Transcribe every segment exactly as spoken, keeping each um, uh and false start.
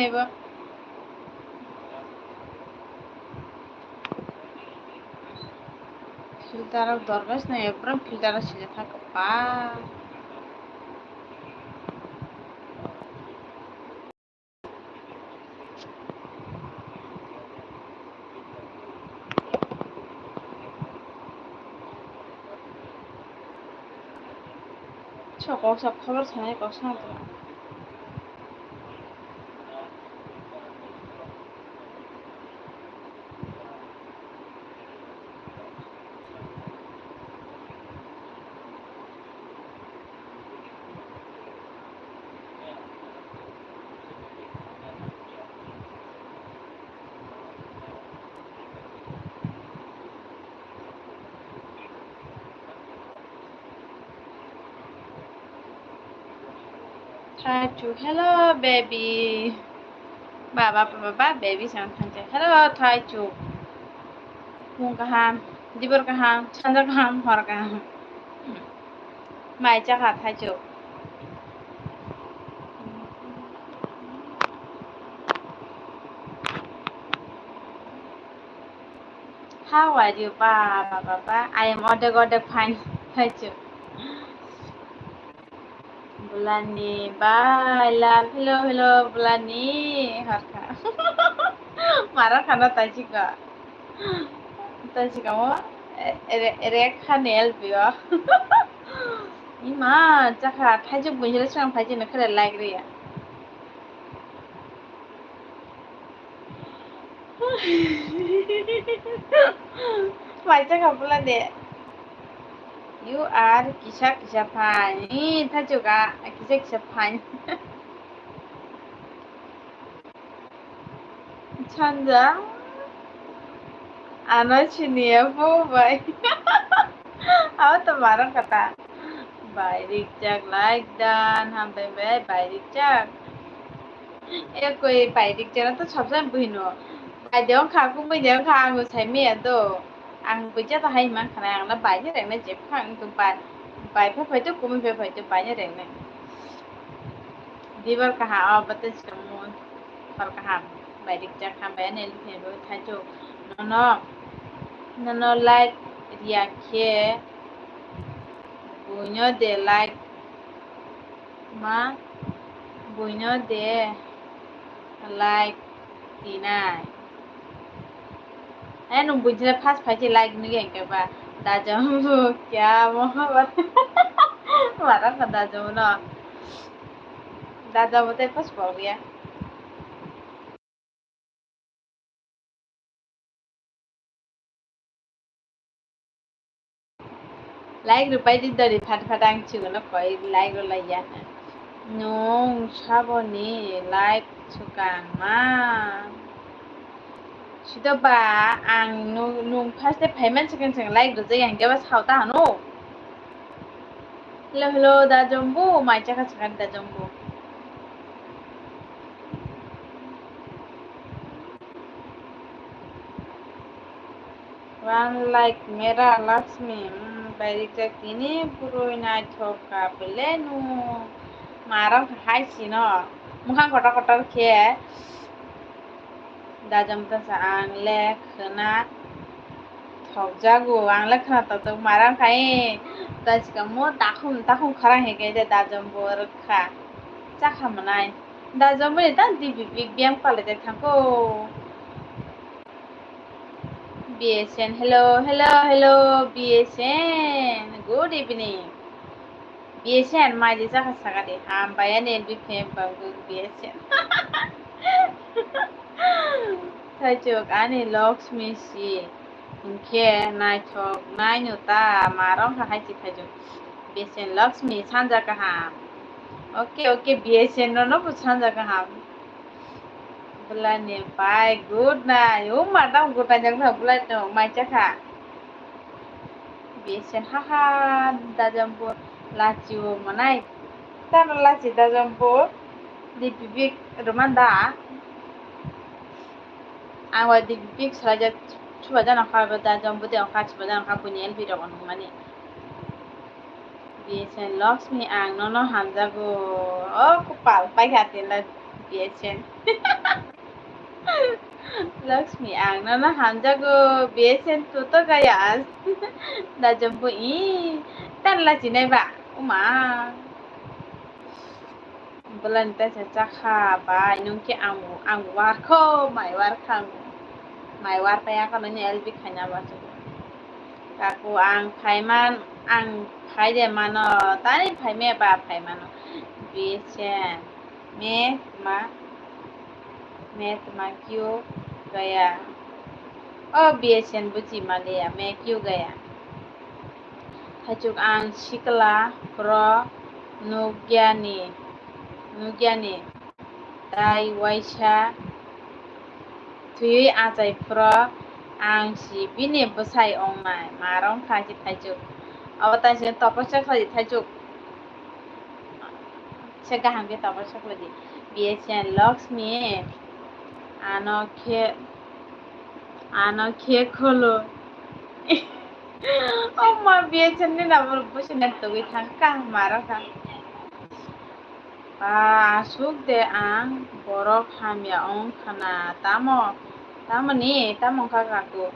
Ebo. Filter rok dorkar se nang, ekdom filter rok sijak thang kwbangma. Sok kok sok khobor sanai kok sanai tong. Thank you. Hello, baby. Ba, ba, ba, ba, ba, baby, sang thang che. Hello, Thaichuk. Phung kaham, dibor kaham, sanja kaham, hor kaham. Mai chakha, Thaichuk. How are you, ba, ba, ba, ba? I am odek, odek fine, Thaichuk. Bulani bai lal, hello, hello, bulani, harkha. Mara khana taisika. Taisika mo, re-, re-, rekha ni L P o. Ima, chakha, thaijok bunjila swrang phaijak no khela like riya. Mai chakha bula de. You are kisa kisa fine. Ee, thachuka, kisa kisa fine. Sanja. Ano siniya po bai. Abo to maro kata. Bai rikjak like dan. Hambai bai, bai rikjak. Ekoi bai rikjana to sabjani buino. Bai de wngkha, kumui de wngkha, ang bo sai maya do. Ang bo jata hai man khana, ang na bai ni reng na je phang to bai, bai pha phai to, kumui pha phai to, bai ni reng na. Dibar kaha, o bata sikamu, par kaha, bai rikjak kha, bai ani elphe bo thaichuk. Nono, nono like riya khe, buino de like. Ma, buino de like tinai. Eh, nung buino first phai se like nugwi hwnkhe ba. Dajambu kya Mahabharata. Mara kha dajambu no. Dajambu tei first pok ya. Like rwpai di dori phat phat ang chikon no koi like rwlaiya. Nwng saboni like swkang ma. Sido ba ang nwng, nwng first day phaiman swkang swkang like rwjak yang khe ba sao ta hano. Hello, hello, da Jombu, mai chakha chakha da Jombu. One like mera Lakshmi, mm, bai rijak tini bwrwi naithok ka bele nu. Marok hai sino, mukhang kotor kotor khe. Dajam tasa ang le khwna thokjago, ang le khwna tokjak marang khai. Tasikamo takhum takhum khorang heke de dajam bo rwkha. Chakha mwnai. Dajam bo ni tang dibi big biyang palai de thangko. B S N, hello, hello, hello, B S N. Good evening. B S N mai di chakha saka di. Hambai ani L B P M bangwi B S N. Thaichuk ani Lakshmi si. Hinkhe naithok naino ta marong kha hai si thaichuk. B S N Lakshmi sanja kaham. Okay, okay, B S N no no bo sanja kaham. Bulani bai good na. O madam good na jang tha bulai no mai chakha. B S N haha dajambo lachi o manai. Tano lachi dajambo di bibik romanda. Ang wa di bibik salai ja chuba jana kha dajambo de ang kha chuba jana kha bunyel birok on mani. B S N Lakshmi, ang nono hamjago. O, kwpal paikha tinla B S N. Lakshmi, ang nono hamjago, B S N tuto gaya. Da jombo i, tan la chinai ba, uma. Bolani ta sa chakha, bai, nung ke ang, ang warkho, mai warkha ang. Mai warpa ya kono ni L B khaina ba. Kaku ang phaiman, ang phai de mano, tani phai me ba phai mano. B S N. Me tma, me tma kyu gaya. O B S N buchi maliya, me kyu gaya. Hachuk ang sikla pro nugyani, nugyani. Tai waisa thwiwi achai phro ang si bini bwsai ongnai. Marong kha si Thaichuk. Abo tai se toposa khlai di Thaichuk. Se kaham khe toposa khlai di. B S N Lakshmi. Ano khe, ano khe kholo. Oma B S N ni nabo buchina tugwi thang kha marong kha. Ba, aswk de ang borok hamya wng khna, tamo, tamoni, tamo wngkha kaku?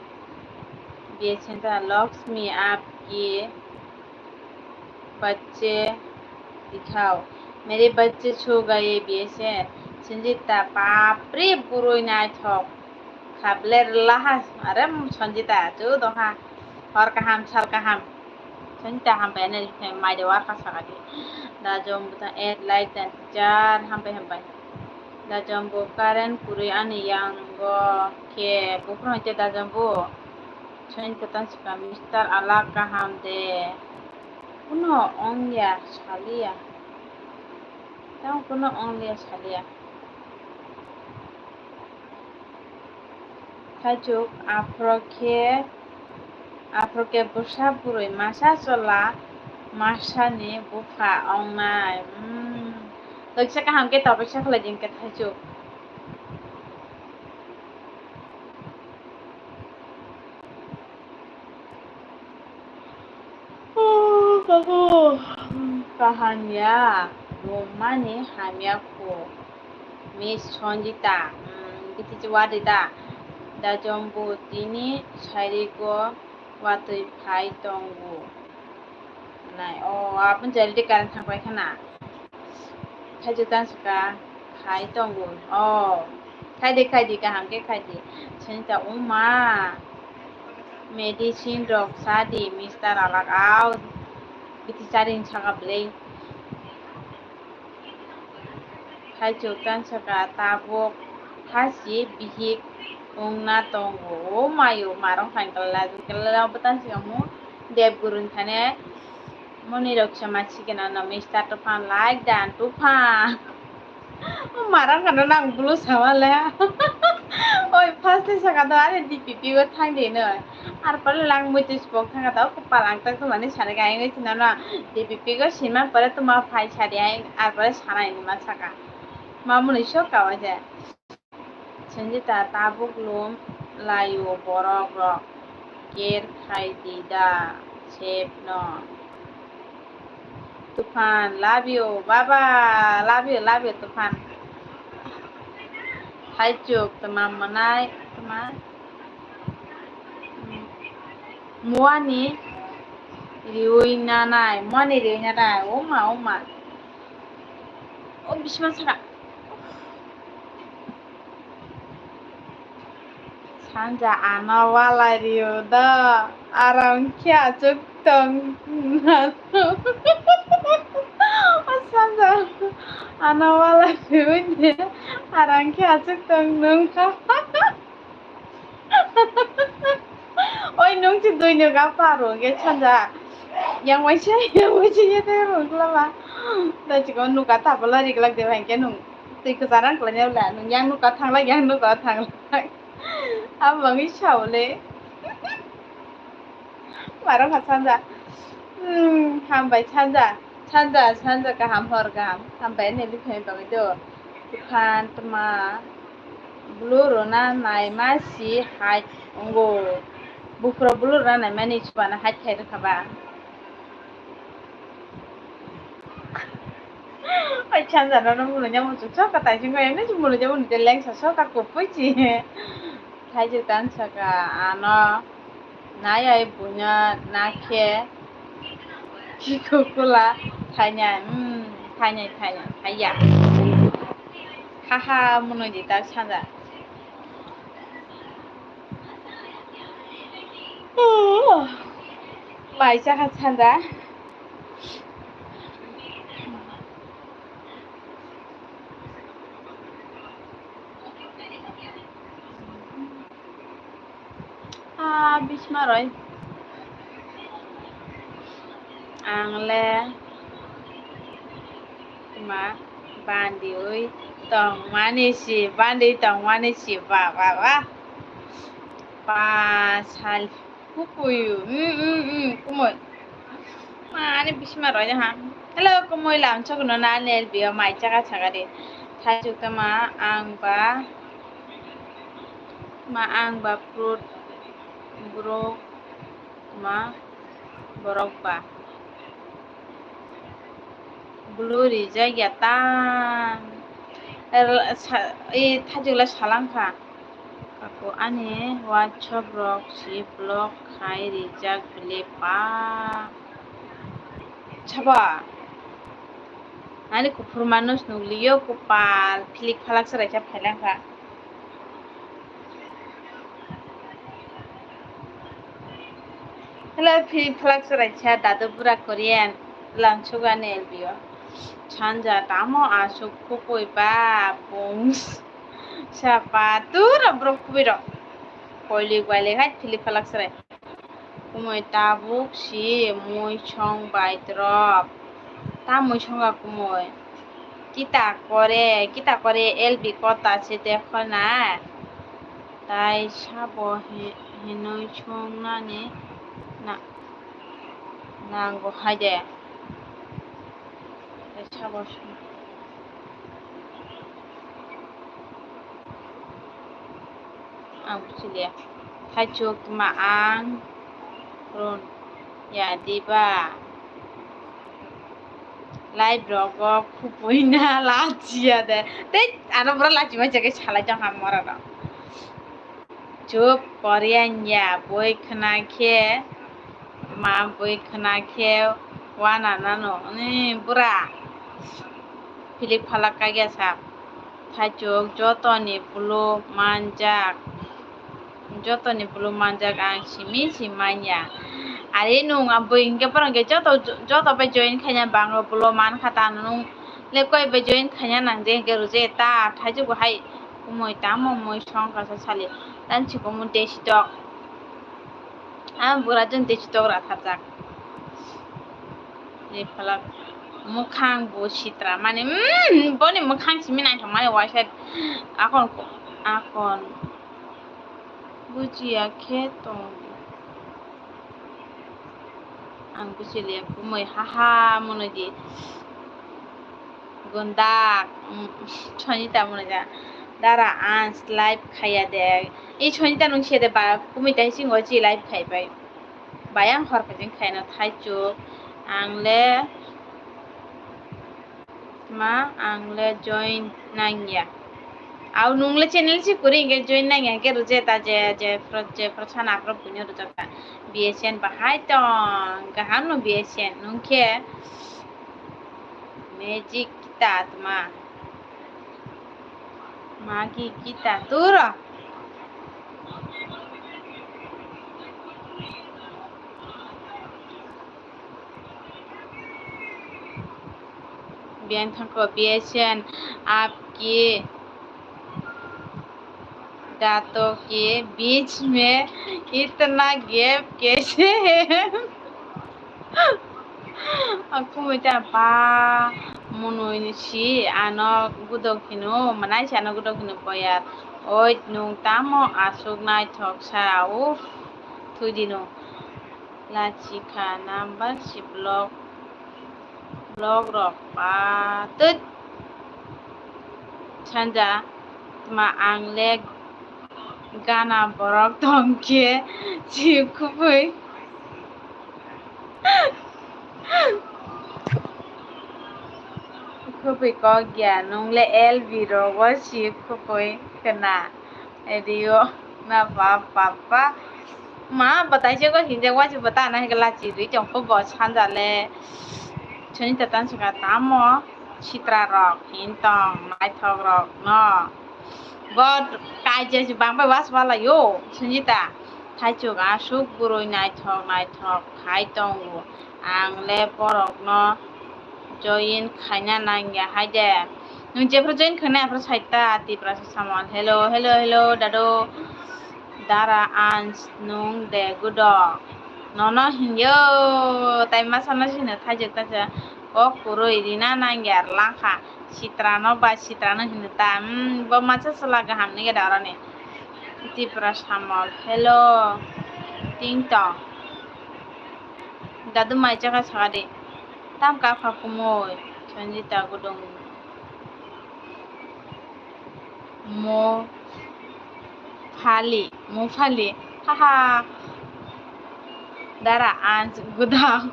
B S N ta Lakshmi aapki bacche dikhao, mere bacche so gaye B S N. Sanjita, bapre, bwrwi naithok kha ble rwla ha, are Sanjita, chu dongha, hor kaham, sal kaham. Santa hambai ani mai de warkha saka di. Da jom buta add like dan jar hambai hambai. Da jom bu current kwrwi ani yango khe buphuru hwnkhe da jom bu. Santa tang sika Mister Alak kaham de. Kuno ongya saliya. Tang kuno ongya saliya. Thaichuk, aphro khe, aphro khe bwsa bwrwi masa chwla masani bupha wngnai. Hmm. Loisa kaham khe topaisa khlai di hwnkhe Thaichuk. Kaham ya, romani hamya kho. Miss Sanjita, hmm, biti chi wadi da. Da jombo tini sairigo watwi phai tongo. Nai, o, aboni jari de current thang pai khana. Khaidi tang sika, khai tongo. O, khaidi, khaidi, kaham khe khaidi. Senta uma. Medicine rok sa di, Mister Alak, au. Biti charing saka belai. Thaichuk tang saka tabuk hasi bihik wngna tongo. O mayo marong thang kala, kala bo tang saka mo dep gurung thane moni rok sama sikena no Mister Tufan like dan Tufan. O marang khana nang bulu sama le. Oi, first day saka do are D P P go thang de no. Ar pore lang mui twi sibok thang do, kopal ang tak mani sari ga ang twi no. D P P go sima pore tuma phai sari ai, ar pore sana ini ma saka. Ma muni sok ka waje. Sanjita tabuk lum layo borok rok. Care khai di da, sep no. Tufan, love you, baba, love you, love you, Tufan. Thaichuk, tuma mwnai, tuma. Muani riwi nanai, muani riwi nanai, oma, oma. O bisma saka. Sanja ano walai rio da, arang khe achuk tong na. O sanja ano walai rio de, arang khe achuk tong nung kha. Oi nung si dui nung a paro ge sanja. Yang waisa, yang waisa ye de rung lama. Da chikon nuka tabala riglak de bhai ke nung. Twi kwchar ang kwlainai wla, nwng yang nukha thanglak, yang nukha thanglak. Abo wngwi sao le. Maro kha sanja. Hmm, hambai sanja. Sanja, sanja kaham, hor kaham. Hambai neli phai bagwi do. Tufan tma. Blue rwna naima si hai wngo. Buphuru blue rwna naimani chubana hai khai rwkha ba. Oi, Sanja, nono mununya muchuk soka, taising kaya, nini mununya mununya lengsa soka, kupui chi. Thaijwk tan saka, ano, nai ai bunya, nakhe, kikukula, thanya, hmm, thanya, thanya, thaya. Haha, munui di tak Sanja. Mai chakha Sanja. Ah, bisma roi. Ang le ma bandi ui tongmani si, bandi tongmani si, ba, ba, ba. Ba, sal, kukuyu, mm, mm, mm, kumui. Mani bisma roi ha. Hello, kumui lam chok no na nel bio mai chaka chaka di. Thai chuk tama ang ba, ma ang ba prut bro. Ma borok ba blue rijak ya ta, er, sa, e, thajwk lai salang kha. Kako ani WhatsApp rok si block khai rijak bile pa. Sabo ani kuphur manus nukliyo, kupal philik phalak chwrai khe phailang kha. Hello, philik phalak chwrai kha dadu bura Korean lamsugani L B O. Sanja tamo aswk khukui ba bung sapa tura borok khubui rok. Koilik bailik hai philik phalak chwrai. Kumui tabuk si muisong bai drop. Ta muisong ga kumui. Kita kore, kita kore L B kota se dekho na. Tai sabo hi-, hinui song nani na, nango hai de. Tai sabo song. Ang buchiliya. Thaichuk tma ang run ya diba? Live rogo khupui na lachiya de. Tei ano bura lachi ma jaga salai jang ham mora no. Chup, Korean ya, boi khna khe, ma boi khna khe, wana nano, ni bura. Philik phalak kagya sa. Thaichuk, jotoni bulu manjak. Jotoni bulu manjak ang simi si manya. Are nung a boi hinkhe borok hinkhe joto, joto bai join khaina bango bulu man kha ta nung le koi bai join khaina nang je hinkhe ruje ta thaichuk bo hai. Kumui tamo mui song kasa sali. Tan chikung mu desi tok. Ah, bura jun desi tok ra thapjak. Ni phalak. Mukhang bo sitra mani, mm, boni mukhang simi naithok mani waisa. Akon, akon. Bujiya khe tong. Ang buchiliya kumui haha mwnwi di. Gundak, mm, Sonita mwnwi da. Dara ans live khaiya de. I Sonita nung se de ba kumui tai singo chi live khai bai. Bayang hor kajing khaina thaichuk. Ang le Ma, ang le join nangya. Au nung le channel si kuri hinkhe join nangya hinkhe rwje ta je, je pro, je pro sana pro puino rwjak ta. B S N bahai tong, gaham no B S N nung khe magic kita tma. Magi kita turo. Biang thangko B S N, आपके दांतों के बीच में इतना gap कैसे है? Aku mita pa munui si ano gudok hino, manai si ano gudok hino boyar. Oi, nung tamo aswk naithok sa, uff, thwi di nung. Lachikha number si block, block rok pa tut. Sanja tma ang le gana borok tong khe si kubui. Khupui kok ya, nung le L B rogo si khupui khna rio na pa pa pa. Ma batai se ko hinjak wa se bata na hikla chi ri tong ko bo sanja le. Choni tatan saka tamo sitra rok hin tong naithok rok no. Bo kaijak si bang bai was wala yo Sanjita. Thaichuk aswk bwrwi naithok naithok khai tongo. Ang le borokno join khaina nangya hai de. Nwng jephru join khaina aphru saita Tiprasa samon. Hello, hello, hello, dado. Dara ans nwng de gudo. Nono hinyo tai masa no sino thaichuk tacha. Kok kwrwi rina nangya langkha. Sitrano ba sitrano hino ta. Hmm, bo masa sala kaham nige da oroni. Tipra samol. Hello. Ting tong. Dadu mai chaka sakadi. Tam kapha kumui. Sanjita gudung. Mo phali, mo phali. Haha. Dara ans gudang.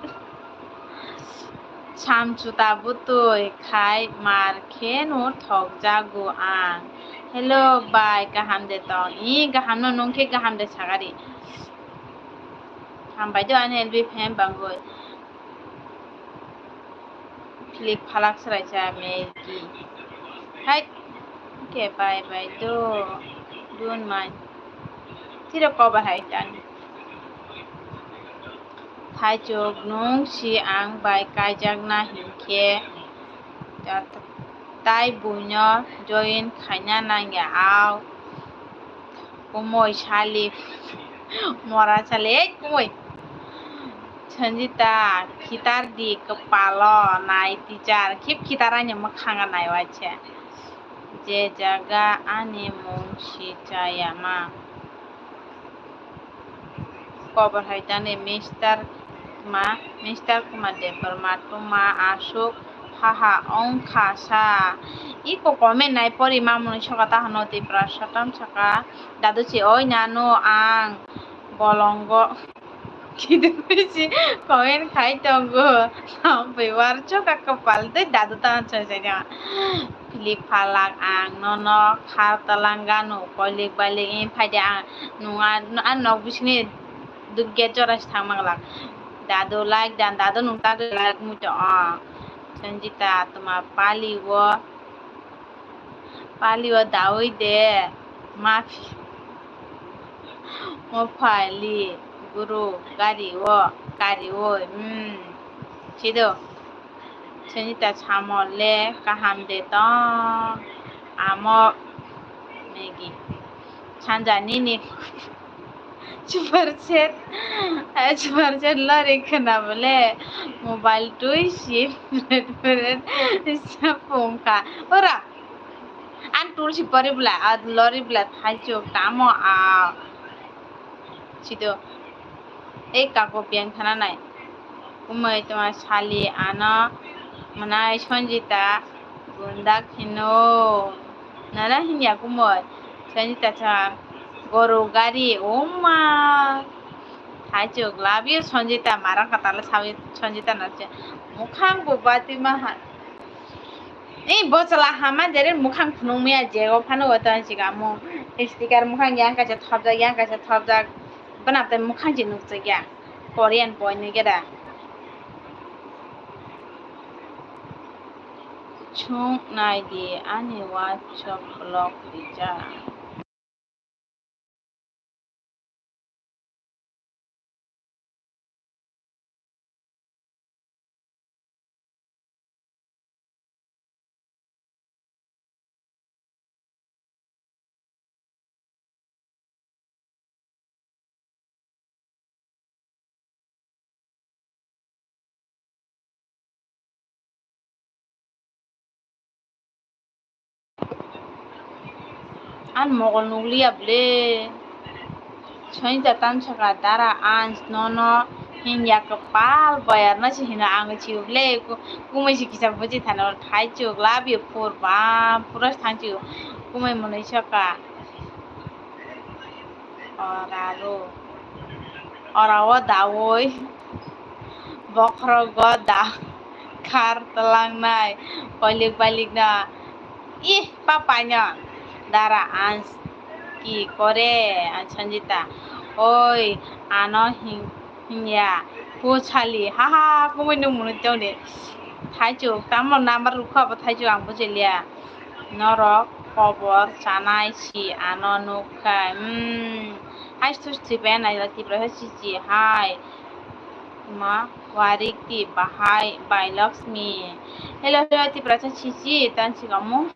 Samchuta butui khai mar kheno thokjago ang. Hello bai, kaham de tong? I kaham no nung khe kaham de sagari. Hambai do ani L B fan bangoi. Philip phalak swraisa Maggie. Hai ke bai bai do dun mai. Tiro kobar hai tani. Thaichuk nwng si ang bai kaijakna hinkhe tai buino join khaina nangya au. Kumui sali mora sali ei kumui. Sanjita khitar di kwpalo nai teacher khip khitar ani mwkhang nai waise. Je jaga ani mung si chaya ma. Kobo hai tani Mister Kuma, Mister Kuma Debbarma tuma aswk haha wngkha sa. Iko comment nai pori mamoni soka ta hano Tiprasa tam saka dadu se oi nano ang bolongo kidisi comment khai tongo. Sampui war choka kapal tei dadu ta chai chai. Philip phalak ang nono khar talangano koilik bailik wng phaidi ang nung a, a nok bisingni dugya jora se thangma glak. Dadu like dan dadu nung ta like muto o. Sanjita tuma pali o, pali o dawi de maphi. Mo pali guru gari o, gari o, hmm. Chido. Sanjita samol le kaham de tong amo Maggie. Sanja nini super chat, super chat lori khna bole mobile twi si pret pret sa pungkha. Ora an tulsi pori bla, ad lori bla thaichuk tamo a. Chido. Ei kago biyang thana nai. Kumui tuma sali ano mwnai Sanjita gundak hino. Nana hinya kumui Sanjita sa goru gari oma. Thaichuk love you Sanjita marang katala sawi Sanjita na se. Mukhang bo bati maha. Ei bo chwla hama jere mukhang phunukmaya je o phano o tong sika mo sticker mukhang yang kaisa thopjak yang kaisa thopjak bwna tei mukhang se nukjakya Korean boy ni geda. Chwng nai di ani WhatsApp block rijak. An mogol nukliya ble. Sanjita tam saka dara ans nono hinya kwpal bayar na se hino ang chiyuk le kumui se kisa buji thano thaichuk love you phur bam pura thangchuk kumui mwnwi saka. Ora ro. Ora o dawi. Bokhorogo da. khar tlangnai, koilik bailik no. Ih, papaino dara ans ki kore, ang Sanjita. Oi, ano hin-, hinya, puchali, ha ha, kumui nung munu tongni. Thaichuk, tamo number rukha bo thaichuk ang bujilia. Norok kobor chanai si ano nukha. Hmm. Hai sus si ben ai la Tiprasa si si hai. Ma, warik ti bahai, bai Lakshmi. Hello, hello, Tiprasa chichi, tan si kamu.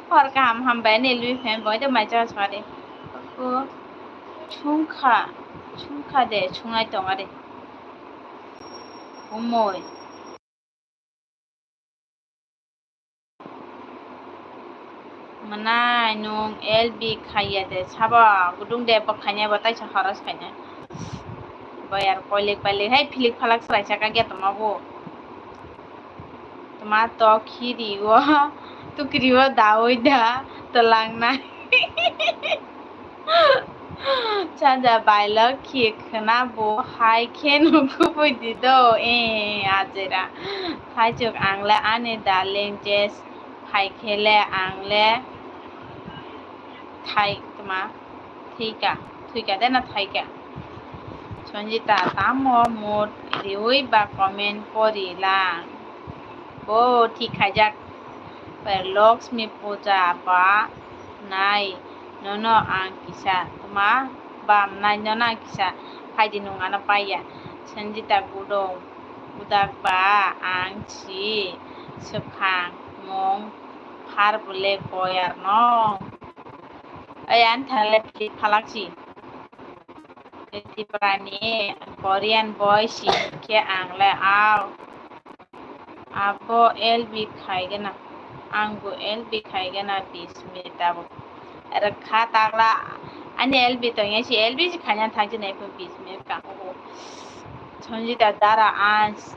Hor kaham ham bai ne lui phen boy de mai cha cha de. Ko chungkha, chungkha de, chungai tonga de. Umoi. Mwnai nwng L B khaiya de sabo, gudung de bo khainai bo taisa horos khainai. Bo yar koilik pailik hai philik phalak swraisa kagya tongma bo. Tma to khiri o, tukri o daui da twlangnai. Chanja bai Lokhi khwna bo hai khe nukubui di do, eh, ajera. Thaichuk ang le ani darling je phai khe le ang le thai tma thika, thika de na thaika. Sanjita tamo mood riui ba comment pori lang. Bo thik khaijak. Lakshmi puja ba nai nono ang kisa tma bam nai nono ang kisa phaidi nung ano paiya. Sanjita gudo gudak ba ang si swkang mung phar bwle boyar no. Ai ang thangle philip phalak si. Tiprani Korean boy si khe ang le au. Abo L B khaigena, ang bo L B khaigena bis minute abo. Rwkha takla, ani L B tongya si L B si khaina thangsi nai phun bis minute kango. Sanjita dara ans,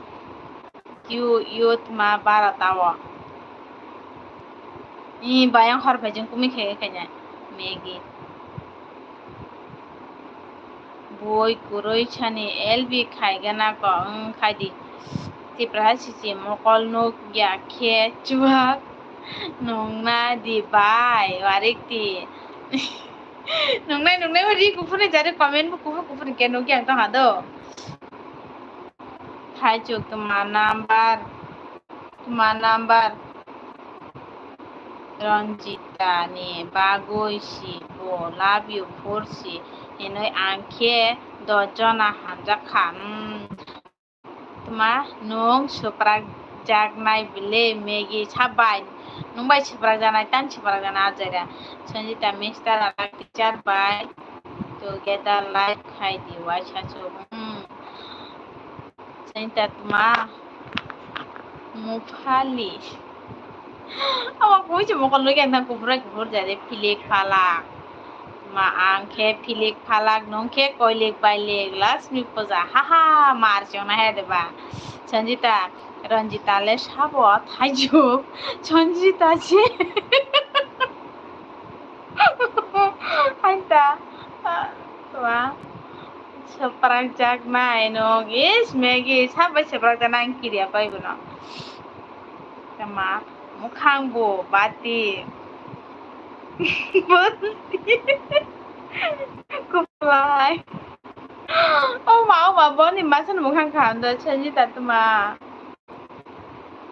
you youth ma bara tawo. Ni bayang hor phai jeng kumi khe khaina Maggie. Bui kwrwi sani L B khaigena ko wng khaidi. Tiprasa sisi mokol nuk ya khe chuak nungna di bai warik ti. Nungnai nungnai ri kuphurni jari comment bo kuphur kuphurni khe nukya ang tongha do. Thaichuk tma number, tma number. Ranjita ni bagwi si bo love you for si hinwi ang khe dos jona hamjak kha. Hmm. Tma nwng swprak jaknai bile Maggie sabai nwng bai swprak jaknai tang swprak jaknai ajaira. Sanjita mister alak teacher bai together life khai di waisa chuk. Hmm. Sanjita tma muphali. Ama koi se mokol logi ang tang kuphur bai kuphur jare philik phalak. Ma ang khe philik phalak nung khe koilik bailik Lakshmi puja haha mar chona he deba. Sanjita Ranjita le sabo thaijuk Sanjita se. Haita wa swprak jaknai nung is Maggie sabai swprak jaknai ang kiriya pai bono. Tama mukhang bo bati. Kuplai. O ma, o ma, boni masa ni mukhang kaham da, Sanjita tuma.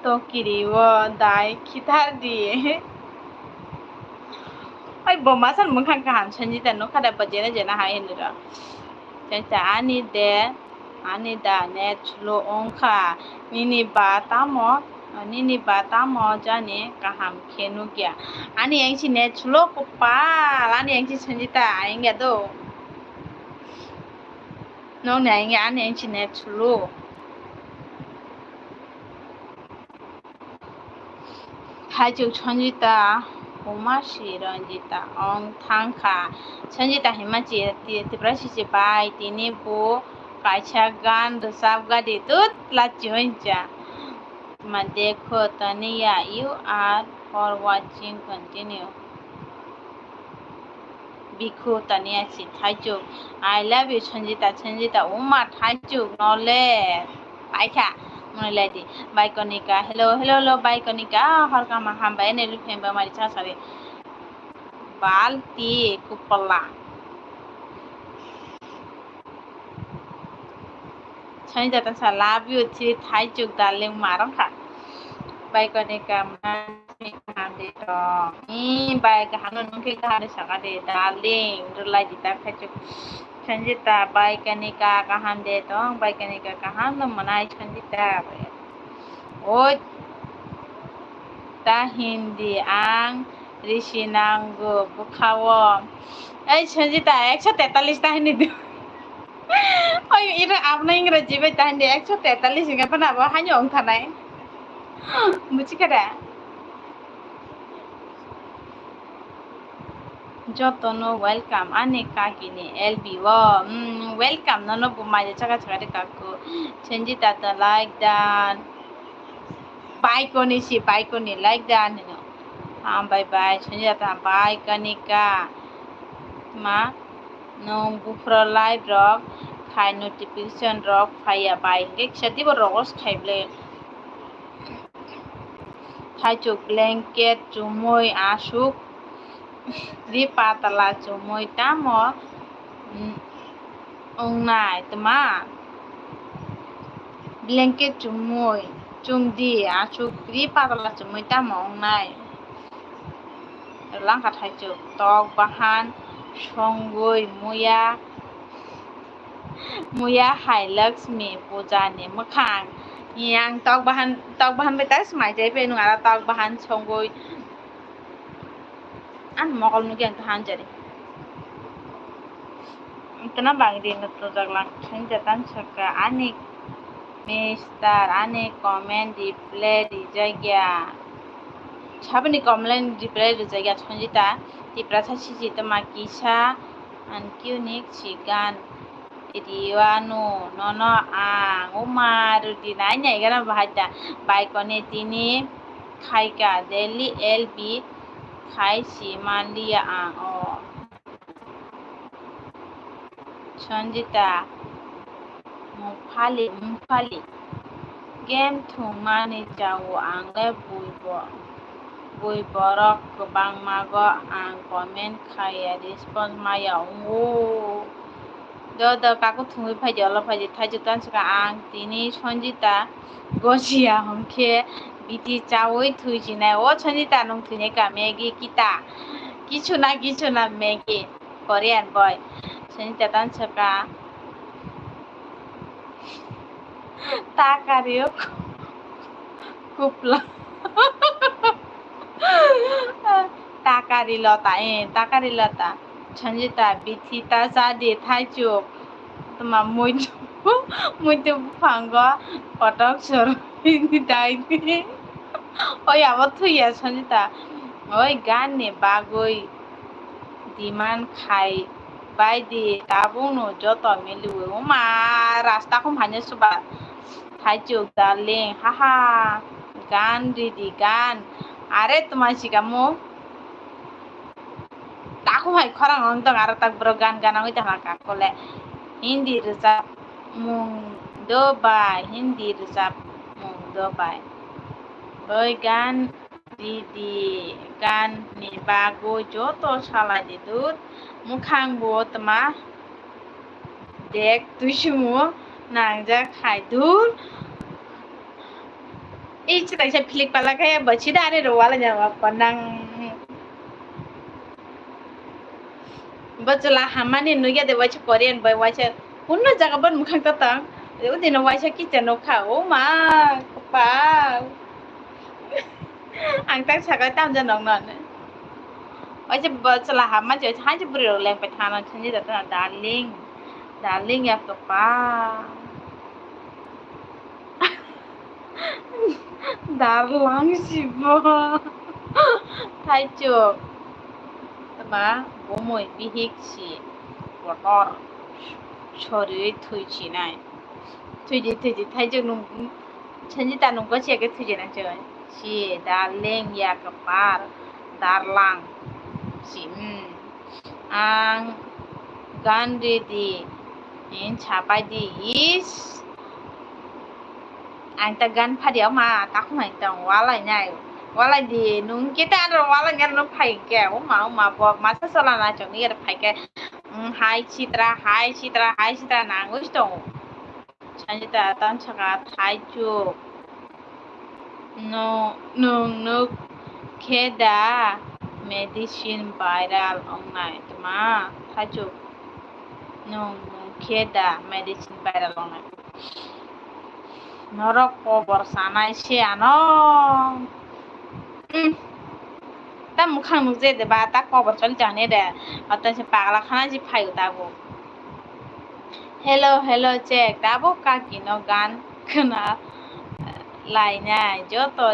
To kiri o dai, khitar di. Oi, bo masa ni mukhang kaham, Sanjita nukha da, bo jena jena hai hinwi ro. Tei ani de, ani da net slow wngkha. Nini ba tamo, nini ba tamo jani kaham khe nukya. Ani yang si net slow kwpal, ani yang si Sanjita ayang ya do. Nokni ayang ya, ani yang si net slow. Thaichuk Sanjita, Umasi Ranjita, ong thangkha. Sanjita hima chi, ti-, Tiprasa si bai, tini bo kaisa gan rwchap gadi tut la chihoincha. Ma dekho Tania, you are for watching, continue. Bikhu Tania si thaichuk. I love you Sanjita, Sanjita uma thaichuk nole. Paikha. Mwnwi lai di. Bai Konika, hello, hello, hello, bai Konika, ah, hor kaham hambai, ani rifem ba mari cha sari. Balti kupala. Sanjita sa love you three, thaichuk darling, marang kha. Bai Konika, mwnwi kaham de tong. Ee, bai kaham no nung khe kaham de saka de, darling, rwlai di ta thaichuk. Sanjita, bai Konika kaham de tong, bai Konika kaham no mwnai Sanjita. Oi, ta hindi ang risi nango bwkhao. Ei Sanjita, ekso tetalis ta hindi di. Oi, ira abna ingraji bai ta hindi, ekso tetalis hingke phana abo haino wng thanai. Buji khe da? Jotono welcome ani kakini L B o. Mm, welcome, nono bo maya chaka chaka de kaku. Sanjita ta like dan. Bai Koni si, bai Koni like dan hino. Hambai bai, Sanjita ta bai Konika. Ma, nung buphro live rok khai notification rok phaiya bai. Hingke kisa dibo rogos khai ble. Thaichuk blanket chumui aswk ri patala chumui tamo, mm, wngnai tma? Blanket chumui chumdi aswk ri patala chumui tamo wngnai? Langkha Thaichuk tok bahan songwi muya. Muya hai Lakshmi puja ni mwkhang. Yang tok bahan, tok bahan bai ta smai jai bai nung ara tok bahan songwi. An mokol nugwi ang ta hanjari. Tuna bangdi no tujak lang thang jatan saka ani mister ani comment reply rijak ya. Saboni comment reply rijak ya Sanjita. Tiprasa siji toma kisa an kiunik si gan. Riwano nono ang uma rudi nai nai gana bahai da. Bai Koni tini khaika daily L B khai si manliya ang o. Sanjita, mungphali, mungphali. Game thwngmani chao ang le bui bo-, bui borok kwbangma go ang comment khaiya, response maya wngo. Do do kaku thwngwi phaidi, olo phaidi, thaichuk tansukha ang tini Sanjita gosiya hwnkhe biti chaui thwi sinai. O Sanjita nwng thwinai ka Maggie kita? Kisu na, kisu na Maggie. Korean boy. Sanjita tansukha. Ta kari o kupla. Ta kari lota, eh, ta kari lota. Sanjita, bithi ta chadi, thaichuk. Tuma muitu, muitu buphango kotok sorwi dai di. Oi, abo thwiya Sanjita. Oi, gan ni bagwi demand khai bai di, tabukno joto miliwi. Oma, rasta khum haino suba. Thaichuk, darling, haha. Gan ridi, gan. Are tuma sikamo. Takhum hai khorang wng tong, aro tak borok gan gana wngwi tongkha kakole. Hindi rwchapmung do bai, Hindi rwchapmung do bai. Boi gan ridi, gan ni bagwi joto salai di dut. Mwkhang bo tma dek tuisumo nangjak hai dut. Ei chwraisa philik pala khe bo sida ani rwala nya ba nang. Bo chwla hammani nugya de waisa Korean bai waisa kunno jaga bon mwkhang ta tang. Udino waisa kicha nukha, o ma, kwpal. Ang tak sakai tamja nokno. Waisa bo chwla hamma je, hai je bwrwi rok lengpai thana thani da, darling. Darling ya kwpal. Darlang si bo. Thaichuk. Tma bumui bihik si kotor. Soriui thwi sinai. Thwidi, thwidi, Thaichuk nung, Sanjita nung gosi age thwidi nang choi. Si, darling, ya kwpal, darlang. Si, hmm. Ang gan ridi, hin sapai di, is. Ang ta gan phadia ma takhumai tong walai nai. Walai di nung kita ro walai ngar no phai ke. O ma, o ma, bo masa sola na chong ni phai ke. Mm, hai sitra, hai sitra, hai sitra nang wi tong. Sanjita tan saka thai chuk. No, nung nuk khe da medicine viral ongnai tma thai chuk. Nung nuk khe da medicine viral ongnai. Norok kobor sanai se ano. Hmm. Ta mukhang nukjai de ba, ta kobor choli chani de. Ota se pagla khana si phaio tabuk. Hello, hello, check. Tabuk kaki no gan khna lainai. Joto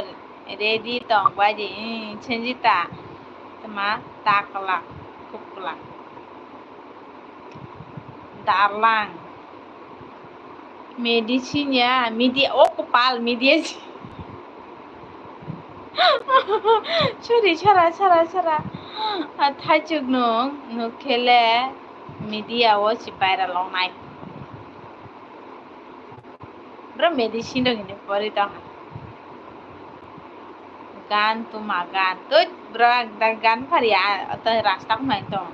ready tong bai di. Hmm, Sanjita. Tma taklak, kuklak. Darlang. Medicine ya, media, o kopal, media si. Sorry, sara, sara, sara. Ah, thaichuk nung, nuk khele media o si viral ongnai. Bro, medicine rok hini pori tong. Gan tuma gan. Tut, bro, da gan pharia, ata rasta kumai tong.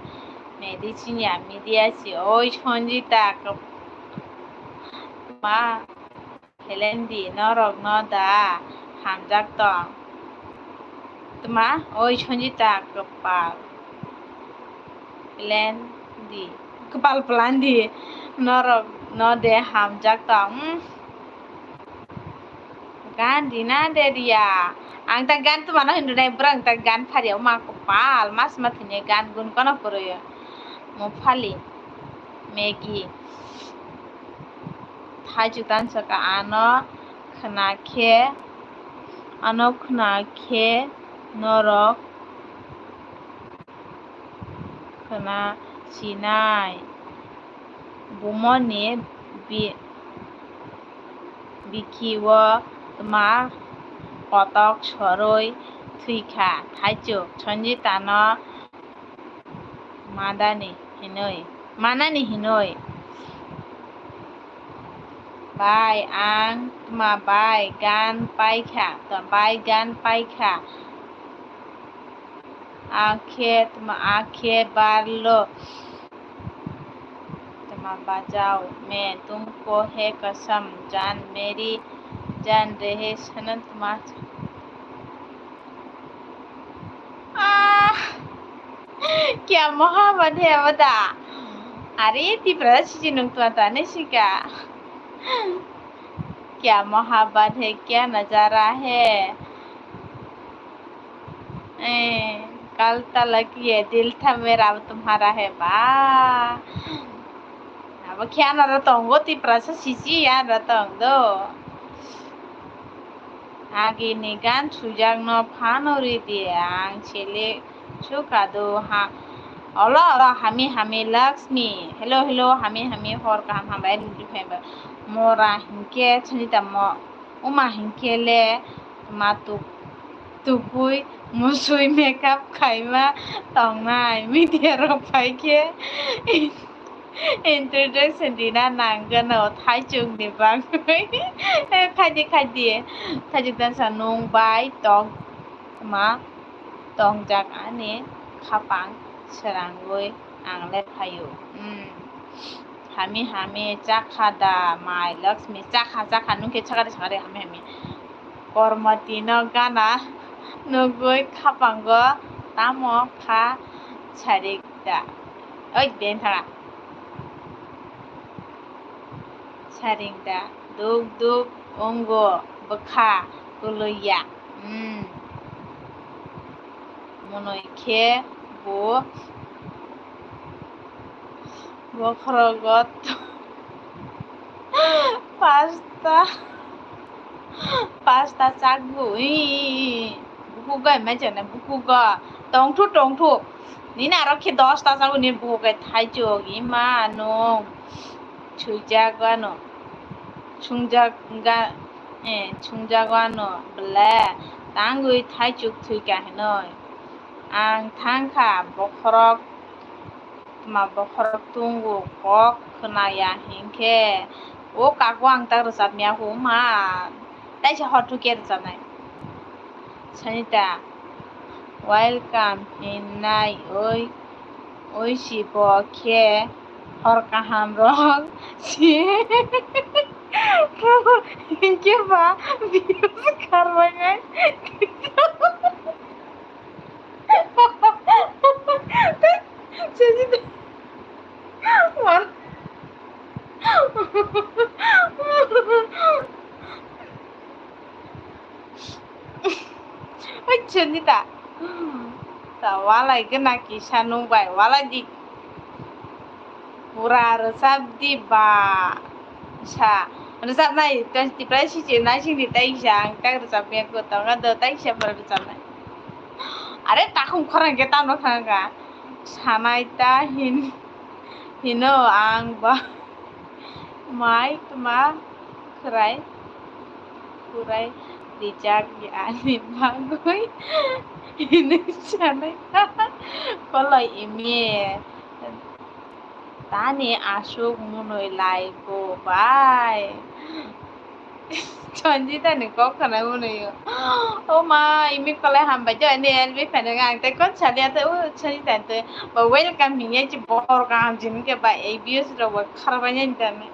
Medicine ya, media si, oi, Sanjita, kap-, ma, Helendi, norok no da, hamjak tong. Tuma, oi, Sanjita, kapal. Plan di. Kapal plan di. Norok no de hamjak tong. Hmm. Gan di na de dia. Ang ta gan tuma no hindu nai, bro, ang ta gan pharia ma kapal. Mas ma thini gan gun kono poroyo. Mo phali. Maggie. Thaichuk tan saka ano khna khe, ano khna khe norok khna sinai. Bumoni bi-, bikhiwo tma kotok sorwi thwikha. Thaichuk Sanjitano madani hinwi, manani hinwi. Bai, ang tma bai gan paikha, tma bai gan paikha. Akhe tma akhe barlo. Tma bajao, main tumko hai kasam, jaan meri jaan rahe sanam tma. Ah, kya mohabbat hai bata? Are, Tipra siji nung twa ta ne sika. Kya mohabbat hai, kya nazara hai? Eh, kal talak ye dil tha mera ab tumhara hai ba. Abo khe anara tongo, Tiprasa sisi anara tong do. Agini gan sujakno phano ridi, ang sele sukado ha. Olo, olo, hami, hami, Laxmi. Hello, hello, hami, hami, hor kaham hambai, nungji phaiba. Mora hinkhe, chini tamo, uma hinkhe le, ma tuk, tukui, musui, makeup khaima, tongnai, media rok phaikhe. Introduction dina nangano thaichukni bagwi. Khaidi, khaidi. Thaichuk dansa nung bai tong ma tongjak ani khapang srangwi ang le phaio. Hmm. Hami hami chakha da mai Laxmi chakha chakha nungkhe chakari chakari hami hami. Kormoti no gana nugwi khapango tamo kha sarik da. Oi, den thaga. Saring da duk duk ongo bwkha kwlwiya. Hmm. Monoi khe bo bokhorogo pasta. Pasta chakbu, ii, bukugo emai jana bukugo. Tongthu, tongthu. Nini aro khe dosta chago, nini bukugo thaichuk, ima nung. Sujak ano. Sungjak ga, eh, sungjak ano. Ble, tangwi thaichuk thwika hinoi. Ang thangkha bokhorok. Tma bokhorok tungo kok khwnaya hinkhe, o kago ang tak rwchapmaya huma. Taisa hor thukya rwchapnai. Sanita, welcome hinai oi, oi si bo khe hor kaham rok si. Hinkhe ba views kharbainai. Sanita. Wan. Oi, Sanita. Ta walai gana kisa nung bai, walai di. Pura rwchap di ba. Sa, rwchapnai, twenty price si nai sing di tai sa, ang tak rwchap ya ko, tonga do tai sa pura rwchapnai. Are takhum khorang khe tamo khanga. Sanai ta hin, hino ang ba. Mai tma khwrai, khwrai rijak ani bagwi hinwi sanai. Koloi imi tani aswk mwnwi lai bo bai. Sanjita ni kok khwnai mwnwi. O ma, imi kolai hambai jo ani L B phainai ang tei kon salia tei o Sanjita tei ba welcome hinya chi bohor kaham jin ke ba A B S rok ba kharbai nai tani.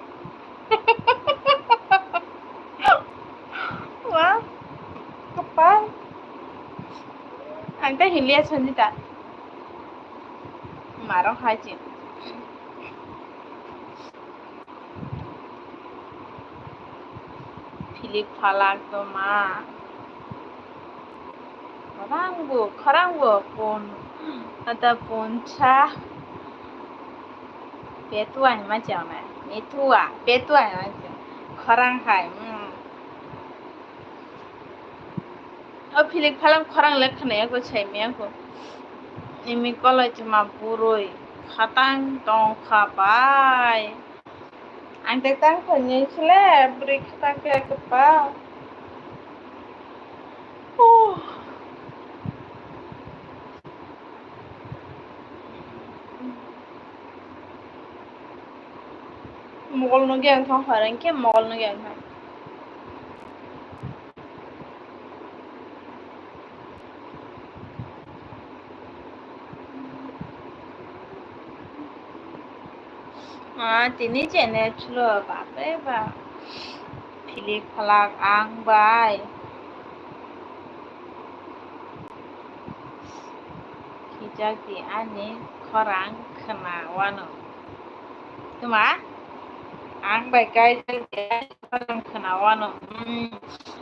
Wa, kapal. Ang tei hinlia Sanjita. Marok hai chi. Philip phalak toma. Khorang bo, khorang bo pon, ata ponsa. Petua hima chana, metua, petua hima chana. Khorang hai, hmm. O Philip phalak khorang le khwnaya ko, saimaya ko. Imi koloi chuma burui khatang tong kha bai. Ang tei tang khainai sile bwrwi kha tang khe kwpal. Huh. Mogol no ge ang thong phai, ang khe mogol no ge ang thong. Ah, tini je net slow, bapre bap. Philip phalak ang bai. Khijak di ani khorang khna wano. Tuma? Ang bai kaijak di ani khorang khna wano. Hmm.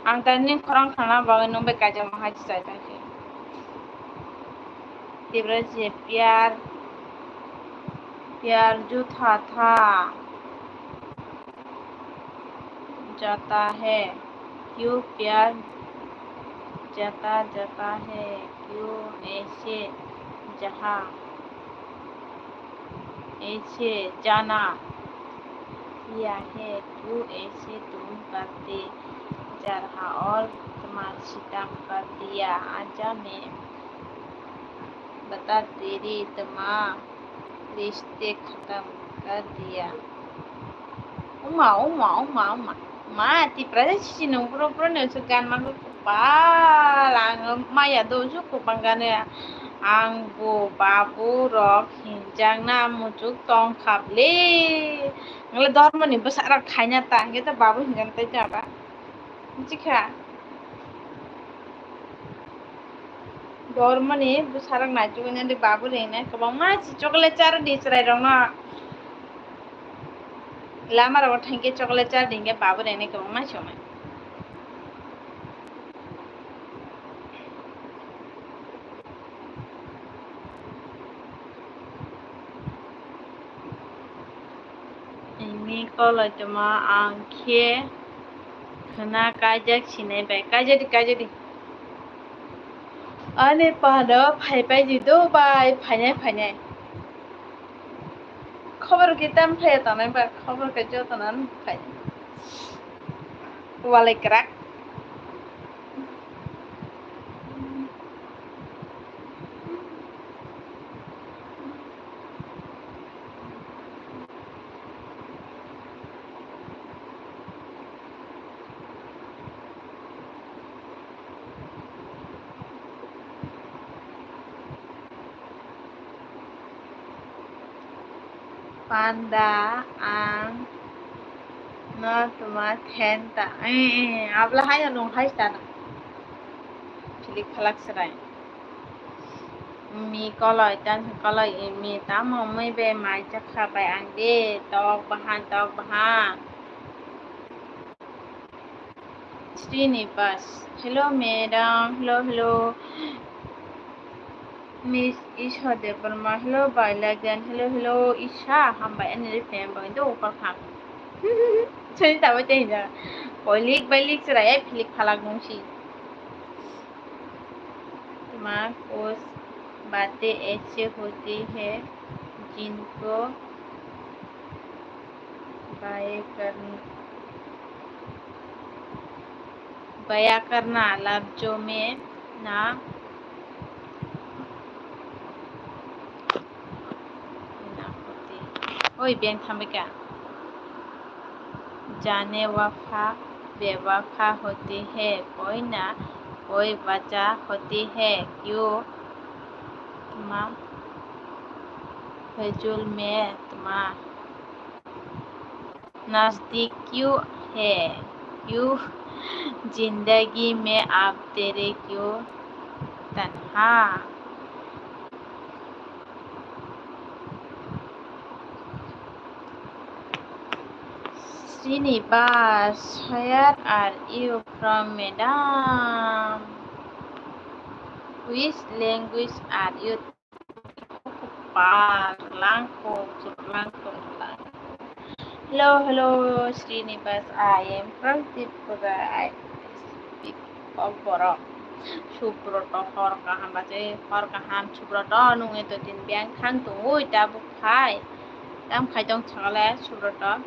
Ang tani khorang khna bagwi nwng bai kaijak ma hai chai tang khe. Tibra je pyar, pyar ju tha tha jata hai, kyu pyar jata jata hai, kyu aise jaha, aise jana kiya hai, kyu aise tum karte jarha aur tumhara sitam kar diya, aja main bata teri tama rishte khatam kar diya. Uma, uma, uma, uma. Ma, Tipra se sisi nung pro pro ne su gan ma ko pa lang ma ya do su ko pang gan ya. Ang bo babu rok hinjak na muchuk tong khap le. Ngle dormo ni bwsa rok khaina ta, nge ta babu hinjak tai ta ba. Chikha. Dormoni bwsarok naichugwi nadi babu rengna kwbangma si chocolate char di chwrairokno. Lama rogo thangkhe chocolate char di hinkhe babu rengna kwbangma si wngnai. Ini koloi toma ang khe khwna kaijak sinai bai. Kaijadi, kaijadi. Ani pano phai pai di do bai, phainai, phainai. Khobor khe tam phai tongnai ba, khobor khe jotono phai. Walai kwrak. Panda ang no tuma then ta. Eh, eh, abla hai no nung hai ta no. Philik phalak chwrai. Mi koloi, tan koloi, mi tamo mui be mai chakha bai ang de, tok bahan, tok bahan. Srinivas, hello madam, hello, hello. Miss Isha Debbarma, hello, Bailagan, hello, hello, Isha, hambai ani ri fan bai do upar kha. Chai ta bai tei ja. Koilik bailik chwrai ai philik phalak nung si. Tuma kos bate aise hote hai, jinko baye karna baya karna lafzo mein na, na hote. Oi, beng thambai ka. Jane wafa bewafa hote hai, koi na koi bacha hote hai, kyo tuma fazul mein tuma nazdik kyun hai, kyun zindagi mein aap tere kyun tanha. Srinivas, where are you from, madam? Which language are you? Langko, langko, langko. Hello, hello, Srinivas. I am from Tripura. I speak of Borok. Subroto, hor kaham bache, hor kaham, Subroto, nung eto din biyang thang tongwi, tabuk phai. Tam khai tong sakale, Subroto.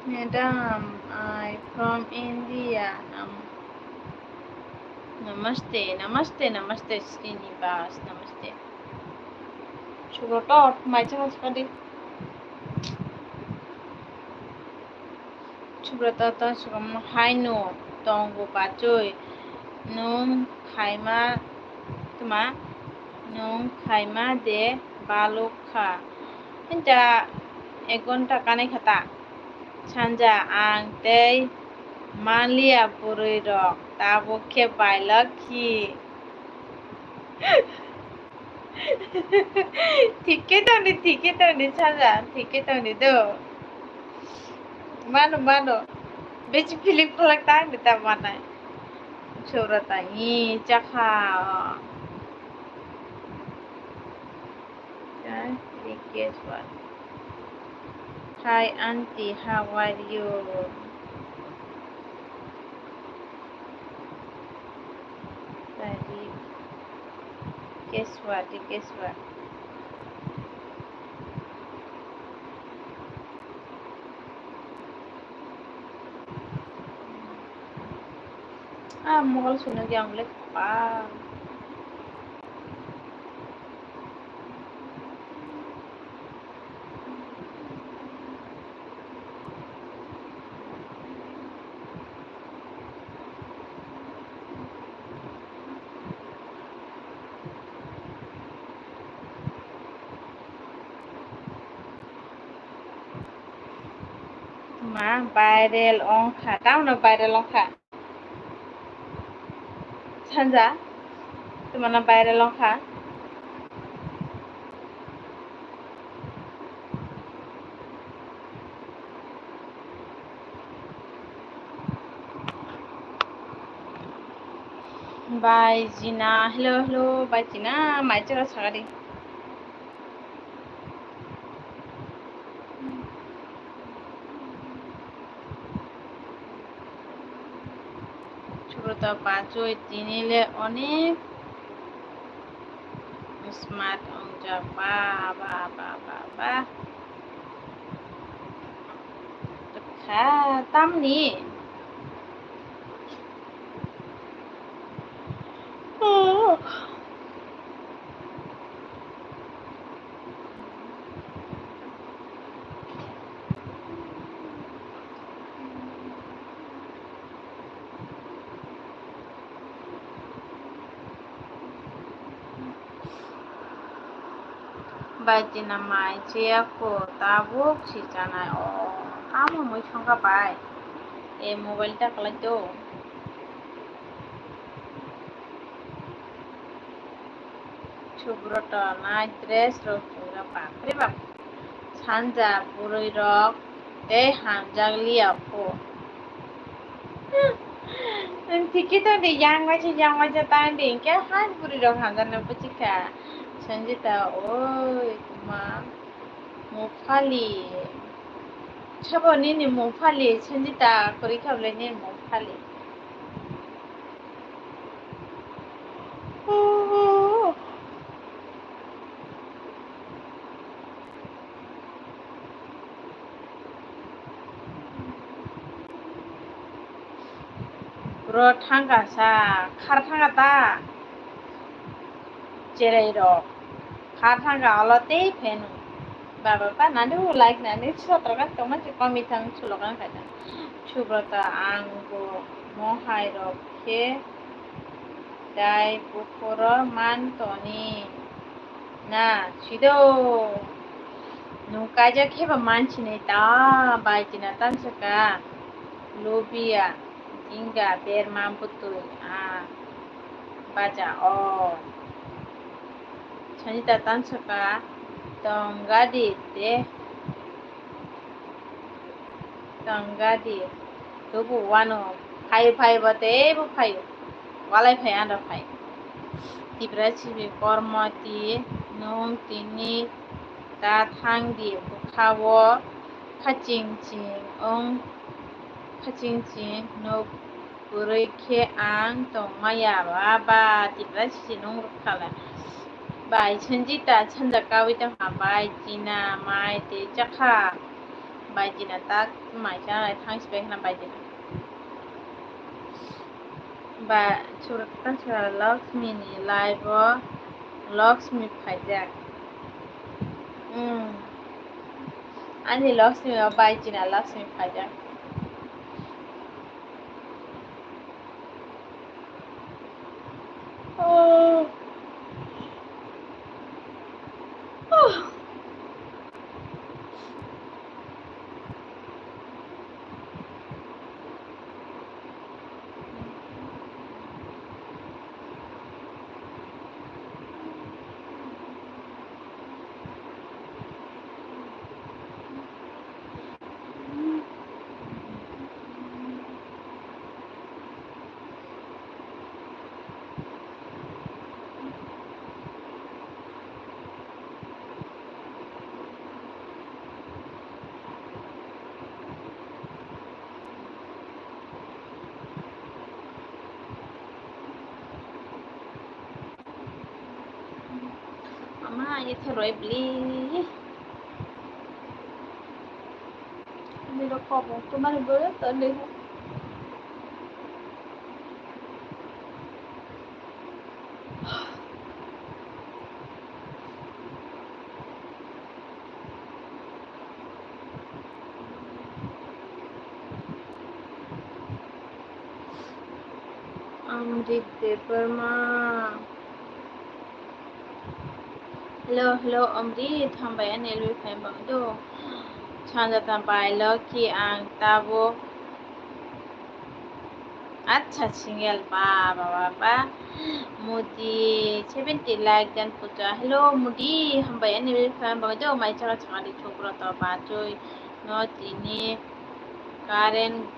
Madam, I from India. Nam-, namaste, namaste, namaste, Srinivas, namaste. Subroto, mai chama sakadi. Subroto to sugam haino tongo bachoi. Nung khaima tuma, nung khaima de baluk kha. Hinta ek ghonta kanai kha ta. Sanja ang tei manliya bwrwi rok tabuk khe bailak khi. Thik khe tongdi, thik khe tongdi, Sanja, thik khe tongdi do. Mano, mano. Besi philik phalak tangdi ta manai. Sora tangi, chakha. Guys, please guess what? Hi, auntie, how are you? Tadi keswa, di keswa. Ah, mobile sunu yang boleh pa. Ma viral ongkha, tamno viral ongkha. Sanja, tuma na viral ongkha. Bai Jina, hello, hello, bai Jina, mai chwra sagadi. Chwra to bachoi tini le onek smart wngjak, ba, ba, ba, ba, ba. Kha tamni. Bai tina mai cheya kho, tabuk si chanai o. Tamo mui songkha bai. E mobile ta kwlai do. Subrata nai dress rok chumjak, bapre bap. Sanja bwrwi rok tei hamjak liya pho. Nwng tiki tong di, yang waisa, yang waisa tang di, hwnkhe hai bwrwi rok hamjaknai buchikha. Sanjita, oi, tuma, mung phali. Sabo nini mung phali, Sanjita, kwrwi kha bwlai nini mung phali. Bro thangka sa, khar thangka ta. Cherai rok. Khar thangka olo tei pheno. Baba pa nani u like nani sotrokan tongma se komi thang sulokan khaita. Subrata ang bo mohai rok khe dai bukhoro man toni. Na, sido. Nwng kaijak khe ba mansinai ta, bai tina tansaka. Lobia, jinga, berma, bwtwi, a, baja, o. Sanjita tansaka, tong gadi, de. Tong gadi, tubu wano. Phaio, phaio, ba teibo phaio. Walai phai, andro phai. Tipra simi kormo ti, nwng tini ta thang di bwkha-o khaching ching wng, khaching ching nuk kwrwi khe ang tongmaya ba, ba Tipra sisi nwng rwkha le. Bai Sanjita sanja kaui tongkha, bai Tina mai tei chakha, bai Tina tak mai chanai thang si bai khna bai Tina. Ba, sura ta sura Lakshmi ni live o Lakshmi phaijak. Hmm. Ani Lakshmi o bai china Lakshmi phaijak. Oh. Oh. Mama, ini tuh Roy beli. Ini rokok, cuma gue tadi. Amrit Debbarma. Hello, hello, Amrit, hambai ani lwi phai bang do. Sanja ta bai lo ki ang tabo. Acha, single ba, ba, ba, ba. Modi, seventy like dan puja. Hello, Modi, hambai ani lwi phai bang do. Mai chara chara di chukro to ba choi. No tini current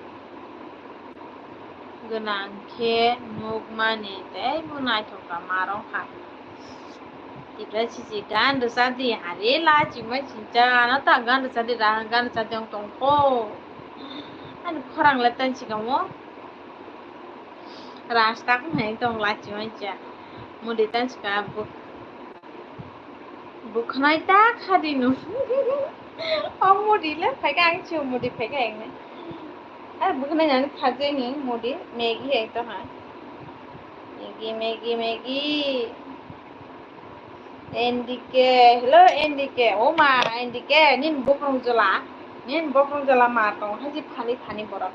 gwnang khe nukmani tei bo naithok kha ma rwng kha. Tipra sisi gan rwchadi, hare lachima chincha, ano ta gan rwchadi, ra gan rwchadi wng tong kho. Ani khorang le tan sikamo. Rasta khe hai tong lachima cha. Mudi tan sika bo. Bwkhanai ta khadi no. O mudi le phaikha ang chu mudi phaikha ang ne. Ar bwkhanai nani khajai ni mudi Maggi hai to ha. Maggi Maggie, Maggie, Maggie. N D K, hello N D K. O ma, N D K, nini bokrok jala. Nini bokrok jala ma tong haji phani phani borok.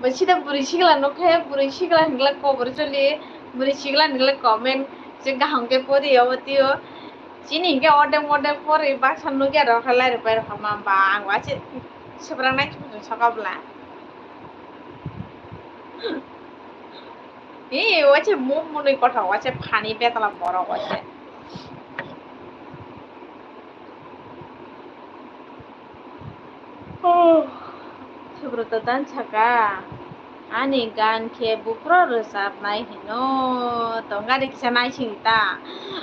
Bai sida bwrwi sikla nukhe, bwrwi sikla hinglai kobor choli, bwrwi sikla hinglai comment se kaham khe pori obo tio. Chini hinkhe ordek modek pori baksa nukya rokha lai rwpai rokha ma ba ang waise swprangnai chukjung soka bwla. Ee, waise mum mwnwi kothok, waise phani betala borok waise. Oh, Subrata dan saka, ani gan khe buphro rwchapnai hino, tong gari kisa naising ta,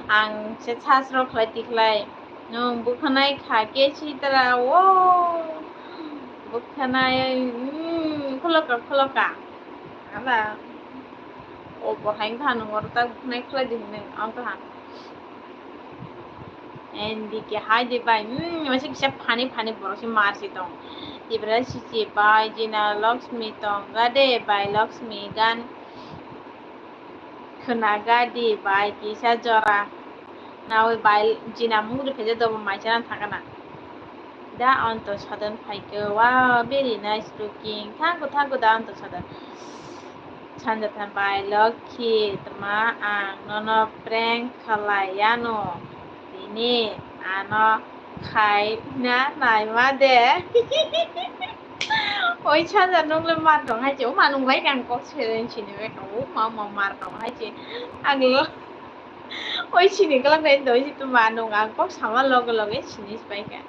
ang se sasro khlai tikhlai, nwng bwkhanai kha khe sitra, o, bwkhanai, mm, kholoka, kholoka, ala, o, bo hai wngkha nwng oro tak bwkhanai khlai di hinwi, ang kaha. N D K hai de bai, hmm, waisa kisa phani phani borok se mar se tong. Tipra Sisi bai, Jina Lakshmi tong, gade bai Lakshmi gan khwna gadi bai kisa jora. Nawi bai Jina mungri phaijak dobo mai chana thangana. Da onto sadon phaikhe, wow, very nice looking. Thank you, thank you, da onto sadon. Sanjata bai Lokhi, tma ang nono prank khalai yano. Tini ano khai na naima de. Oi Sanja nung le ma tong hai che, o ma nung bai kang kok se ren sini bai kang, o ma ma mar tong hai che. Ang lo. Oi sini kalang dai doi si tma nung ang kok sama loge loge sini bai kang.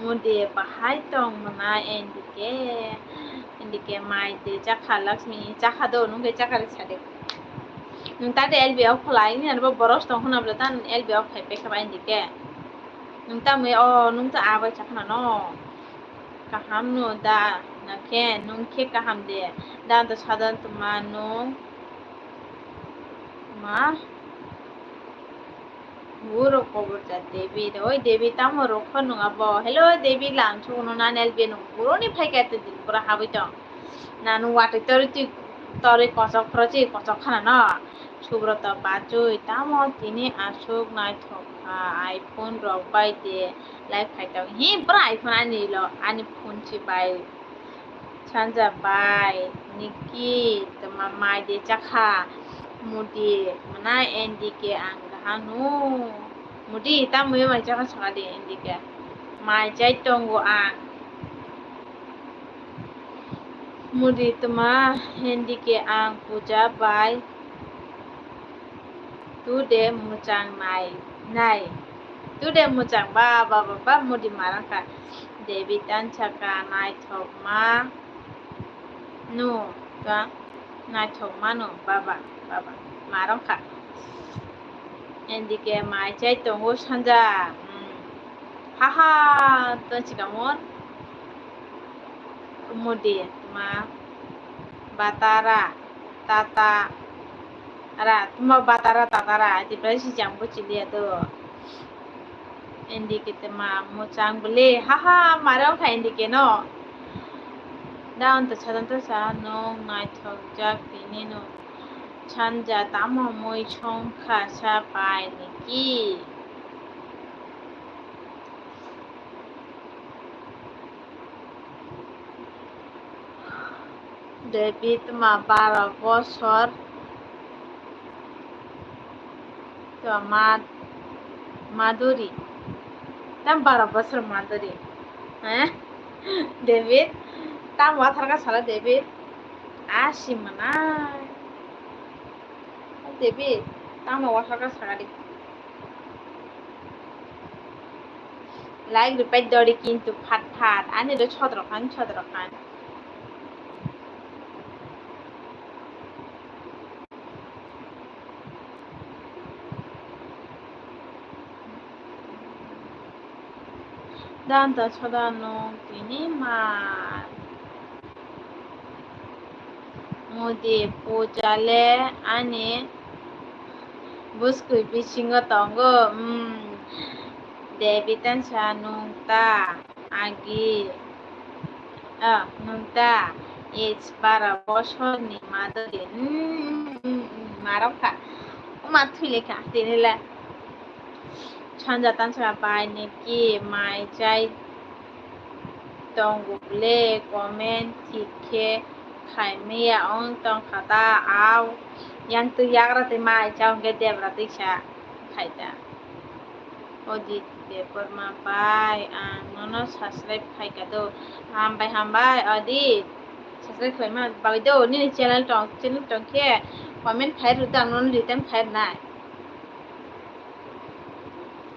Mudi bahai tong mwnai N D K, N D K mai de chakha Lakshmi chakha do nung ke chakha ri sade. Nung ta de L B off khlai ni arbo boros tong khna bla tan L B off khai pe khaba N D K. Nung ta mui o nung ta abai chakha na no. Kaham no da na khe nung khe kaham de. Da to sadan to ma nung ma. Uro kobor ja David. Oi David, tamo rokho nung abo? Hello David, lam chugo no nan L B nung buroni phai khe te din pura haboi tong. Nanu watwi torwi twi torwi kochok phoro chi kochok khana no. Subrata bachoi, tamo tini aswk naithok kha, iPhone rok bai de lai phai tong. Hi pura iPhone ani lo, ani phone si bai. Sanja bai, Niki, tma mai de chakha, Mudi, mwnai N D K ang kaham no. Mudi, tamo mai chakha saka de N D K. Mai chai tongo ang. Mudi tma N D K ang puja bai. Today muchang nai, nai. Today muchang ba, ba, ba, ba, mudi marang kha. David tan saka naithok ma no, ta naithok ma no, baba, baba, marang kha. N D K mai chai tongo Sanja. Hmm. Ha ha, to chikamon. Mudi ma batara tata ra, tuma batara tata ra, tipra si jang bo chiliya do. N D K te ma muchang bole, ha ha, mare ongkha N D K no. Da onto sadan to sa, nung naithok jak tini no. Sanja tamo mui songkha sa pai Niki. David ma baro bosor to ma, Maduri. Tam baro bosor Maduri. Eh? David, tam watharka sala David. Asi mana. David, tam watharka sala di. Like rwpai dori kintu phat phat. Ani do sodrokhan, sodrokhan. Danta soda nung tini mal. Mudi puja le ani bwskwi bisingo tongo, mm. Devi tansa nung ta agi, ah, nung ta age bara bosorni madodi, hmm, hmm, hmm, marok kha, oma thwile kha, tinile. Sanja tansa bai niki mai chai tongo le comment thik khe khai maya ong tong kha ta au yang twi yagra twi mai cha hwnkhe debra twi sa khai ta. Ojit Debbarma bai ang nono subscribe khai ka do. Hambai hambai Ojit, subscribe khlaima bagwi do, nini channel tong, channel tong khe comment khai rw do, ang nono return khai rwnai.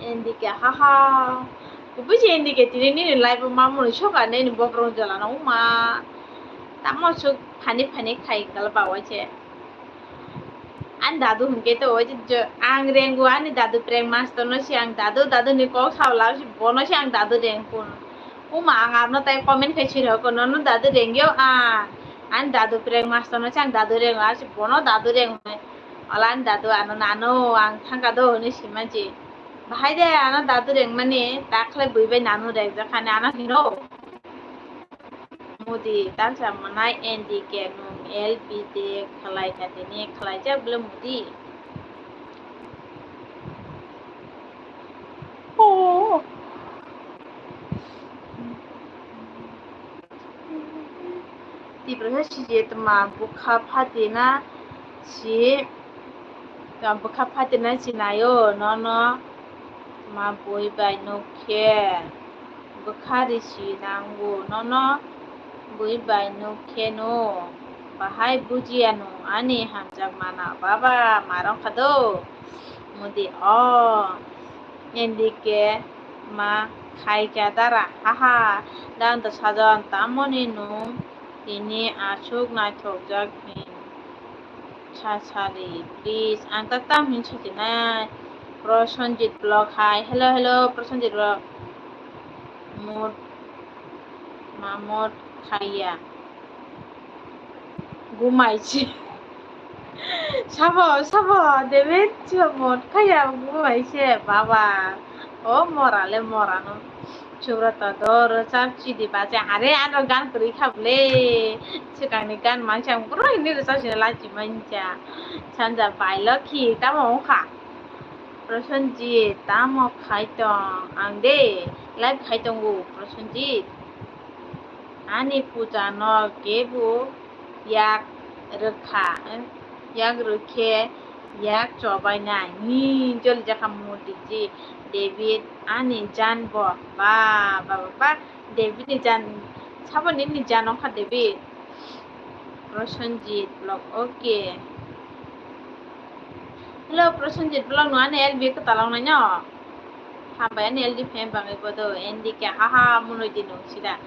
N D K, haha. Kubui se N D K tini nini live o mamoni soka nini bobrok jala no uma. Tamo suk phani phani khai kal ba wai se. Ani dadu hwnkhe to wai je, ang rengo ani dadu prank master no se ang dadu, dadu ni kok sao la se bono se ang dadu reng kun. Uma ang arno tai comment khai sirok no no dadu rengyo ang. Ani dadu prank master no se ang dadu rengo, ase bono dadu reng. Ola ani dadu ano nano ang thangka do hwnwi sima je. Bahai de ano dadu rengmani, takhle bui bai nano rengjakhani ano hino. Mudi tansa manai N D K nung L P de khlai ka tini khlaijak bwle mudi. Oh. Tiprasa siji tma bwkha phatina si, tma bwkha phatina si naio nono tma bui bai nuk khe bwkha risi nango nono bui bai nuk khe no bahai bujiya no ani hamjak mana baba marok kha do mudi o. N D K ma khai kya dara, haha, dan to sajon, tamoni nung tini aswk naithokjak hin sa sadi, please, ang ta tam hin sadi nai. Prosenjit vlog hai, hello, hello, Prosenjit vlog. Mut, mamut khaiya. Gumai se. Sabo, sabo, David, sabo, mot khaya gumai se, baba. O mora le mora no. Subrata do rwchap chidi bacha. Are ano gan kwrwi kha bwle. Swkangni gan mansa ang pura hini rwchap sini lachi mancha. Sanja bai lokhi tamo wngkha. Prosenjit, tamo khai tong? Ang de live khai tongo, Prosenjit. Ani puja no kebo yak rwkha, yak rwkhe yak chobainai. Ni joli jakha modi ji David ani jan bo. Ba, ba, ba, ba. David ni jan, sabo nini jan wngkha David. Prosenjit vlog, okay. Hello, Prosenjit vlog no ani L B kwtal wngnaino. Hambai ani L D fan bangwi bodo, N D K haha munoi di nung sida.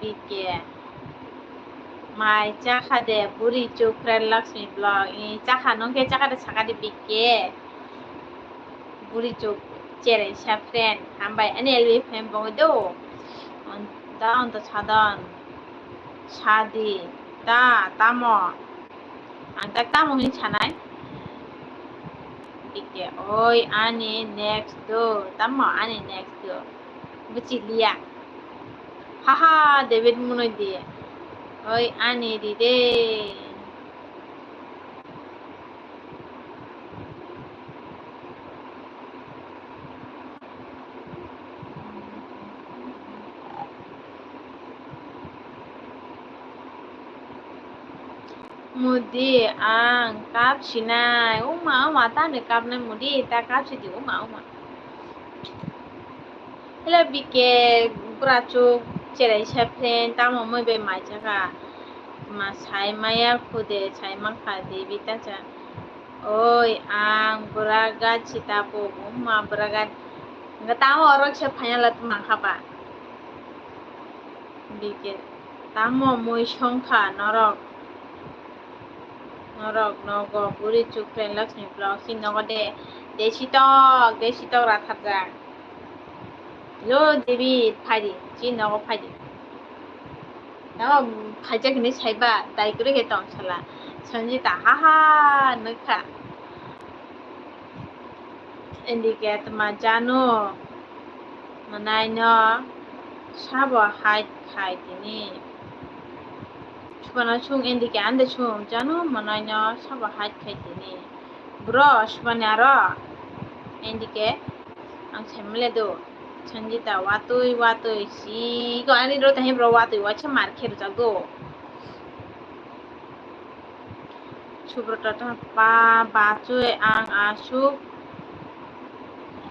B K. Mai chakha de, buri chuk friend Lakshmi vlog. I chakha nung khe chakha de saka de B K. Buri chuk cherai sa friend. Hambai ani L B fan bangwi do. On, da on to sadon. Sadi, ta, tamo? Ang ta tamo hin sanai? Ike, oi, ani next do. Tamo ani next do? Buchi liya. Haha, David munoi di. Oi, ani di de. Mudi ang kap sinai, uma, uma, tani kapnai mudi, ta kap sidi, uma, uma. Hello, B K, bura chuk cherai sa friend, tamo moi bai mai chakha. Ma sai maya khude, sai mankha de, bita cha. Oi, ang bura gat sita po, uma bura gat. Nga tamo orok se phanya la tuma kha ba. B K, tamo moi songkha norok. Norok nogo buri chuk friend Lakshmi vlog si nogo de. De sitok, de sitok ratharjak. Lo Devi, phaidi, si nogo phaidi. Tamo phaijak hinwi saiba, dai kwrwi khe tong sala. Sanjita, haha, nukha. N D K tma jano. Mwnaino sabo hide khai tini. Subano sung N D K ande sung jano mwnaino sabo hide khai tini. Bro, subani aro N D K ang semle do. Sanjita watui watui si go ani ro tahi bro watui wacha mar khe rwjago. Subrata ta pa bachoi ang asuk,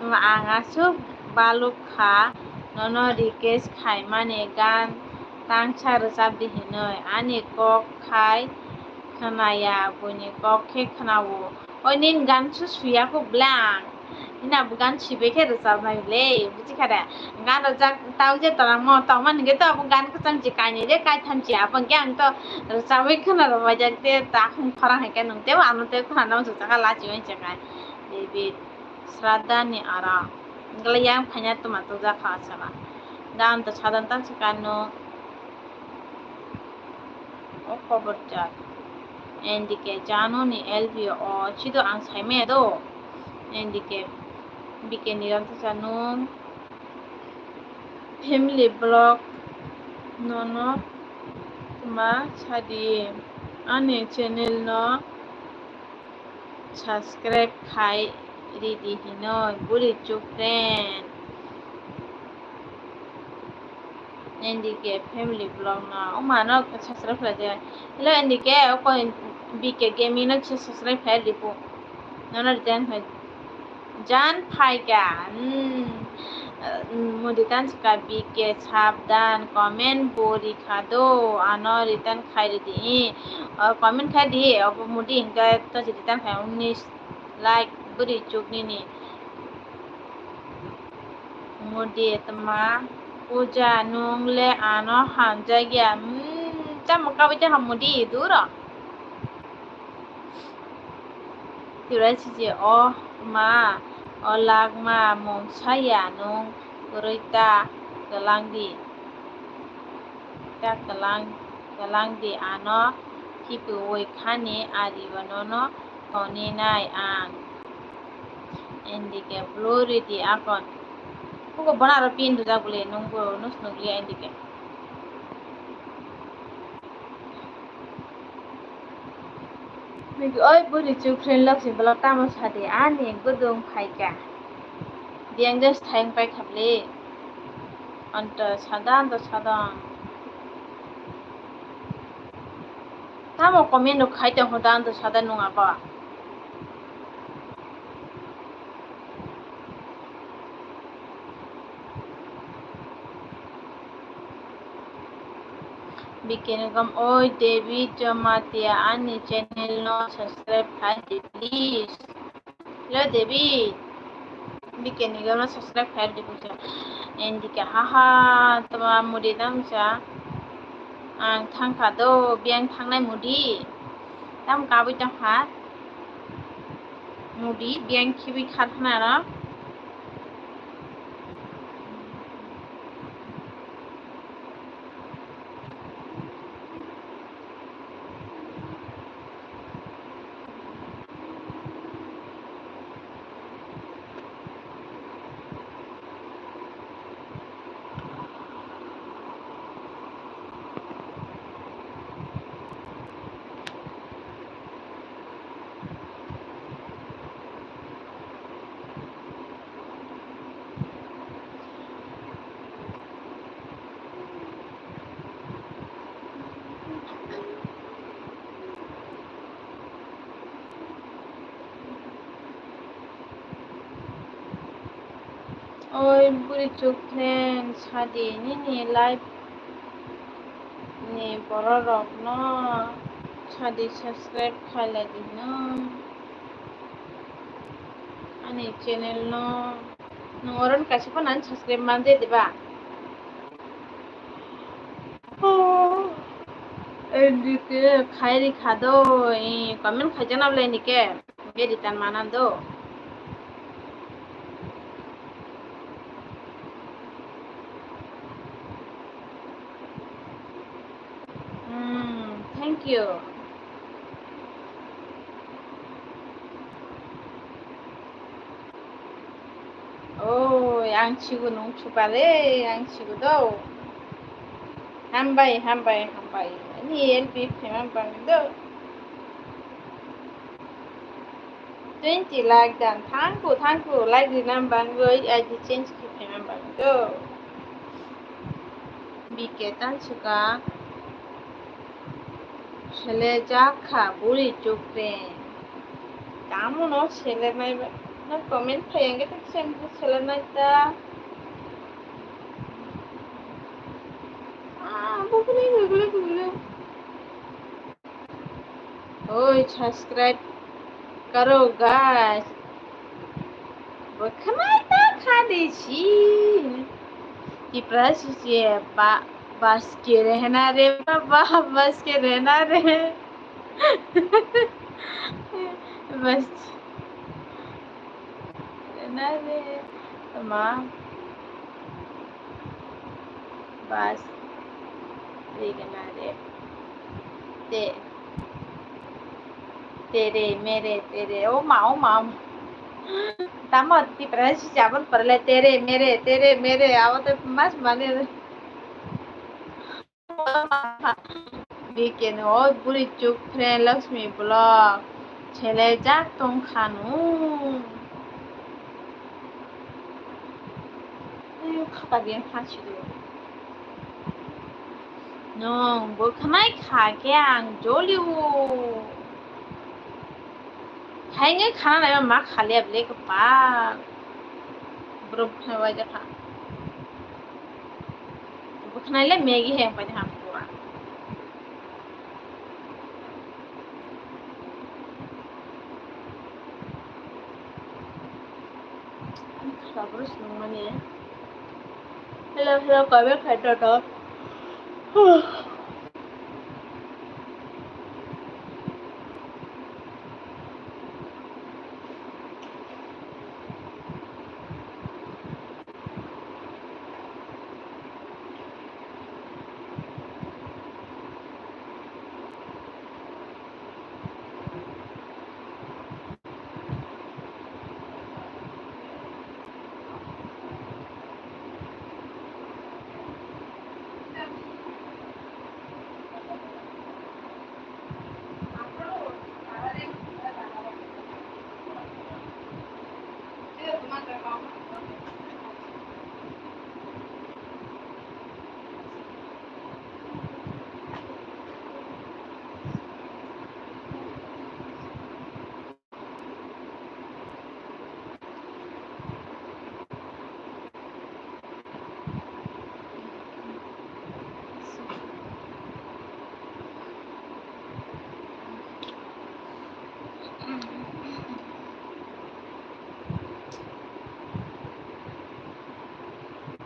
ang asuk baluk kha, nono request khaimani gan tangsa rwchapdi hinwi, ani kok khai khwnaya, buini kok khe khwnao. Oi nini gan su suya kho bwle ang. Nini abo gan sibui khe rwchapnai le, buji kha de? Gan rwjak tau je torang mo, tongmani hwnkhe to abo gan kwchang se kainwi je kaitham se, abo hwnkhe ang to rwchabwi khwna rwbaijak de, ta khung khorang hai khe nwng tebo ano tei khwna nang swchaka lachiwi se kai. David, Shraddha ni ara. Hwnkhe yang phaina twma tubujak kha sala. Gan to sadon tang se kanu. O khobor jak. N D K jano ni L B o chido ang saimaya do. N D K B K ni rang tisa nung family vlog nono tuma sadi ani channel no subscribe khai ridi hinoi buri chuk friend. N D K family vlog no oma no subscribe khlai de. Hello N D K, oko B K gaming no subscribe khlai di po. Nono return khai jan phai ka. Hmm. Mudi tan sika B K sabdan comment bo rikha do. Ano return khai di. Comment khai di. Obo mudi hingke to return khai unis like buri chuk nini. Mudi tma puja nung le ano hamjakya. Hmm, tamo kabui tei ham mudi duro. Tiwrai siji o ma, o lak ma mung saya nung kwrwi ta kwlang di. Ta kwlang, kwlang di ano khipiui khani ari o nono. Toni nai ang. N D K blue ridi akon. Kugo bona aro pin rwjak bole nungbo nus nukliya N D K. Niki oi buri chuk friend lok si blok tamo sadi ani gudung phaika. Diang just thaing pai khapli. Anto sadang to sadang. Tamo comment rok khai tong kho da, anto sada nung abo. Bikini gom oi David Jamatia ani channel no subscribe khai di please. Hello Devi, bikini gana subscribe khai di kucha. N D K haha, tama mudi tamsa. Ang thangkha do, biyang thangnai mudi. Tam kabui tongkha. Mudi, biyang khibui kha thangnai ro. Oi buri chuk phen sadi nini live ni borok rok no sadi subscribe khailai di no ani channel no. Nwng oro ni kaisa phano ani subscribe man je diba? N D K khai ri kha do, comment khaijana bole N D K, hingke return manan do. Hmm, thank you. Oi, Ang sigo nung supa le, ang sigo do. Hambai, hambai, hambai. Ani L B phaima bang do. Twenty like dan. Thank you, thank you. Like rina bang do, I D change khe phaima bang do. B K tan suka. Sele jakha buri chukre. Tamo no sele nai ba. Na comment phai ang ke tak sem sele nai ta. Ah, bukule, bukule, bukule. Oi, subscribe karo, guys. Bwkhanai ta kha de si. Tipra si se ba, bas ke rehna re baba, bas ke rehna re. Bas rehna re. Ma. Bas. Rehna re. Te. Tere, mere, tere. O ma, o ma, o ma. Tamo Tipra si jabon parle tere, mere, tere, mere. Abo to mas mane. Bikeno, o buri chuk friend Lakshmi vlog. Sele jak tong khanu. Ayo, khata biyan kha sido. Nwng bwkhanai kha khe ang jolio. Haino khana naima ma khaliya bwle kwpal. Bwrwk bwkhanai waijak kha. Bwkhanai le Maggie hai wngpai kha pura. Ani khwlabwrwi swngmani. Hello, hello, comment khai to to.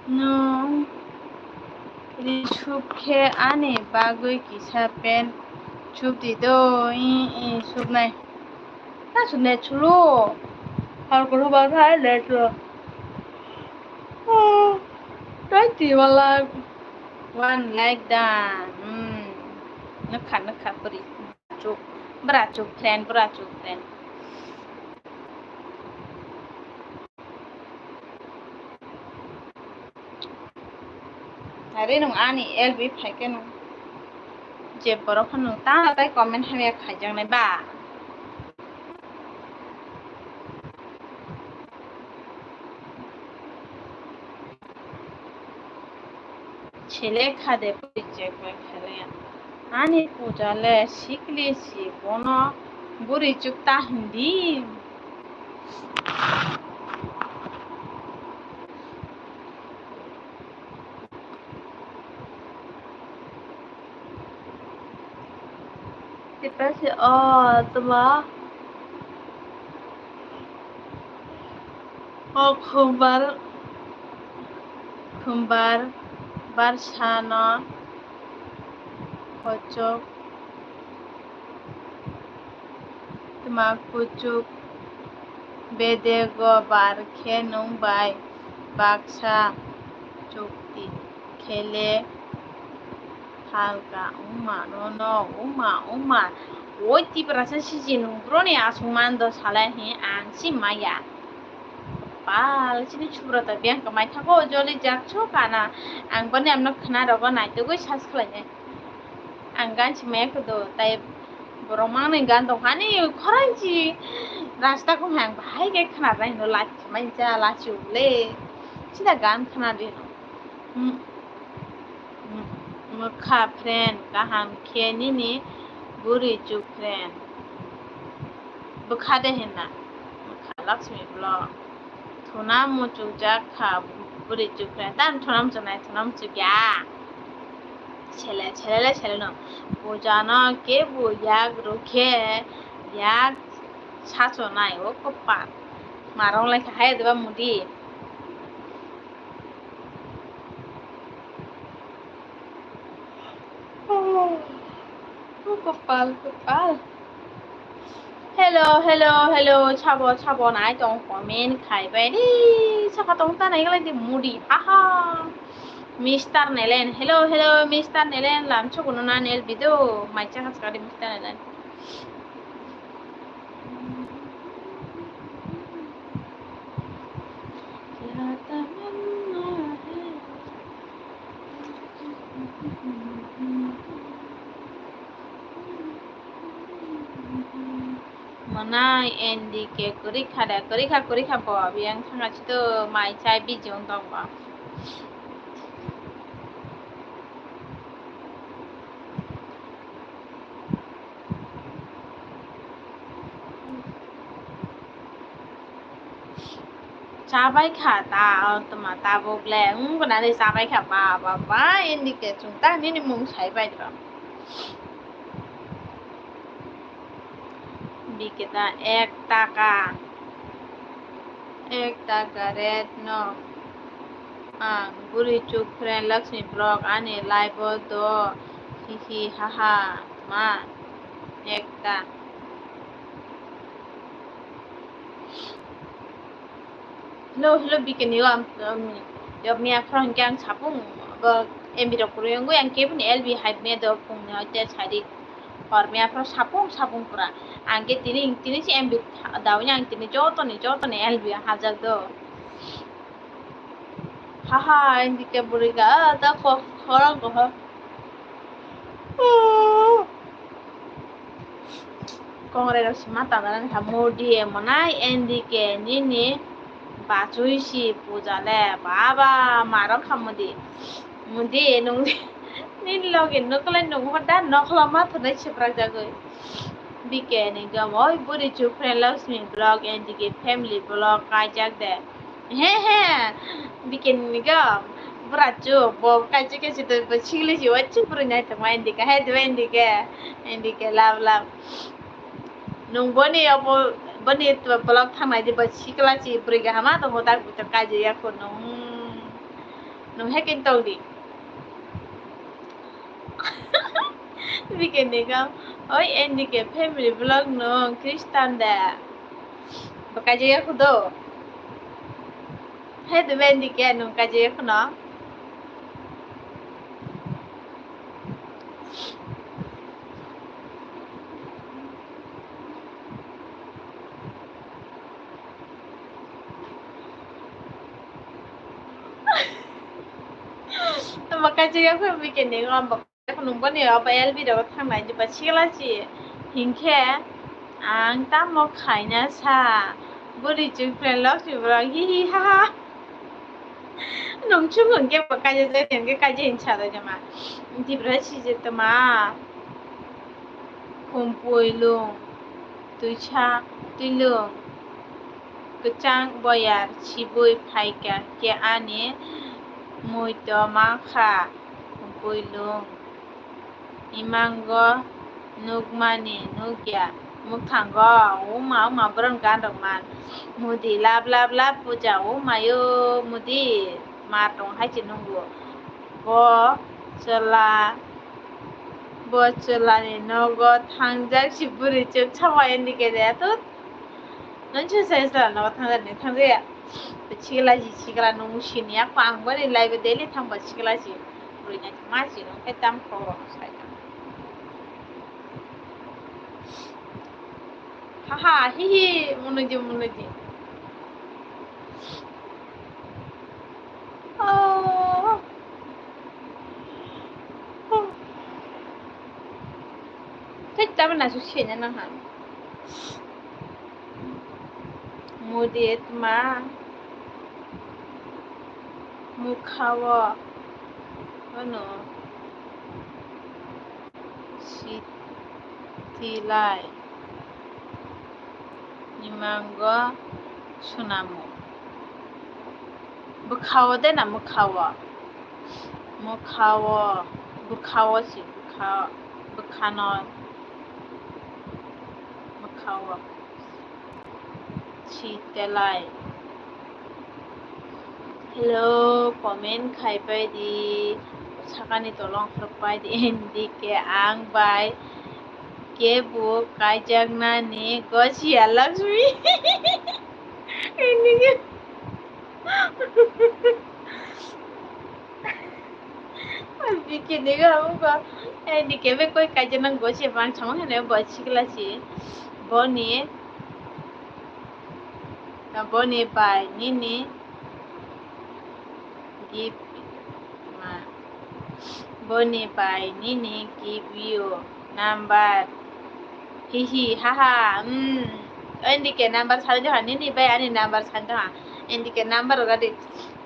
Nwng ri sub khe ani bagwi kisa pant sub di do, ii, ii, subnai. Ta subnai sulu. Hor kuthuk ba kha net rw. Twenty wala one like da. Hmm. Nukha, nukha, puri. Chuk. Bra chuk friend, bra chuk friend. Are nwng ani L B phai khe nwng je borok phano nwng ta tai comment hamya khaijaknai ba. Sele kha de puri je koi khale. Ani puja le sikli si bono buri chuk ta hindi. Kita si o tuma o khumbar khumbar barsano kochok. Tma kuchuk bedego bar khe nwng bai baksa chukti khele phalka wngma nono wngma wngma. Oi Tiprasa siji nwng broni aswk mando salai hi ang si maya. Pal, chini Subrata biyang kamai thago, joli jak so kana. Ang boni amno khna rogo naitugwi sas khlainai. Ang gan si maya kudo, tai borok mangnai gan tong hani khorang si rasta kung ang bahai khe khna rai no lach mai ja lach ule. Sida gan khna di no. Hmm. Mwkha friend kaham khe nini bwrwi chuk friend. Bwkha de hinna. Mwkha Lakshmi vlog. Thuna muchuk jak kha bwrwi chuk friend. Tam thuna muchuk nai thuna muchuk ya. Sele sele le sele no. Puja no ke bu yak rukhe yak sacho nai o kopa. Marong lai kha hai de ba mudi. Oh, kopal, kopal. Hello, hello, hello, sabo, sabo nai tong comment khai bai di, saka tong ta nai galai di mudi, haha. Mister Nelen, hello, hello, Mister Nelen, lam chukunu na nel bido, mai chaka chaka di Mister Nelen. Mwnai N D K kwrwi kha de, kwrwi kha, kwrwi kha bo, biyang thangkha chito mai chai busy wng tong bo. Chabai kha ta, o tma tabuk le, wng gwnani chabai kha, ba, ba, ba, N D K chwng ta nini mung sai bai rw. Biketa ek taka, ek taka red no. Ang bwrwi chuk friend Lakshmi vlog ani live o do, hihi haha ma ekta. Hello, hello, bikini o ang, um, yokni aphano hwnkhe ang sapung bo M B rok kwrwi wngwi ang keboni L B hai medo phungni hoite sadi horni aphano sapung sapung pura. Ang khe tini, tini se M B dauni ang tini jotoni, jotoni L B hajak do. Haha, N D K bwrwi ga, ah, ta kok khorang koha. Kongrai rok sima tangrani ha modi monai N D K nini bachoi si puja le baba marok ha modi. Modi nung nini logi nukle nung hoda nokla ma thunai siprak jagoi. B K ni gam oi buri chuk friend Lakshmi vlog N D K family vlog kaijak de. He he, bikini ga, bwrachuk, bo kaisa kaisa twi bo sigli si, waisa bwrwi naithok ma indike, hai diba indike, indike love love. Nung boni obo, boni vlog thangnai di, bo sikla si bwrwi kaham ma tongo, tak buchuk kaijak ya kho nung, nung he kin tong di. Bikini gam, oi N D K family vlog no Christian da. Bakaji ya kudo. Hai do N D K no kaji ya kuno. Bakaji ya kuno bikini gam. Nung boni obo L B rogo thangnai diba sikla si hinkhe ang tamo khaina sa buri chuk friend lok si bro hi hi ha ha. Nung chuk hinkhe bo kaijak jai hinkhe kaijak hin sa rw jama. Dibra si je tama. Khumpui lung, twisa twilung, kwchang boyar sibui phaikha khe ani muito mankha. Khumpui lung. Imango nukmani nukya mwkhango, uma uma borok gan rok man. Mudi lab lab lab puja umayo mudi ma tong hai se nungo. Bo chwla, bo chwlani nogo thangjak si bwrwi chwk sama indike de tut. Nonse sai sala no thangja ni thangja ya. Sikla si sikla nung sini ya ko ang bari live daily thang ba sikla si. Buri na ma si no kai tam ko ro sai. Ha ha hi hi munuji munuji. Thik, tabuk naisuk siyana nang ha. Mudi tma mukha o ano sitilai imango sunamo. Bwkha o de na mwkha o? Mwkha o, bwkha o si, bwkha, bwkha no, mwkha o si telai. Hello, comment khai pai di, sakani tolong khorok pai di, N D K ang bai kebo kaijaknani Gosia Lakshmi. N D K. Bikini ga ugo. N D K be koi kaijak nang Gosia bang sama hene bo sikla si. Boni, boni bai nini gift ma. Boni bai nini give you number. Hihi haha. Hmm. N D K number sari doha, nini bai ani number sari doha. N D K number rok adi.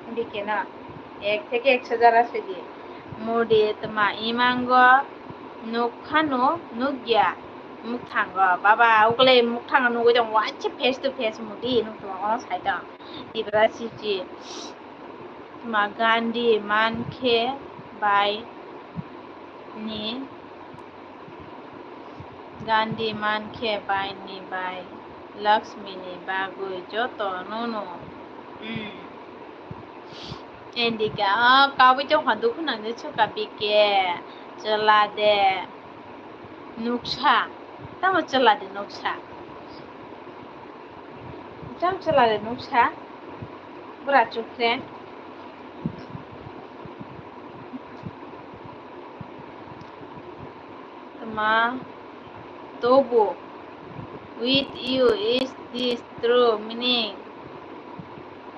N D K no ek theke ekso jora sidi. Mudi tma imango nukha no nukya mukthango. Baba, ukle mukthango nugwi tong waisa face to face mudi nuk tma ono sai tong. Tibra siji. Tma Gandhi mankhe bai ni, Gandhi mankhe bai ni bai Lakshmi ni bagwi joto nono. Hmm. N D K o kabui tongkha dukhu nangni suka bike chwla de nuksa tamo chwla de nuksa. Jang chwla de nuksa bwra chukre. Tma tobu with you is this true meaning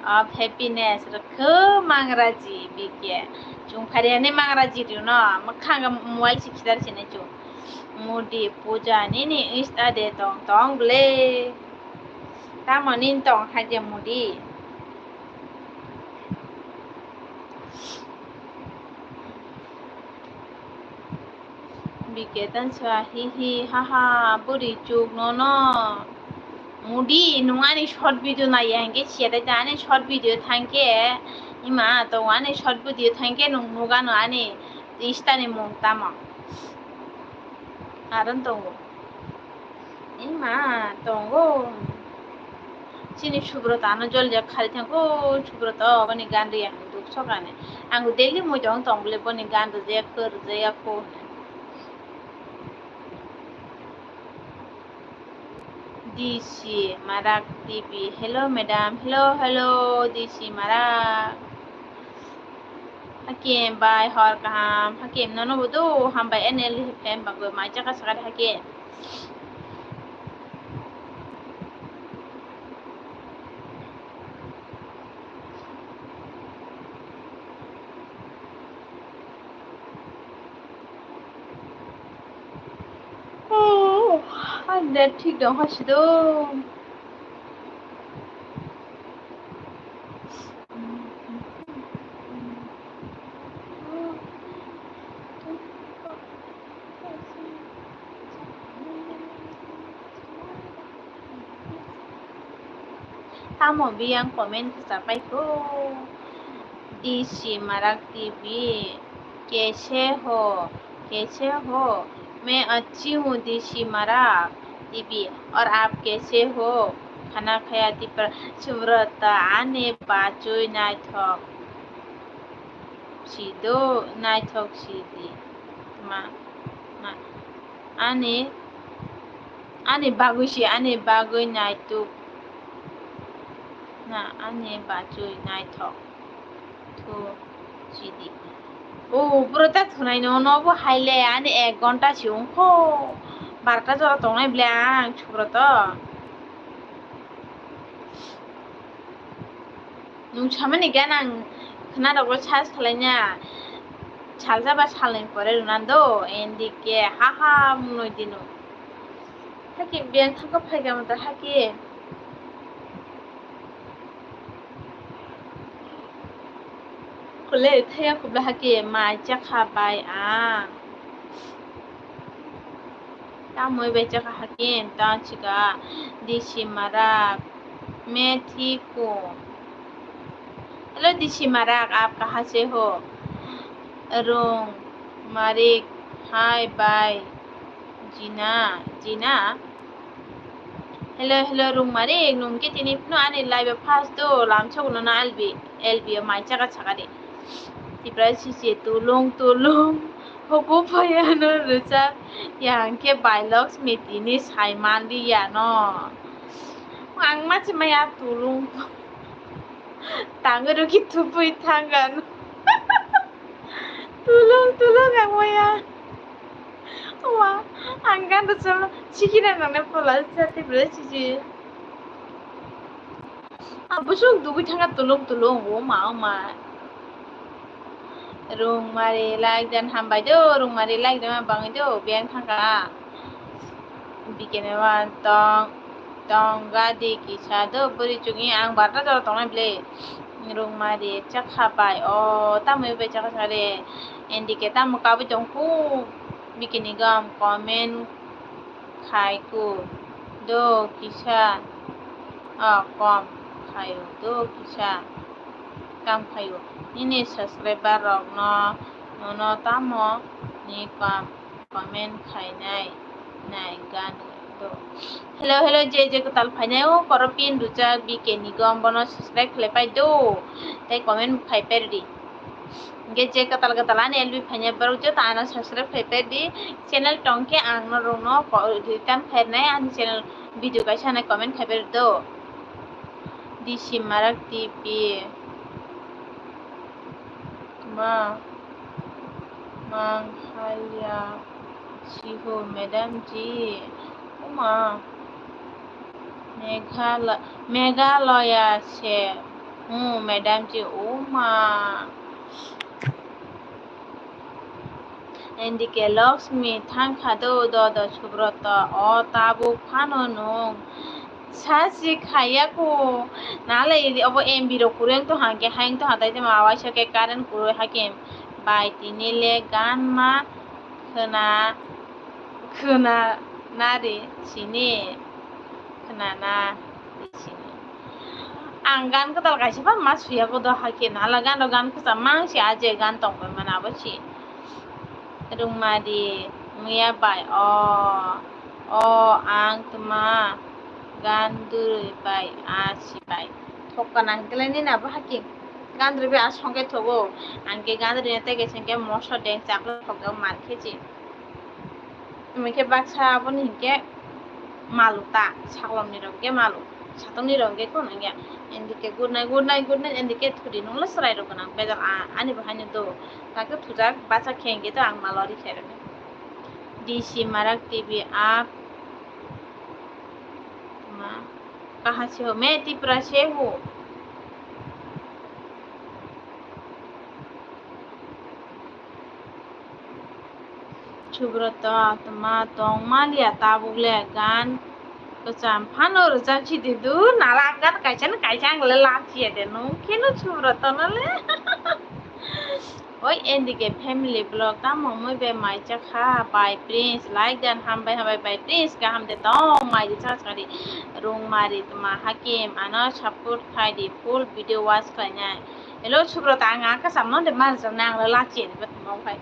of happiness. Rwkhe mangraji bike chungkhari ani mangraji rino mwkhang mobile si khidar sini chu. Mudi puja nini insta de tong tong ble. Tamo nini tong hai je mudi. Bike tan sa hi hi ha ha buri chuk no no. Mudi nung ani short video nai ya hingke siya dai ta ani short video thangke ima to ani short video thangke nung nuga no ani insta ni mung tamo. Aron tongo. Ima tongo. Chini Subrata ano jol jak khari thangko, Subrata o bani gan riya ang duk sokani. Ang daily mui tong tong bole boni gan rwjak ko, rwjak ko. D C Marak T V. Hello madam. Hello, hello, D C Marak. Hakim bai hor kaham. Hakim nono bo do hambai N L F M bagwi mai chaka sakari Hakim. Oh, net thik dong hasido. Tamo biyang comment kwchak pai kho. D C Marak T V, kaise ho, kaise ho? Main achhi hu D C Marak T V, aur aap kaise ho? Khana khaya Tipra, Subrata, ani bachoi naithok. Sido naithok sidi. Ma, ma, ani, ani bagwi si, ani bagwi naituk. Na, ani bachoi naithok. Thu sidi. O, bwrwi ta thunai no, no bo haile, ani ek ghonta si wngkho. Barota jora tongnai ble ang, Subrata. Nwng samani gan ang khwnarogo search khlaina, salsa ba salnwi pore rwna do, N D K, ha ha, mwnwi dino. Hake biyang thangkha phaikha mata hake. Kule thaya kubla hake mai chakha bai ang. Tamoi bai chakha hake tang chika disi marak methi ku. Hello disi marak, aap kaha se ho? Rung marik, hi bye. Jina, Jina. Hello, hello, Rungmari, nwng khe tini phano ani live o first do lamsok no na L B, L B o mai chaka chaka de. Tipra sisi tulung tulung hobu phaya no rwchap ya hwnkhe bai Lakshmi tini sai manliya no. Ang ma se maya tulung tangwi rwkhe thupui thangkha no. Tulung tulung ang maya. Wa, ang gan rwchapna sikina nangna pola jati bwlai siji. Ang busuk dugui thangkha tulung tulung, o ma, o ma. Rungmari like dan hambai do, Rungmari like dan ma bangwi do, biyang thangkha. Bikini wan tong, tong gadi kisa do, bwrwi chukni ang barta jora tongnai bwle. Rungmari chakha bai, o, tamwi bai chakha sare. N D K tamo kabui tongkhu, bikini gam comment khai ku do kisa, o, kom khaio do kisa, kam khaio. Nini subscriber rokno nono tamo ni kom comment khainai nai gan do. Hello, hello, je je kwtal phainai o koro pin rwchak B K ni gom bono subscribe khlai pai do. Tei comment khai pai rwdi. Hingke je kwtal kwtal ani L B phainai borok joto ano subscribe khlai pai di. Channel tong khe ang norokno ko-, return khairnai ani channel video kaisa hinwi comment khai pai do. D C Marak T V. Ma, mang haya siho madam ji. Uma. Meghala-, Meghalaya se. Hmm, madam ji, uma. N D K Lakshmi thangkha do, do, do, Subroto, o tabuk phano nwng sachi khaya ko. Nalai obo M B rok kwrwi wng tongkha, hwnkhe hayung tongkha, tei temo waisa khe current kwrwi hakhe bai tini le gan ma khwna, khwna nari sini, khwna na sini. Ang gan kwtal kaisa pha ma suya ko do hakhe nala gan rok gan kwcham mang si a je gan tong pai mano abo si. Rungmari muya bai o, o ang tma gan duri bai a si bai. Thok kana hwnkhe lai nini abo hakhe gan duri bai a songkhe thogo. Ang khe gan duri tei kaisa hwnkhe moso deng chakle thokjak mar khe si. Tumi khe baksa aboni hinkhe malu ta, saklomni rok hinkhe malu, satokni rok hinkhe kono hinkhe. N D K good night, good night, good night, N D K thudi nungla chwrai rok gwnang bejal a-, ani bo haino do. Takhe thujak bacha khe hinkhe to ang malo ri khe rwgwi. D C Marak T V app. Ma, kaha se ho? Main Tripura se ho. Subroto, tma tong maliya tabuk le gan kwcham phano rwjak sidi dur nala gan kaisa no kaisa ang le lachiya de nung kheno Subroto no le. Oi N D K family vlog tamo mui bai mai chakha bai Prince like dan hambai hambai bai Prince kaham de tong mai di chakha di Rungmari tma Hakim ano support khai di full video watch khlainai. Hello, Subroto, ang ang kasamno de manjak nang le lachi ni ba tongma khai.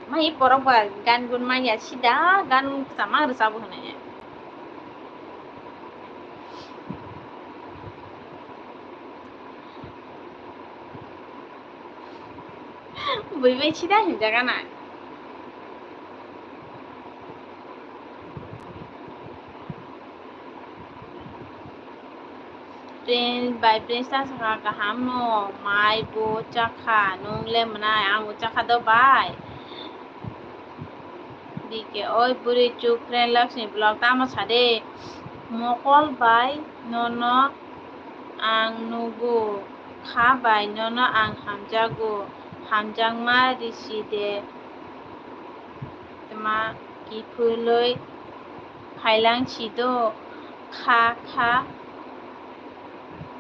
Mai borok ba gan gun manya sida gan kasam ang rwchabo hwnwi. Bui bai sida hinjak ana. Prince bai Prince ta sakha kaham no mai bo chakha nung le mwnai ang bo chakha do bai. D K oi bwrwi chuk friend Lakshmi vlog tamo sade mokol bai nono ang nugo kha bai nono ang hamjago hamjakma risi de tma kiphilwi Phailang sido kha kha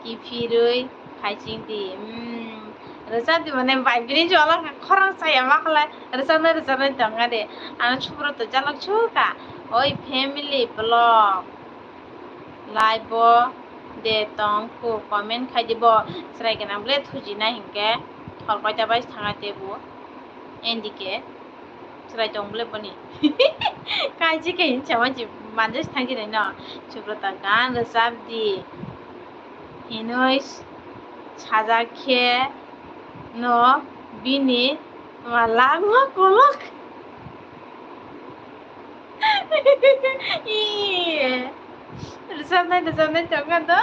kiphirwi phaising di. Hmm, rwchap di mane bai bini jwala khorang chaya ma khalai rwchapnai rwchapnai tongkha de. Ano Subrata jalak suka. Oi family vlog live o de tong kho comment khai di bo chwrai gwnang ble thuji nai hinkhe thor koita bai thanga tebu N D K. Chwrai tong bole boni. Kaisa khe hinsa mansi manjak thang khe no. Subrata gan rwchap di. Hinwi sajak khe no bini ma langma kolok. Iye. Rwchapnai rwchapnai tongkha do.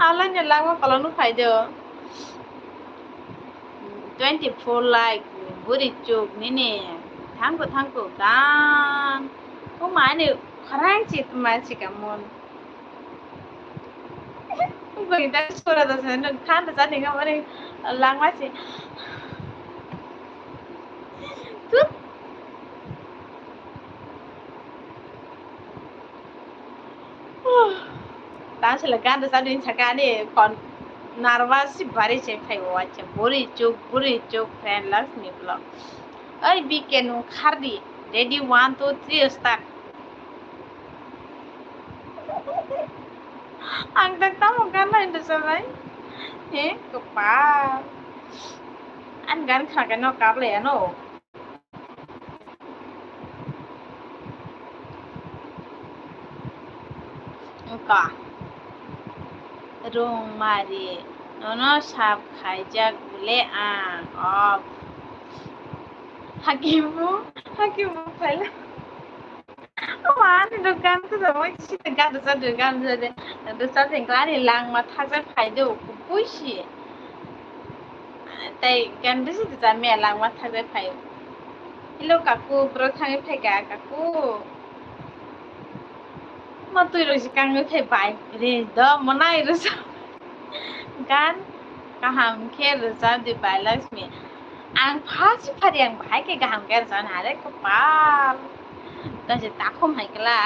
Alaini langma kolokno phai do. Twenty four like buri chuk nini thangko thangko gan. O mani khorang chit ma chika mon. Buri da sura da sen khan da jani ga mani langma chi. Tut. Tang sila gan rwchapdi saka ani kon nervous si bari se phai o acha buri chuk buri chuk friend Lakshmi vlog. Oi B K nung khardi ready one two three start. Ang tak tamo gan lai rwchapnai. He kopal. An gan khna khe no kap le ano. Wngkha. Rungmari, nono sap khaijak bole ang. Off. Hakimu, hakimu phaila. Mani do gan ko jamo sita gan rwchapdi, gan rwchapdi. Rwchapdi ani langma thakjak phai do, kubui si. Tei gan bisi rwchapmaya langma thakjak phai. Hello kaku, bro thangwi phaika kaku. Ma twi rok si kangwi phai bai ri do monai rwchap. Gan kaham khe rwchapdi bai Lakshmi. Ang pha si phari ang bahai khe kaham khe rwchapna are kopal. Tei se takhum hai kla.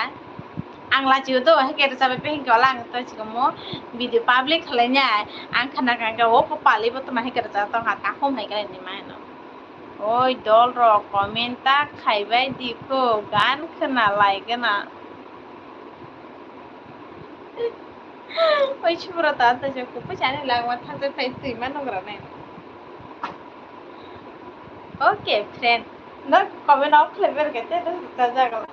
Ang lachio do hai khe rwchapwi pehing khe ola ang tei se mo video public khlai nai. Ang khna kha khe o kopal ibo tamo hai khe rwchap tong kha takhum hai khe ni ma hino. Oi dol rok comment ta khaibai di kho gan khna lai gana. Oi Subrata ta je kupu chani langma thangsa thai twi ma nongra nai. Okay friend, no comment off khlai ber kete ta jaga.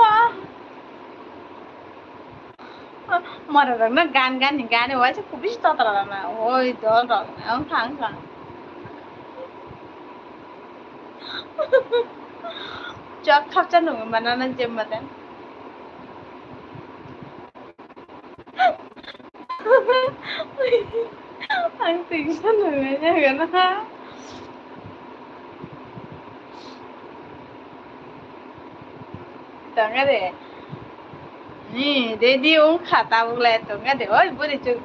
Wah. Mora rok na gan gan ni gan waisa kubis totra na oi dol rok na ang thang thang. Chok khapcha nung mana na jem mate. Ang twi kisa nungwi nangana. Tongade. Ni, ready wngkha tabuk le tongade. Oi, buri chuk.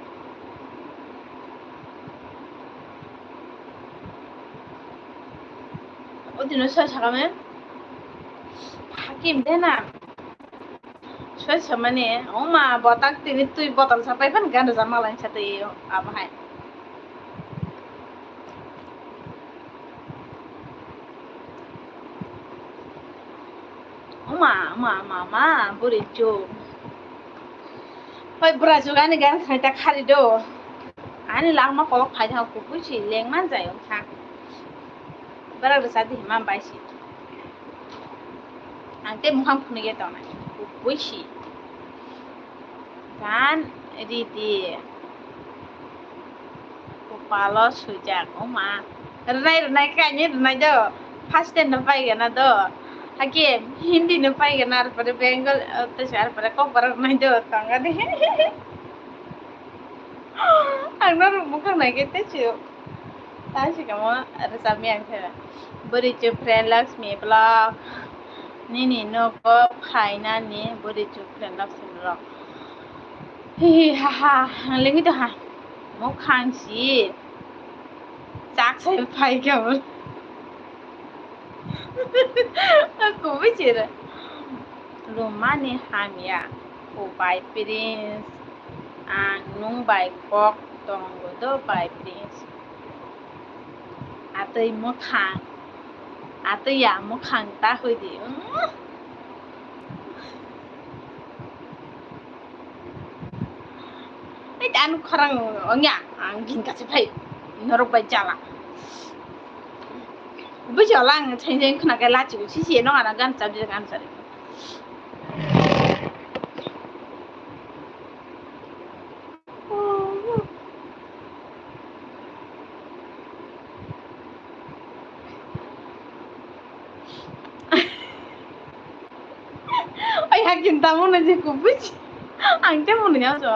O dino soi sakame. Hakim dena. Soi samani, oma botak tini twi botol sapai phan gan rwjak malai sa twi abo hai. Oma, oma, oma, oma, buri chuk. Hoi bura chuk ani gan khai ta khari do. Ani langma kolok phai thang kubui si lengman jai wngkha. Bara rwsa di hima bai si. Ang tei mukhang phunukya tongnai. Kubui si. Gan ridi. Kopalo swijak, oma. Rwnai, rwnai, khe ani rwnai do. First time no paigana do. Hake Hindi no paigana, arpore Bengal, ah, tei se arpore Kokborok rwnai do, tongani. Ang no mukhang nai khe tei se. Tang se kamo rwchapmi ang khe. Bwrwi chuk friend Lakshmi vlog. Nini nogo phainani bwrwi chukre nok swngrok. Hi hi ha ha, ang lengwi tongkha. Mukhang si chak sai phaikha bo. Kubui chire. Lumani hamya. Kubai prince. Ang nung bai kok tongo do bai prince. Atwi mwkhang. Atwi ya mwkhang ta hoi di. Ei, ta ano khorang ongya, ang gin kasa phai. Norok bai jala. Bujo lang, cheng cheng khna ke lachi, si si no ana gan chap je gan chari. Ai, hakin tamo na je kubui. Ang tamo na ya jo.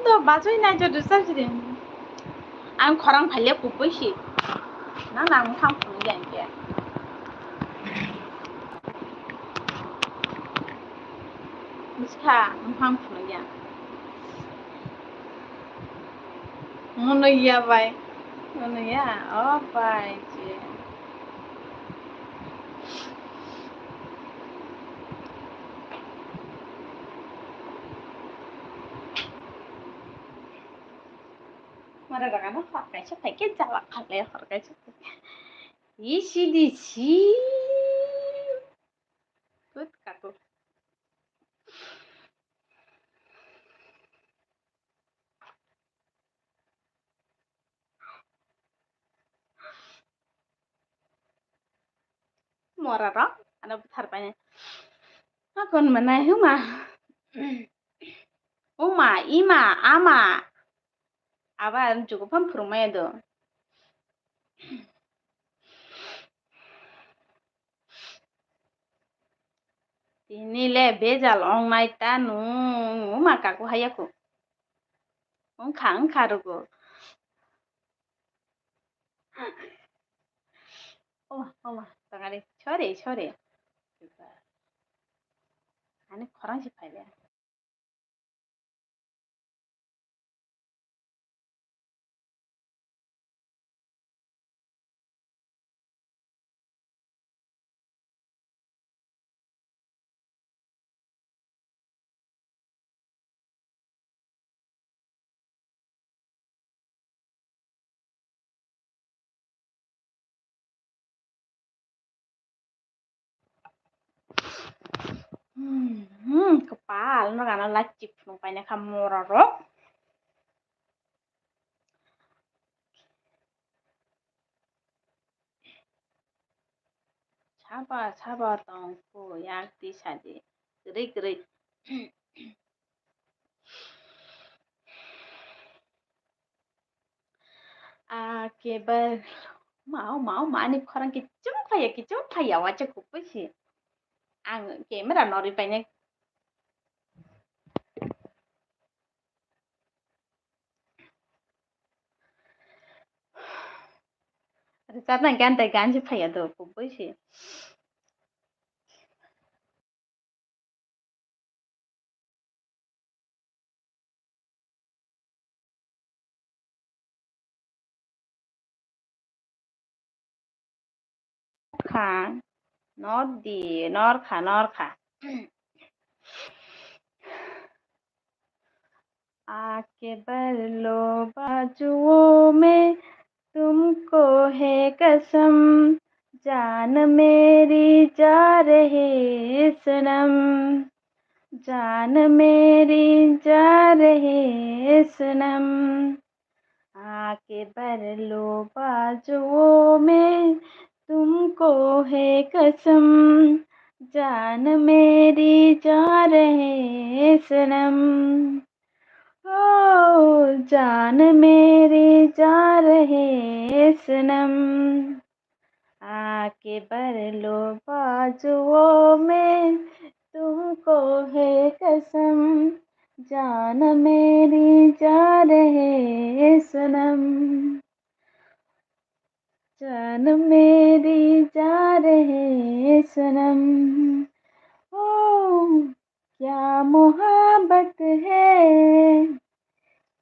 Do bachoi nai jo dusar jiri. Ang khorang phaile kubui si. Na na ang mukhang phunukya hinkhe. Bwskha mukhang phunukya. Mono ya bai. Mono ya. O bai je. Mara ragano hor kaisa phaikhe jala khaklai hor kaisa phaikhe. Isi di si. Kut kaku. Mora rok ano bwthar pai. Hakon manai huma. Uma, ima, ama. Aba ang jugo phang phwrwngmaya do. Tini le bejal ong nai ta nung, uma kaku haya ku. Ongkha, ongkha rugo. Oma, oma, tangari, sorry, sorry. Ani khorang si phaile. Hmm, hmm, kwpal no gana lachip phunuk paina kha mora rok. Saba, saba tong kho, yak twi sa di. Kwrwi, kwrwi. A kebar, ma, o ma, o ma, ani khorang kichung phaiya, kichung phaiya, wacha kupui si. Ang camera nori paine. Rwchapna gan tai gan se phaiya do, kubui se. Kha, nor di, nor kha, nor kha. आके बर लो बाजुओं में, तुमको है कसम, जान मेरी जा रहे सनम, जान मेरी जा रहे सनम। आके बर लो बाजुओं में, तुमको है कसम, जान मेरी जा रहे सनम। ओ जान मेरी जा रहे सनम। आके बर लो बाजुओं में, तुमको है कसम, जान मेरी जा रहे सनम। जान मेरी जा रहे सनम, ओ क्या मोहब्बत है,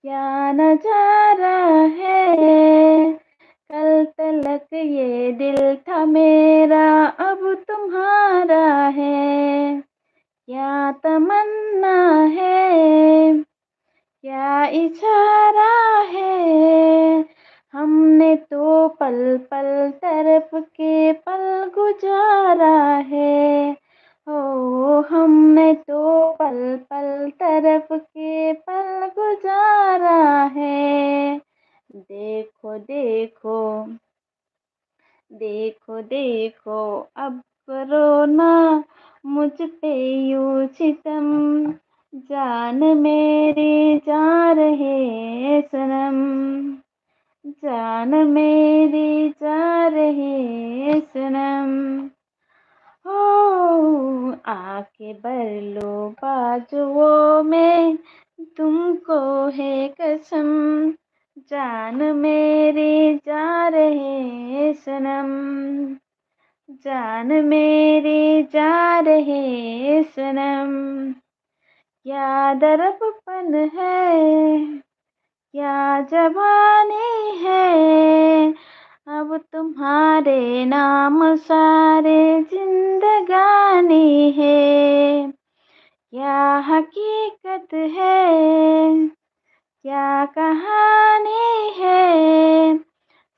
क्या नजारा है। कल तलक ये दिल था मेरा, अब तुम्हारा है। क्या तमन्ना है, क्या इशारा है, हमने तो पल पल तड़प के पल गुजारा है। ओ, हमने तो पल पल तड़प के पल गुजारा है। देखो, देखो, देखो, देखो, अब करो ना मुझ पे यूं सितम, जान मेरी जा रहे सनम, जान मेरी जा रहे सनम। ओ, आके भर लो बाजुओं में, तुमको है कसम, जान मेरी जा रहे सनम, जान मेरी जा रहे सनम। क्या दरपपन है, क्या जवानी है, अब तुम्हारे नाम सारे जिंदगानी है। क्या हकीकत है, क्या कहानी है,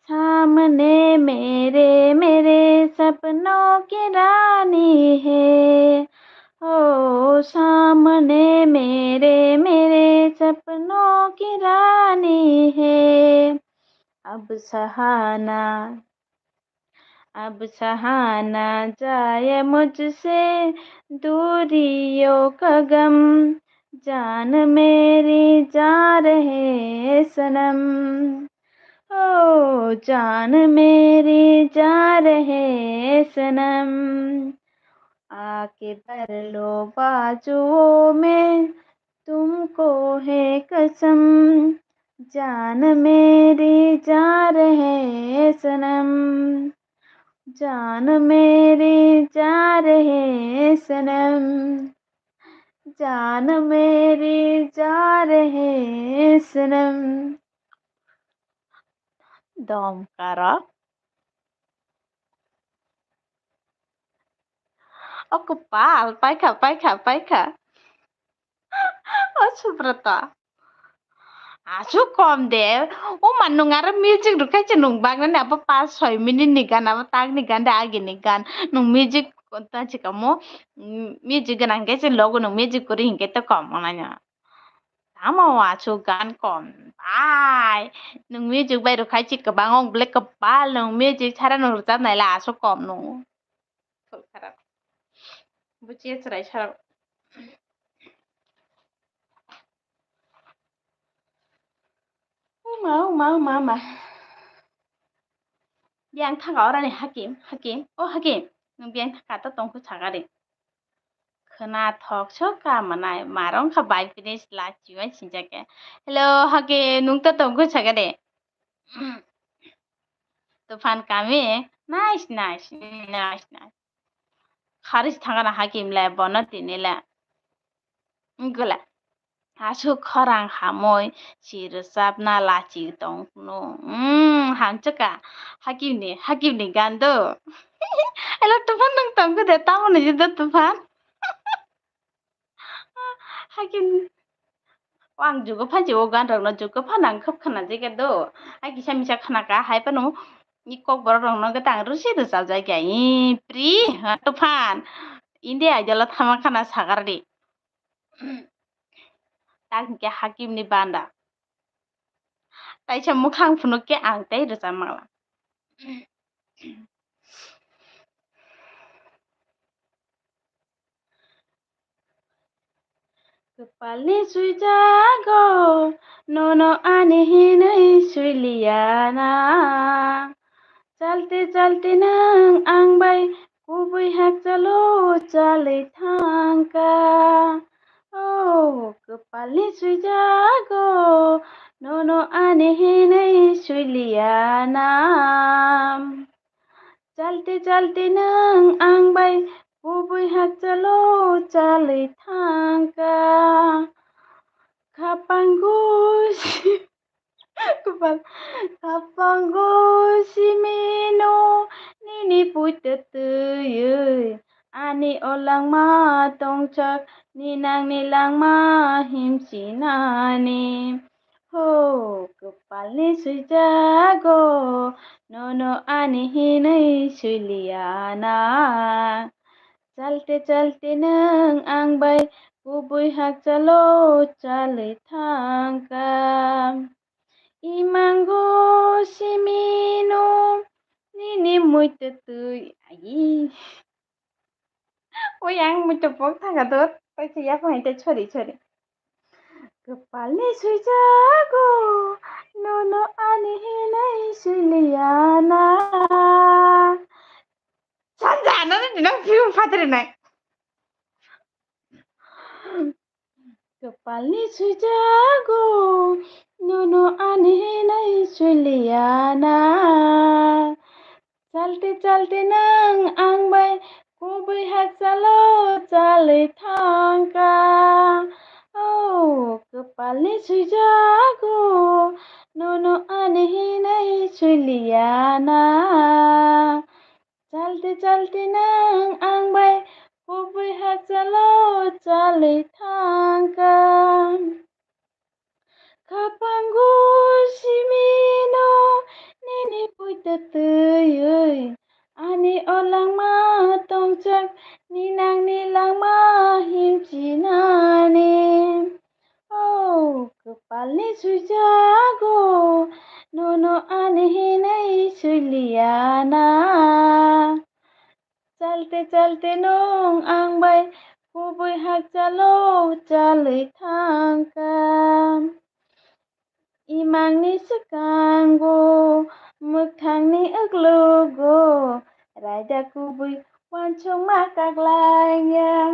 सामने मेरे, मेरे सपनों की रानी है। ओ, सामने मेरे, मेरे सपनों की रानी है। अब सहाना, अब सहाना जाए मुझसे दूरियों का गम, जान मेरी जा रहे सनम, ओ जान मेरी जा रहे सनम। आके भर लो बाजुओं में, तुमको है कसम, जान मेरी जा रहे सनम, जान मेरी जा रहे सनम, जान मेरी जा रहे सनम। Dom karok. O kwpal, paikha, paikha, paikha. O Subrata. Aswk kom de. O ma nwng aro music rwkhe se nwng bagnani abo pas soi minute ni gan, abo tak ni gan de, agi ni gan. Nwng music ta chikamo, mm, music gwnang khe se logo nwng music kwrwi hinkhe to kom wngnai no. Tamo aswk gan kom bai. Nwng music bai rwkhai se kwbang wng bwle kwbal nwng music sara nwng rwchapnai le aswk kom nwng. Thok kharap. Buchiya chwrai sara. Uma, uma, uma, uma. Biyang thaka orani Hakim, Hakim, o Hakim, nwng biyang thaka to tongkhu sakari. Khwna thok sok ka manai, marong kha bai finish la chiwai sinjak khe. Hello, Hakim, nwng to tongkhu sakari. Tufan kami, nice, nice, nice, nice. Kharwi se thangana Hakim le bono tini le. Wngkhe le. Aswk khorang hamwi si rwchapna lachi tongphunu. Umm, hamchwkha. Hakimni, Hakimni gan do. Elo Tufan nwng tongkhe de, tamo niji do Tufan. Hakim. O ang jugo phansi o gan rokno jugo phano ang khub khna jagya do. Ai kisa misa khna ka hai phano i kok borok rokno gotang rwsi rwchapjak ya. I pri, ha, Tufan. India Idol o thama khana sagar di. Tak hwnkhe Hakim ni banda. Taisa mwkhang phunuk khe ang tei rwchap mangla. Kwpalni swijago nono ani hinwi swiliya na. Chalte chalte nwng ang bai kubui hakchalo chalwi thangkha. O kwpalni swijago nono ani hinwi suiliya na. Chalte chalte nwng ang bai kubui hakchalo chalwi thangkha. Khapang gusi, kupal, khapang gusi mino nini puitwi twiwi ani o langma tongchak, ninangni langma himchinani. Ho, kwpalni swijago, nono ani hinwi suiliya na. Chalte chalte nwng ang bai kubui hakchalo chalwi thangkha. Imango simino nini muitu twi. Ayi. Oi, ang muitu pok thangkha dot. Oi, se yaphang ite chori chori. Kwpalni swijago, nono ani hinwi suiliya na. Sanja, nono dino film phatri nai. Kwpalni swijago, nono ani hinwi suiliya na. Chalte chalte nwng ang bai kubui hakchalo chalwi thangkha. O, kwpalni swijago, nono ani hinwi suiliya na. Chalte chalte nwng ang bai kubui hakchalo chalwi thangkha. Khapang gusimino nini puitwi twiwi ani o langma tongchak, ninangni langma himchinani. O, kwpalni swijago, nono ani hinwi suiliya na. Chalte chalte nwng ang bai kubui hakchalo chalwi thangkha. Imangni swkango, mwkhangni uklogo, raida kubui uansukma kaglaiya.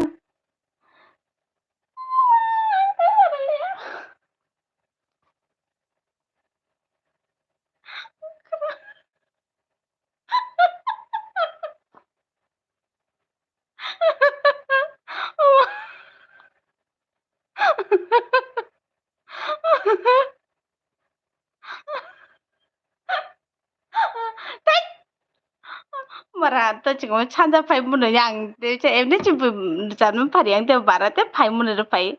Thai! Mara to chikmo chanja phai muno yang te cha emne chi bu-, chanma phari yang te bara te phai muno ro phai.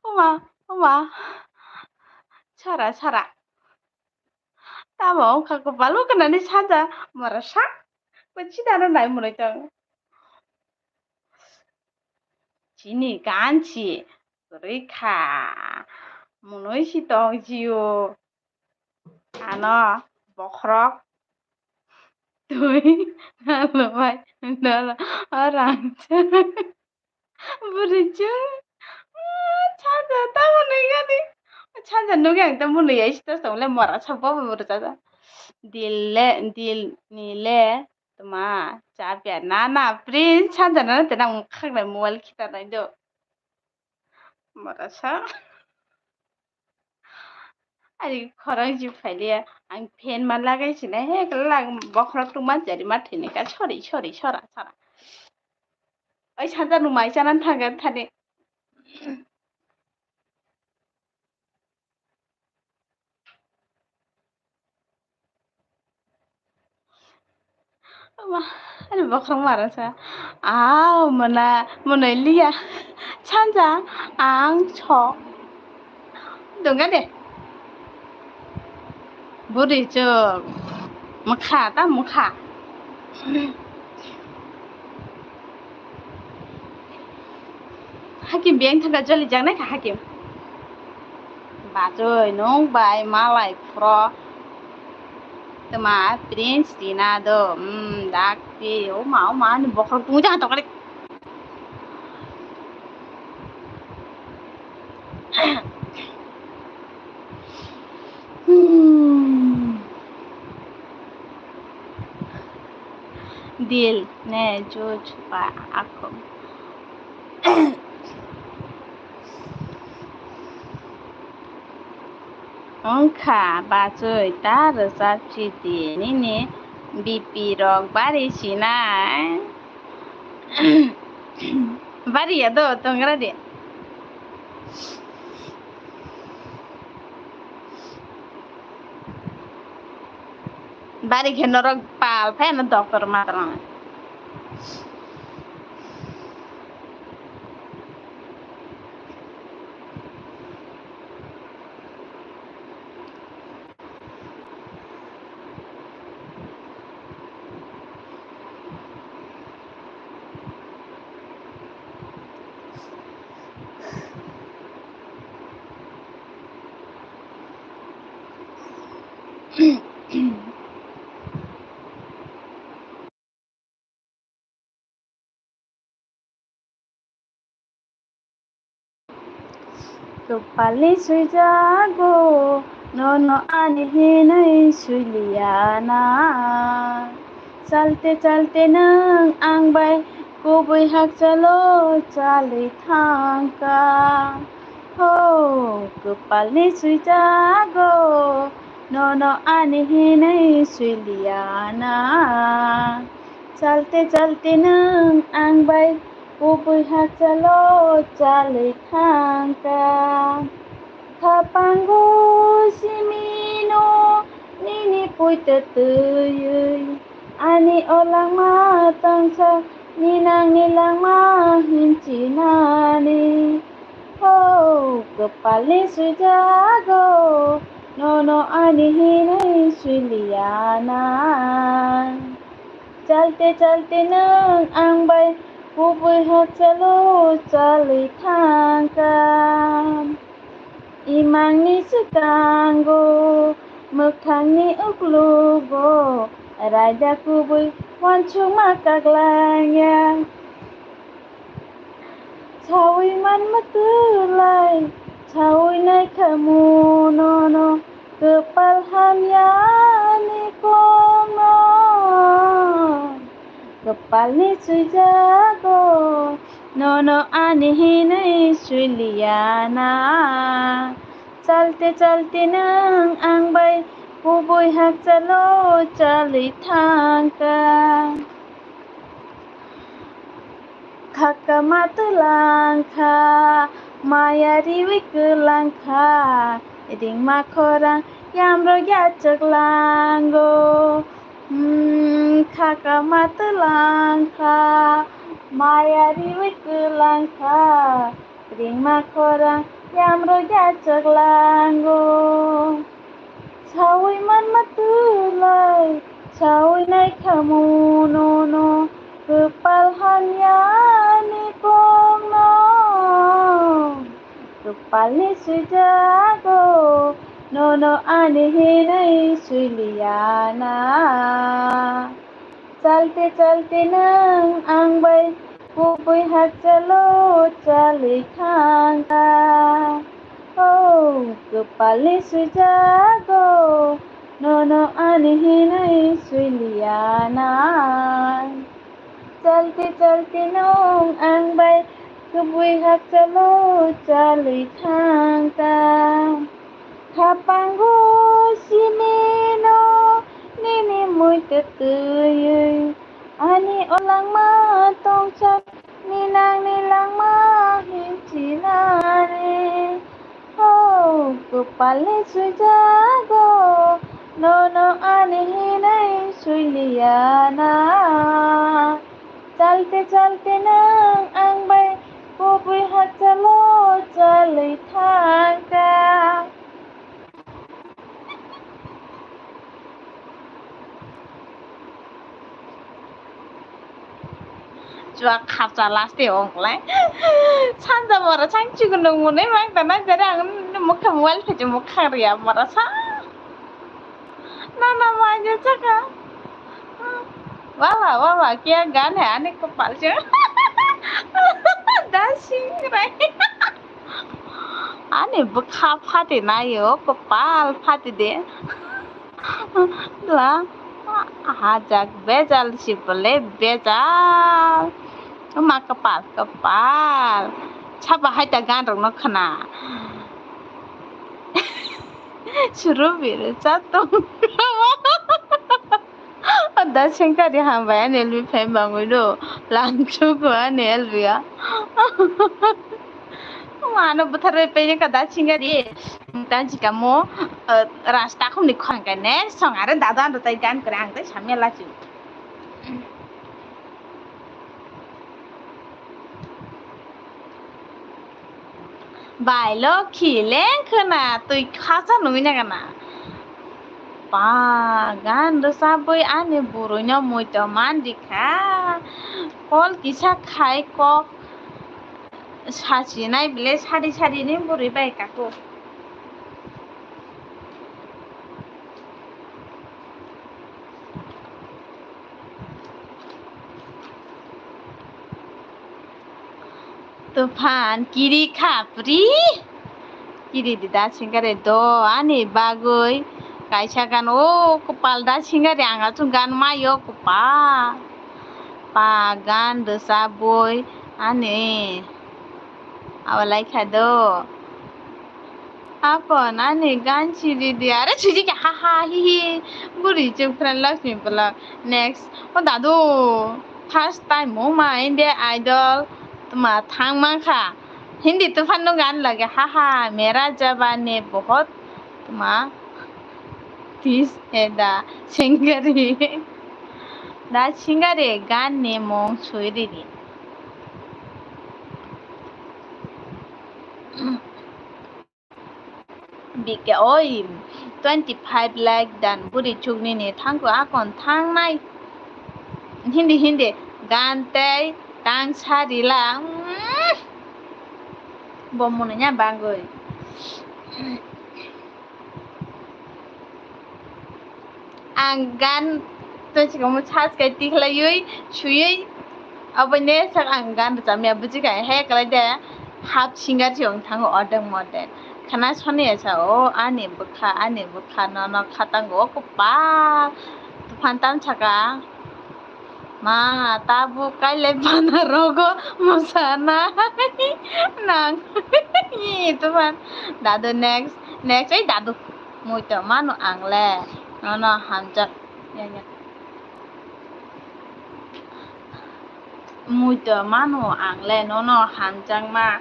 Oma, oma. Sara, sara. Tamo wngkha kwbalo gwnani sanja mora sak. Kwchidano nai mwnwi tong. Chini ganchi kwrwi kha. Mwnwi si tong jio. Ano bokhorok twi nalo bai nalo o rang. Bwrwi chwng, ah, chanja tamo nwi gani. Chanja nugwi ang tamo nwi ai sita song le mora sabo bo bwrwi chanja. Dil le, dil ni le, tma, chapya, na, na, prince chanja na, te nang khak nai mobile khita nai do. Mora sa. Ani khorang ji phailiya, ang fan ma lagai sinai he, kwlak bokhorok tungma jari ma thwini ka, sorry, sorry, sora, sora. Oi, sanja nung mai chana thangkha thani. Ama, ani bokhorok mara sa. Aw, mona, monoi liya. Sanja, ang so. Dongga de. Buri chuk. Mokha, ta mokha. Hakim beng thangka joli jangnai kha hakim. Bachoi nung bai malai phuro. Tma prince tina do. Hmm, dakti. Oma, oma, ani bokhorok tung jang tokari. Hmm. Dil ne jo chupa akhum. Wngkha bachwi ta rwchap sidi nini B P rok bari sinai. Bari ya do tongra di. Bari khe norok pal phai no doctor ma tong. Kwpalni swijago nono ani hinwi swiliya na. Chalte chalte nwng ang bai kubui hakchalo chalwi thangkha. Ho, kwpalni swijago nono ani hinwi swiliya na. Chalte chalte nwng ang bai kubui hakchalo chalwi thangkha. Khapango simino nini puito twiwi ani o langma tongsa ninangni langma hinchinani. Ho, kwpalni swijago nono ani hinwi swiliya na. Chalte chalte nwng ang bai kubui hakchalo chalwi thangkha. Imangni swkango, mwkhangni uklogo, raida kubui uansukma kaklangya. Sawi manma twlai, sawi naikhamu nono, kwpal hamyani kokno. Kwpalni swijago, nono ani hinwi swiliya na. Chalte chalte nwng ang bai kubui hakchalo chalwi thangkha. Khakama twlangkha, maya riwi kwlangkha, ringma khorang yamrok yachwk lango. Hmm, khakama twlangkha, maya riwi kwlangkha, ringma khorang yamrok yachwk lango. Sawi manma twlai, sawi naikhamu nono, kwpal hamyani kokno. Kwpalni swijago, nono ani hinwi swiliya na. Chalte chalte nwng ang bai kubui hakchalo chalwi thangkha. O kwpalni swijago, nono ani hinwi swiliya na. Chalte chalte nwng ang bai kubui hakchalo chalwi thangkha. Khapango simino nini muitu twiwi, ani o langma tongsa ninangni langma hinchinani. Ho, kwpalni swijago, nono ani hinwi swiliya na. Chalte chalte nwng ang bai kubui hakchalo chalwi thangkha. Chua khapcha last e ongkhlai. Sanja mora chang chikon nung mune mang tana jare ang mokha mobile phaji mokha riya mora sa. Na na manya chaka. Wala wala kya gan hai ani kapal se. Dancing rai. Ani bwkha phati nayo, kwpal phati de. Bla, hajak bejal si bole bejal. Ma kwpal, kwpal. Sabo hai ta gan rok no khna. Suru biru chatung. Da sengkari hambai ani L B fan bangwi do. Lamchugo ani L B a. Mano butharwi payne ka da sengkari. Tansi kamo, eh, rasta khumni khon kai ne song are dada ando tai gan kore ang tai samya lachi. Bai lokhi leng khwna twi khasa nungwi na gana. Ba gan rwchabwi ani bwrwino muito man rikha. Kol kisa khai kok sachinai bile sari sari ni bwrwi bai kako. Tuphan kiri khapri. Kiri di da singkare do ani bagwi kaisa gan o kwpal da singkare ang achuk gan mayo kwpal. Pa gan rwchabwi ani abo laikha do. Apon ani gan siri di are siri ke ha ha hi hi. Buri chuk phran Lakshmi vlog. Next. O dadu, first time mo ma India Idol tuma thang mankha. Hindi tufan no gan lage ha ha mera jabane bahut tuma tis he da singari. Da singari gan ni mung sui di di. Bike oi twenty five like dan buri chuknini thangkru akon thangnai. Hindi hindi gan tei tang sarila. Bo mwnwi ya bagwi. Ang gan to chikamo chas kai tikhlaiwi suywi obo ne sak ang gan rwchapmaya bujikha he kwlai de half singer se wng thango ordek mordek khna soniya sa o ani bwkha ani bwkha nono khatango o kwpal tufan tam saka. Ma, tabuk kailai bana rogo mwsana nang. Ih, tufan. Dadu next, next, ei dadu. Muito mano ang le. Nono hamjak. Ya, ya. Muito mano ang le nono hamjakma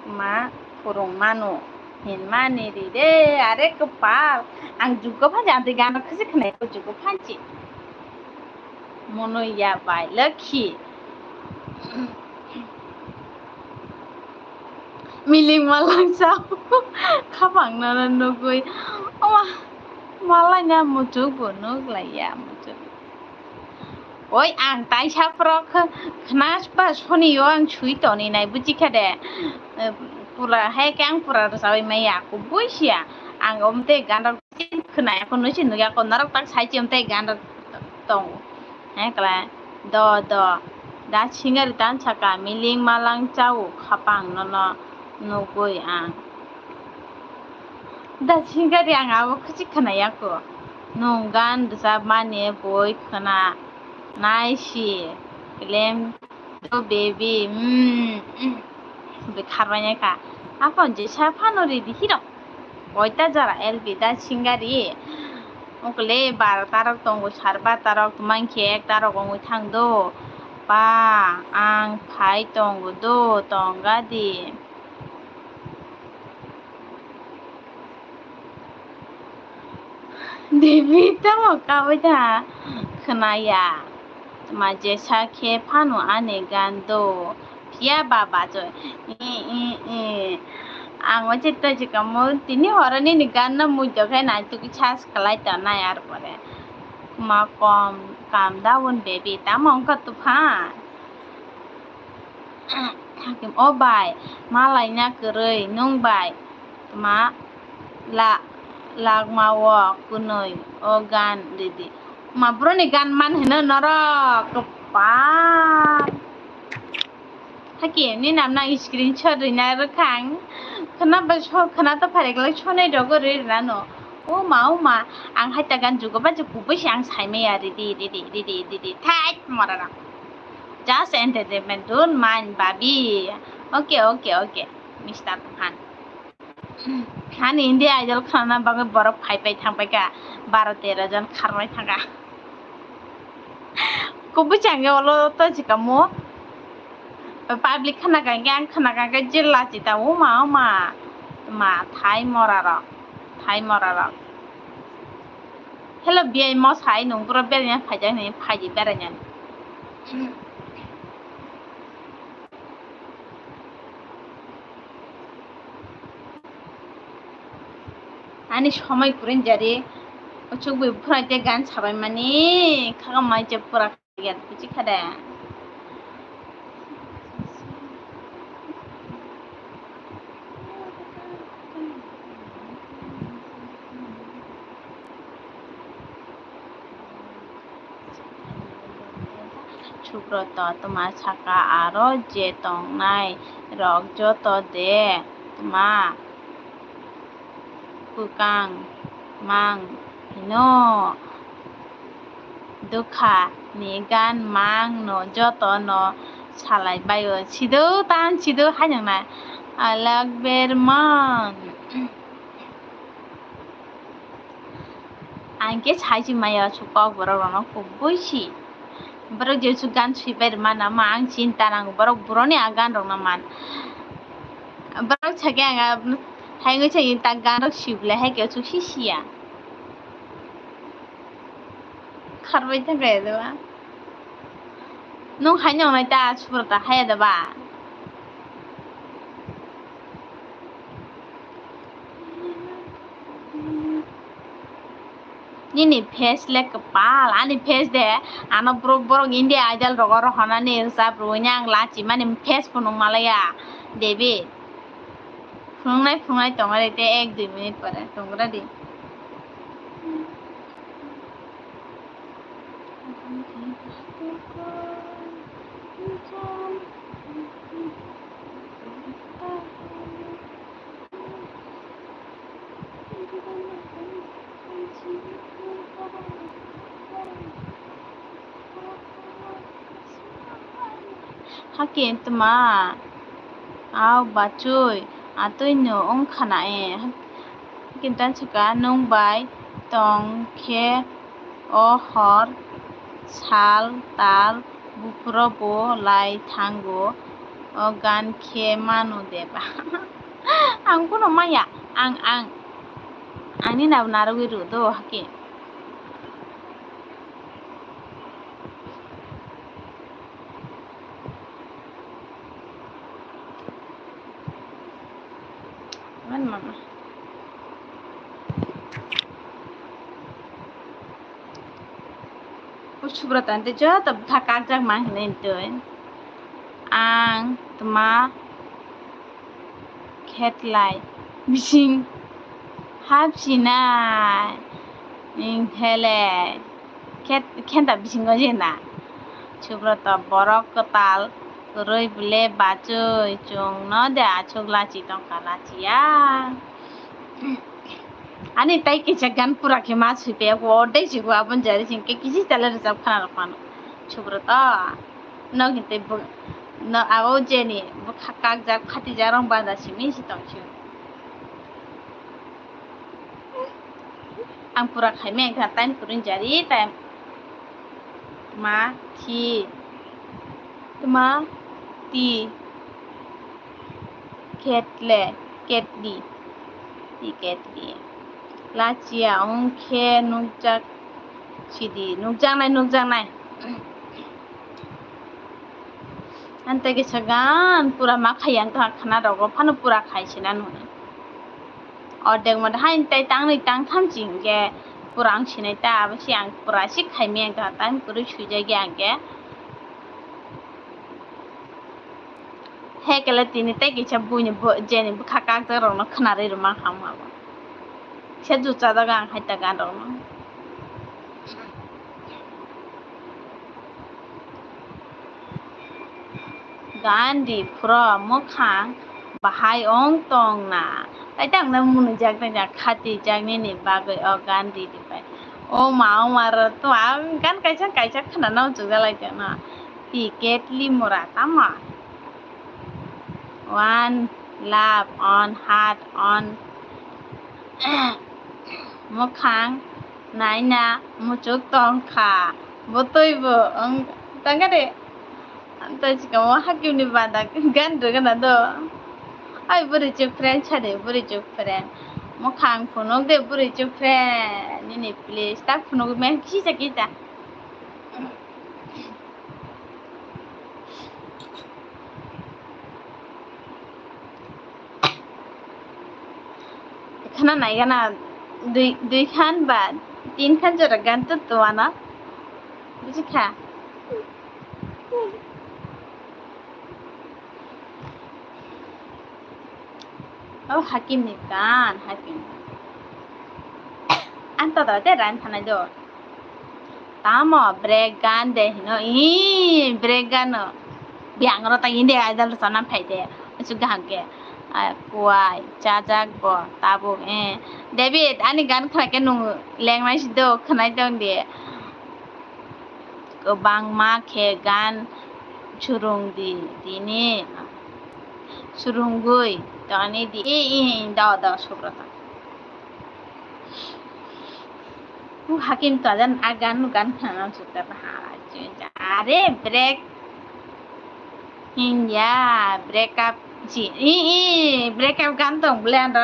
ma phurung mano hinmani ri de are kwpal ang jugo phanchi ang tei gana khasi khwnai jugo phanchi. Mono ya bai lokhi. Miling malang chao. Khapang no nugui. Oma malai na muchuk bo nuk lai ya muchuk. Oi ang taisa pro khna ba soni yo ang sui toni nai buji kha de. Pura hai ke ang pura rwchawai maya kubui sia ang omte gana khwnaya ko nui se nukya ko norok tak sai chim tei gana tongo. He kla do do da singari tan saka miling malang chao khapang nono nugui ang. Da singari ang abo khuchi khwnaya ko nung gan rwchapmani boi khwna nai si klem. Do baby, mm, mm. Bwkharmanya kha. Aphano jesa phano ridi hirok. Koita jora L B da singari. Okle barota rok tongo, sar barota rok tongmani khe ekta rok wngwi thang do. Pa, ang phai tongo do, tongga di. Devi tamo kawi da khwnaya. Ma jesa khe phano ani gan do. Phiya baba choi. I, i, i. Ang o chitto chikamo tini horo nini gan no mui do khe nai tuki chas kalai tonai ar pore. Ma kom, calm down baby. Tamo wngkha tuphan. Hakim, o bai, ma laina kwrwi, nwng bai tma la-, lakma o kwnwi o gan ridi. Ma broni gan man hino norok, kwpal. Hakim, ni nam nang screenshot rwina rwkhang. Khwna ba so, khwna to phareklai sonai rogo rwi rwnano. O ma, o ma, ang hai ta gan jugo ba je kubui se ang saimaya ridi, ridi, ridi, ridi. Thait, morara. Just entertainment, don't mind, babi. Okay, okay, okay, Mister Tufan. Hani India Idol khanana bagwi borok phai phai thang paikha, baro tero jon kharmai thangkha. Kubui changya olo to jikamo. Public khana kangke ang khana kangke jilla chita, o ma, o ma. Ma, thai mora rok, thai mora rok. Hello, biyai mosai, nung buro beraina phaijak ni, phaidi beraina. Ani somoi purin jari, uchuk bui phwrai tei gan sabai mani, khaga mai je pura khaga buji khade. Subroto, tma saka aro je tongnai rok joto de tma kwkang mang hino. Dukha ni gan mang no joto no salai baio. Sido tan sido hainang nai. Alak berman. Ang khe sai si maya su kok borok rok no kubui si. Borok je su gan sui bai rwma na ma ang chinta nango. Borok buroni a gan rok no man. Borok sakhe ang a, hai wngwi sakhe ta gan rok sui bwlai hai khe su si siya. Kharbai thangkhe deba. Nung hai nong nai ta subroto hai deba. Nini face le kwpal, ani face de ano borok, borok India Idol rogo rohornani rwchap rwui ang lachi mani face phunuk malaya, Devi. Phunuknai phunuknai tongo re tei ek dui minute pore tongra di. Hake tma, au bachoi, atwi no wng khana e. Hake ta saka, nwng bai tong khe o hor, sal, tal, buphuro bo lai thango, o gan khe mano de ba. Ang bono maya, ang, ang, ani nabo narwgwi rw do hake. Mani mama. O subroto tei joto bwkha kakjak ma hinwi twi. Ang tma khetlai bising hapsinai, nini hele khet-, khenta bisingo jena. Subroto borok kwtal kwrwi bwle bachoi chwngno de achuk lachi tongkha lachiya. Ani tai kisa gan pura khe ma sui pe ko dei si ko abon jari sing ke kisi tale rwchap khana rok phano. Subroto. Nok hinte bo, no, abo jeni bwkha kakjak phatijak rong banda simi si tong sio. Ang pura khaimeng kha time kwrwng jari time. Tma thi. Tma ti. Ketle, ketli. Ti ketli. Lachiya wng khe nukjak sidi. Nukjaknai, nukjaknai. Ang tei kisa gan pura ma khai ang tongkha khana rogo phano pura khai sina nung. Ordek mode hain tei tangni tangtham si hinkhe pura ang sinai ta, abo se ang pura se khaimeng tongkha, time kwrwi suijagya ang khe. Hekele tini tei kisa buini bo-, jeni bwkha kakjak rokno khwnarwi rwma kha wngma bo. Kisa juchajak ang hai ta gan rokno. Gandhi phro mwkhang bahai ong tong na. Tai tang na munijak tang jak khati jak nini bagwi o Gandhi di pai. O ma o ma ro to ang gan kaisa kaisa khna nang chuk jalai tong na. Ti ketli mura tama. One love on heart on Mwkhang naina muchuk tongkha, bwtwi bo wng tangkha de. Tei chikamo hakimni bada gan rwgana do. Ai bwrwi chuk friend sadi, bwrwi chuk friend. Mwkhang phunuk de bwrwi chuk friend nini please. Tak phunuk men kisa kisa. Khana naigana dui, dui khan ba tin khan jora gan to tuana. Buji kha. O Hakim ni gan, Hakim. Ang to te ran thanai do. Tamo break gan de hino, ih, break gan no. Biang ro ta inde idol sana phai de. Usu gaham ke. Ah, kuai, chajak bo, tabuk, eh. David, ani gan khna ke nung lengnai si do, khnai tong de. Kwbangma khe gan surung di, tini surungwi tongni di, i, i, i, do, do, subrata. Hakim to ajan agan, gan khana sukta ta ha, are break. Hinya, break up si, i, i, break up gan tong bole ando.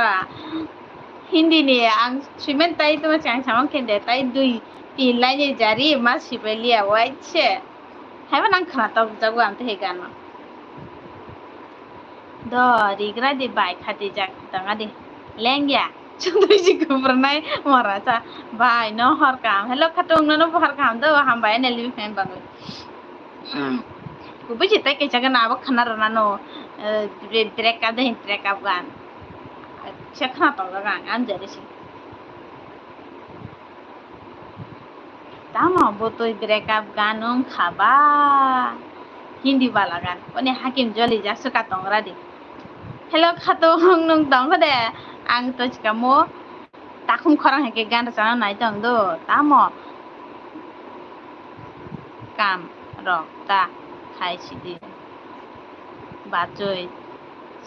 Hindi ni ang simen tai to chang samang kende tai dui tin line jari ma sibai liya wai se. Haiba nang khana tok jago ang te he gano. Do, rigra di bai khati jak tanga di. Lengya. Chundui si kubrunai mora cha. Bai, no hor kam. Hello, khatung no, no hor kam do, hambai ne libi fan bagwi. Kubui si tai kaisa gana abo khana rana no, eh, bre-, break up de hin break up gan. Se khana tong gan, ang jari si. Tamo bwtwi break up gan wng kha ba? Hindi bala gan. Oni Hakim joli jak swka tong ra di. Hello, khatung nung tong kho de? Ang to chikamo takhum khorang hai khe gan rwchana nai tong do. Tamo kam rok ta khai si di. Bachoi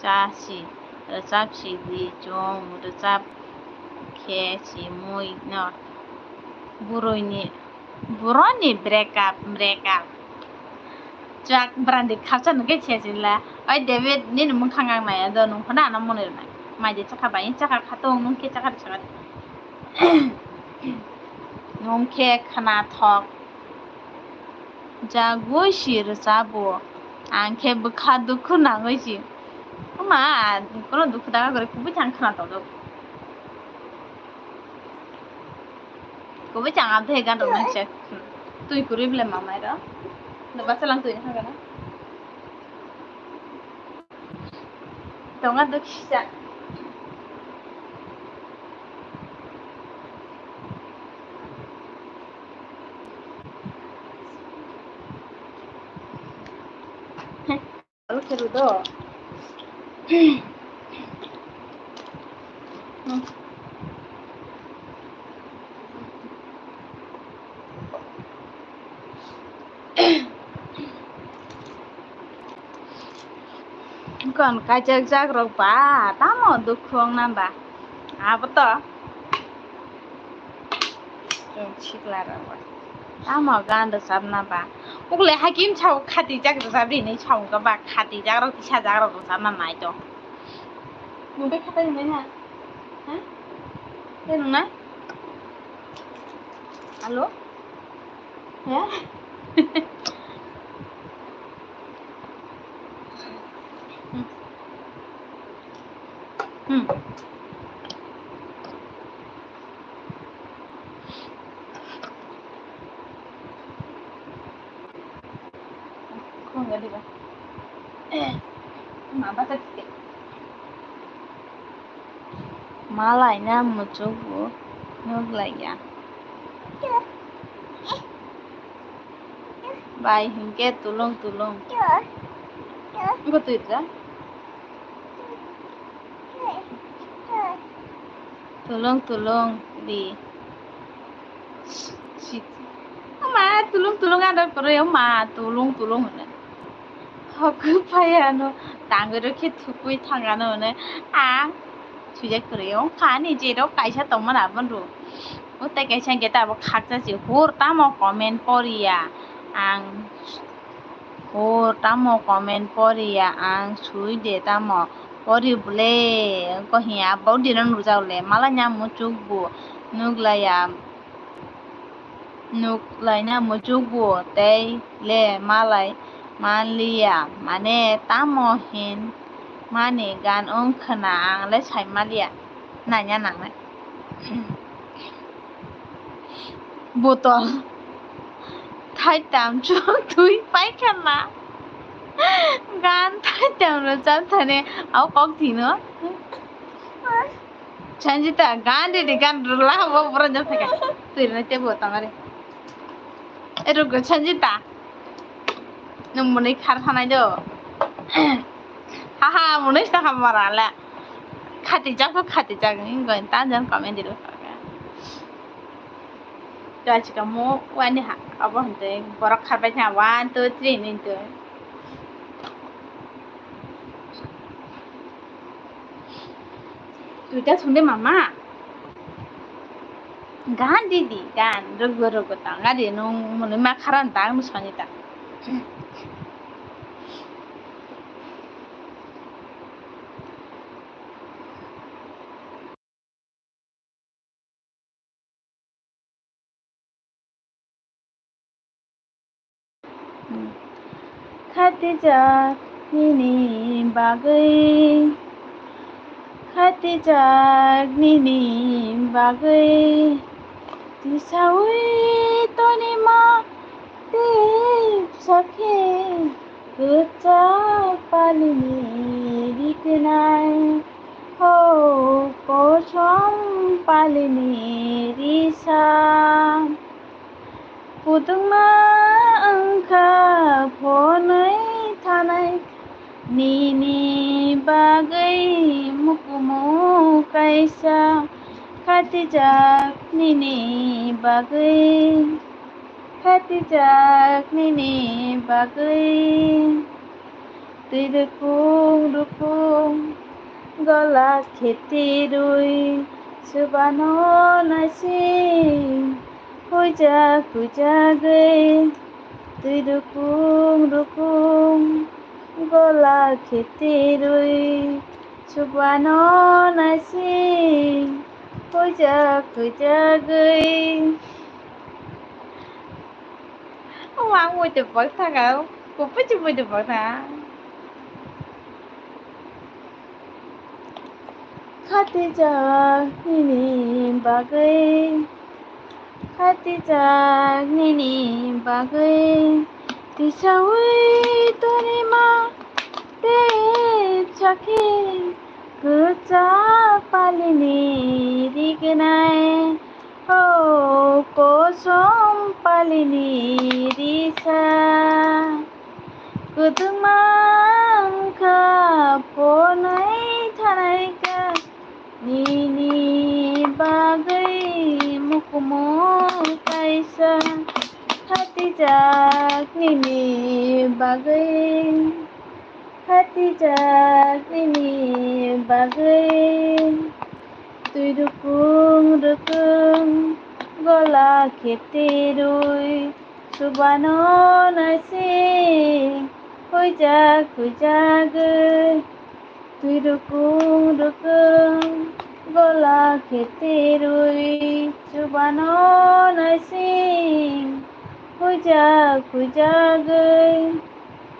cha si, rwchap si di, chwng rwchap khe si mui no. Burui ni, buroni break up, break up. Chak brandi khapsa nungkhe se sila. Oi David, nini mungkhang ang nai do, nung phano ano mone rwnai. Mai de chakha bai, chakha khatung nung khe chakha chakha. Nung khe khna thok. Jagwi si rwchabo. Ang khe bwkha dukhu nangwi si. Oma, kono dukhu daga gore kubui thang khna tongdo. Kubui chang abdhe gan rok nang se. Tui kurui bile mamai ro. No bacha lang tui na gana. Tonga dukhi sa. Alu khe rw do. Kon kaijak jak rok ba tamo dukhu ong nang ba abo to. Chwng sikla rok bai. Tamo gan rwchapna ba. Ukle Hakim sao khatijak rwchap ri hinwi sao wngkha ba, khatijak rok tisajak rok rwchapna nai tong. Mungbai khatai hinwi na? Ha? Tei nung na? Alo? Ha? Hmm. Hmm. Khunga diba. Ma bata tike. Malai na muchuk bo nuk lai ya. Bai hinkhe tulung tulung. Wngkha twi rwjak. Tulung tulung di. Si-, si-, ama tulung tulung ano kwrwi, ama tulung tulung hwnwi. Hokhu phai ano tangwi rw khe thukwi thang ano hwnwi. Ang Swijak kwrwi wngkha ani je rok kaisa tongmani aboni rw. O tei kaisa hwnkhe tabuk khakchang se hor tamo comment poriya ang. Hor tamo comment poriya ang sui de tamo. Pori bole wngkha hiya abo dino nukjak le malaina muchuk bo nuklaiya. Nuklaina muchukgo tei le malai manliya, mane tamo hin mani gan wng khna ang le sai manliya, naina nangnai. Botol thaitam chwng twi paikhana gan thaitam rwchap thani abo kok thwino. Sanjita, gan de de, gan rwla bo borok jang thaka. Twi rwna tebo tong ari. E rwgo Sanjita. Nwng mwnwi khar thanai do. Ha ha, mwnwi sa ha mara le. Khati jak kho khati jak ni goi ta jan comment di rwkha. Gachika mo wani ha abo hwntwi borok kharbai tha one, two, three hinwi twi. Duita songde mama. Gan didi, gan. Rwgo, rwgo tang. Gadi nung mwnwi ma kharan tang, nung sani tang. Khatijak nini bagwi, khatijak nini bagwi, tisaui tonima tei sakhe kwchak palini rikinai. Ho kosom palini risa. Kudungma wngkha phonwi thanai nini bagwi mukumu kaisa khatijak nini bagwi khatijak nini bagwi. Twi rukung rukung gola khetirwi subano naising huijak huijagwi. Twi rukung rukung gola khetirwi subano naising huijak huijagwi. Wang muitu bwkha ka, kupui se muitu bwkha. Khatijak nini bagwi, khatijak nini bagwi, tisaui tonima tei sakhe kwchak palini rikinai. Ho kosom palini risa. Kudungma wngkha phonwi thanai kha nini bagwi mukumu kaisa khatijak nini bagwi. Khatijak nini bagwi twi rukung rukung gola khetirwi subano naising huijak huijagwi. Twi rukung rukung gola khetirwi subano naising huijak huijagwi.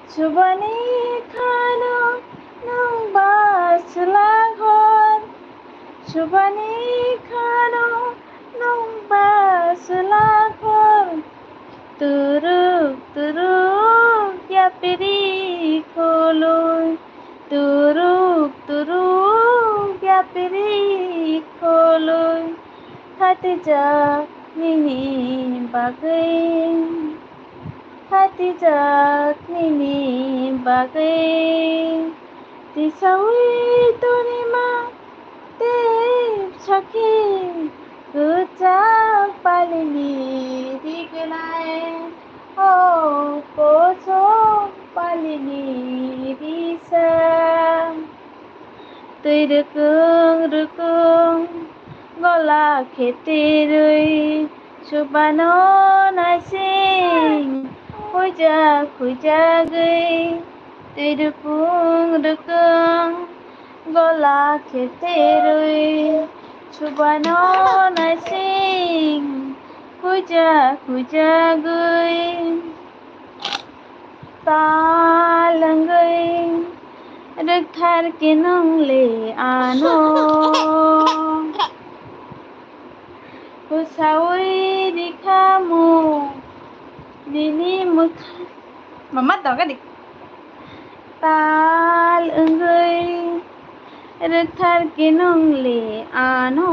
Subani khano nwng ba swlak hor, subani khano nwng ba swlak hor. Turuk turuk yapiri khului, turuk turuk yapiri khului. Khatijak nini bagwi, khatijak nini bagwi. Tisaui tonima tei sakhe kwchak palini rikinai. O kosom palini risa. Twi rwkung rwkung gola khe twi rwi, subano naising huijak huijagwi. Twi rwkung rwkung gola khe twi rwi, subano naising huijak huijagwi. Tal wngwi rwkthar khe nwng le ano. Bwsaui rikha mung nini mwkha-, mama doga di. Tal wngwi rwkthar khe nwng le ano.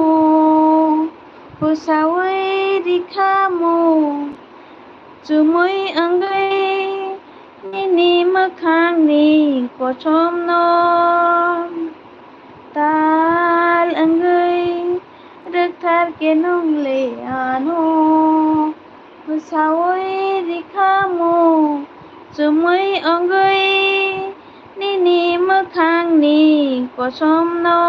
Bwsaui rikha mung chumui wngwi nini mwkhangni kosom no. Tal wngwi rwkthar khe nwng le ano. Bwsaui rikha mung chumui wngwi nini mwkhangni kosom no.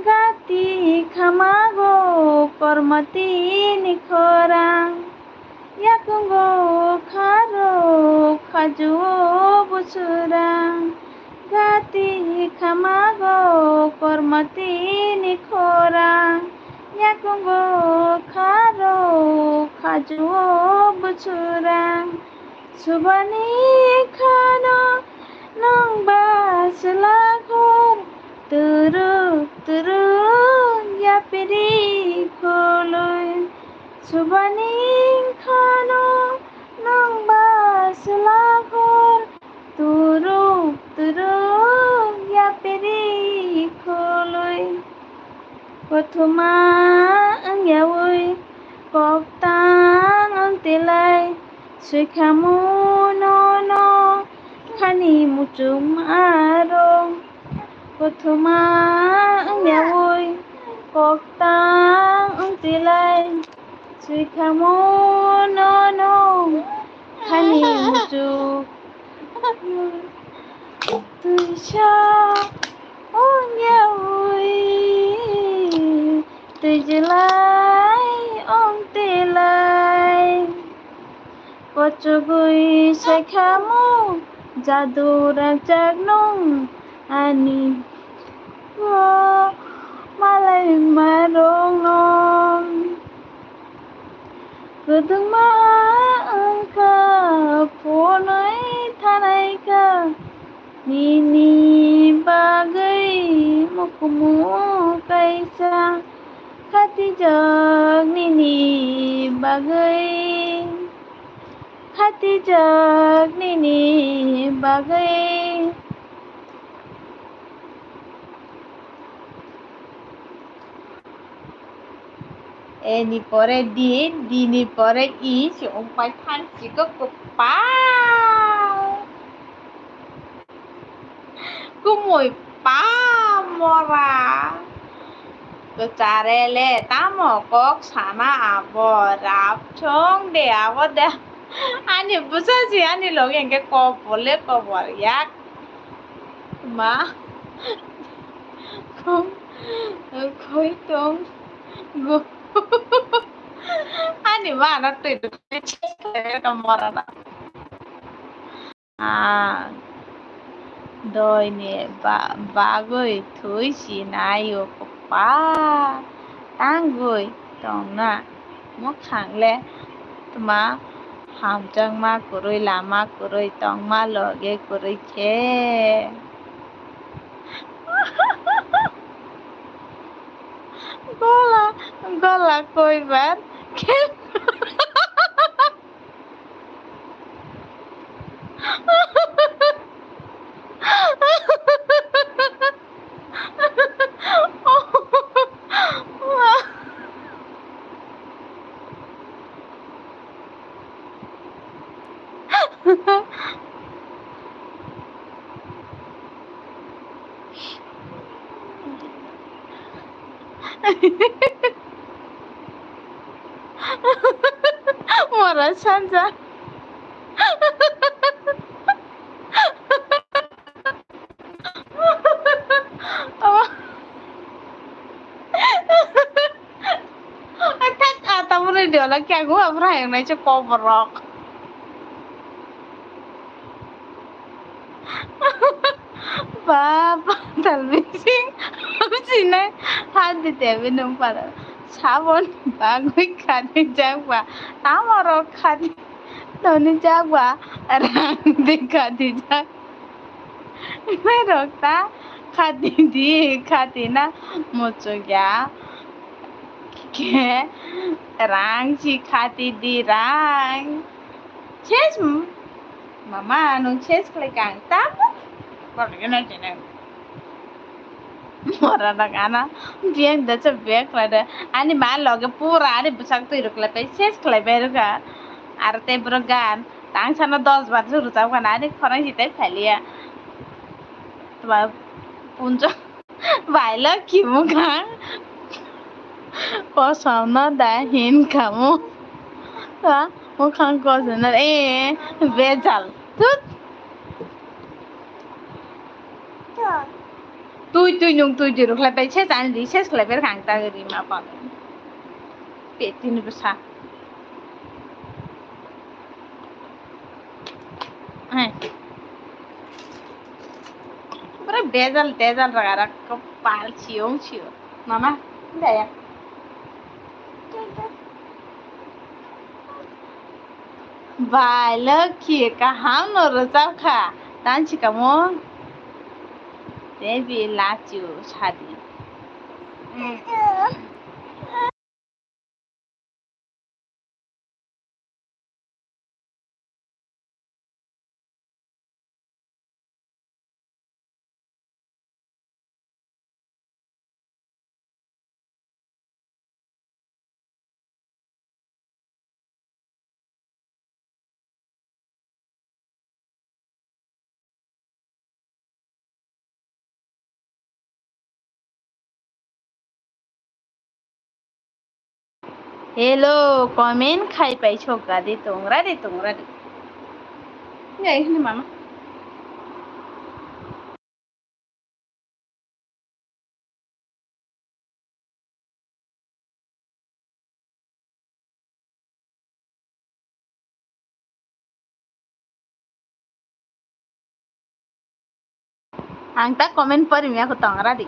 Gati khamago kormoti ni khorang, yakungo kharo khajuo busurang. Gati khamago kormoti ni khorang, yakungo kharo khajuo busurang. Subani khano nwng ba swlakhor, turuk turuk yapiri khului. Subani khano nwng ba swlakhor, turuk turuk yapiri khului. Kothoma wngyaui koktang wng tilai, swikhamu nono khani muchung arong. Kothoma wngyaui koktang wng tilai, swikhamu nono khani muchung. Twisa wngyaui twijlai wng tilai. Kochogwi saikhamu jadu rangchak nwng ani o malai ma rong nwng. Kwdwngma wngkha phunwi thanaikha nini bagwi mukumu kaisa khatijak nini bagwi. Khatijak nini bagwi. Eni pore di, dini pore i, si ongpai thansi ko kwpal. Kumui pa mora. Kwchare le tamo kok sana abo rap chong de abo de. Ani bwsa si ani loge hwnkhe kobor le kobor yak. Ma. Khum. Khoi tong. Go. Ani ma na twi twi mora na. Ah, doini ba-, bagwi thwi sinai o kwpal tangwi tongna mwkhang le tma hamjakma kwrwi lama kwrwi tongma loge kwrwi khe. Gola, gola koibar khe. Mora sanja. Video la kya go abra yang nai che koborok. Ba, patal bising, bising nai, hadi tebi nung pada. Sabon bagwi khadi jakba, tamorok khadi, noni jakba, rang de khadi jak. Merok ta khadi di, khadi na muchuk ya. Khe rang si khadi di rang. Ses, mama, nung ses khlai kang tamo. Borok no tene. Mora na gana. Biang da cha biang khlai da. Ani ma loge pura ani bwsak twi rok khlai pai ses khlai pai rok. Ar te bro gan. Tang sana dos bar su rwchap gana ani khorang si tai phaliya. Twa punjo. Bailo kimukhang kosomno da hin kamo. Ha? Mukhang kosomno, eh, bejal. Tut. Tui, tui, nung tui, tui, rukhlai bai, ses, ani di, ses khlai bai, kang ta ri ma pa. Petini bwsa. Hai. Pura bejal, tejal raga rak kepal siung siung. Mama, daya. Bai, Lokhi, kaham no rwchap kha. Tansi kamo. Devi, love you, sadi. Hello, comment khai pai sok gadi tongra de tongra de. Ngai hini mama. Ang ta comment pori mia ko tongra di.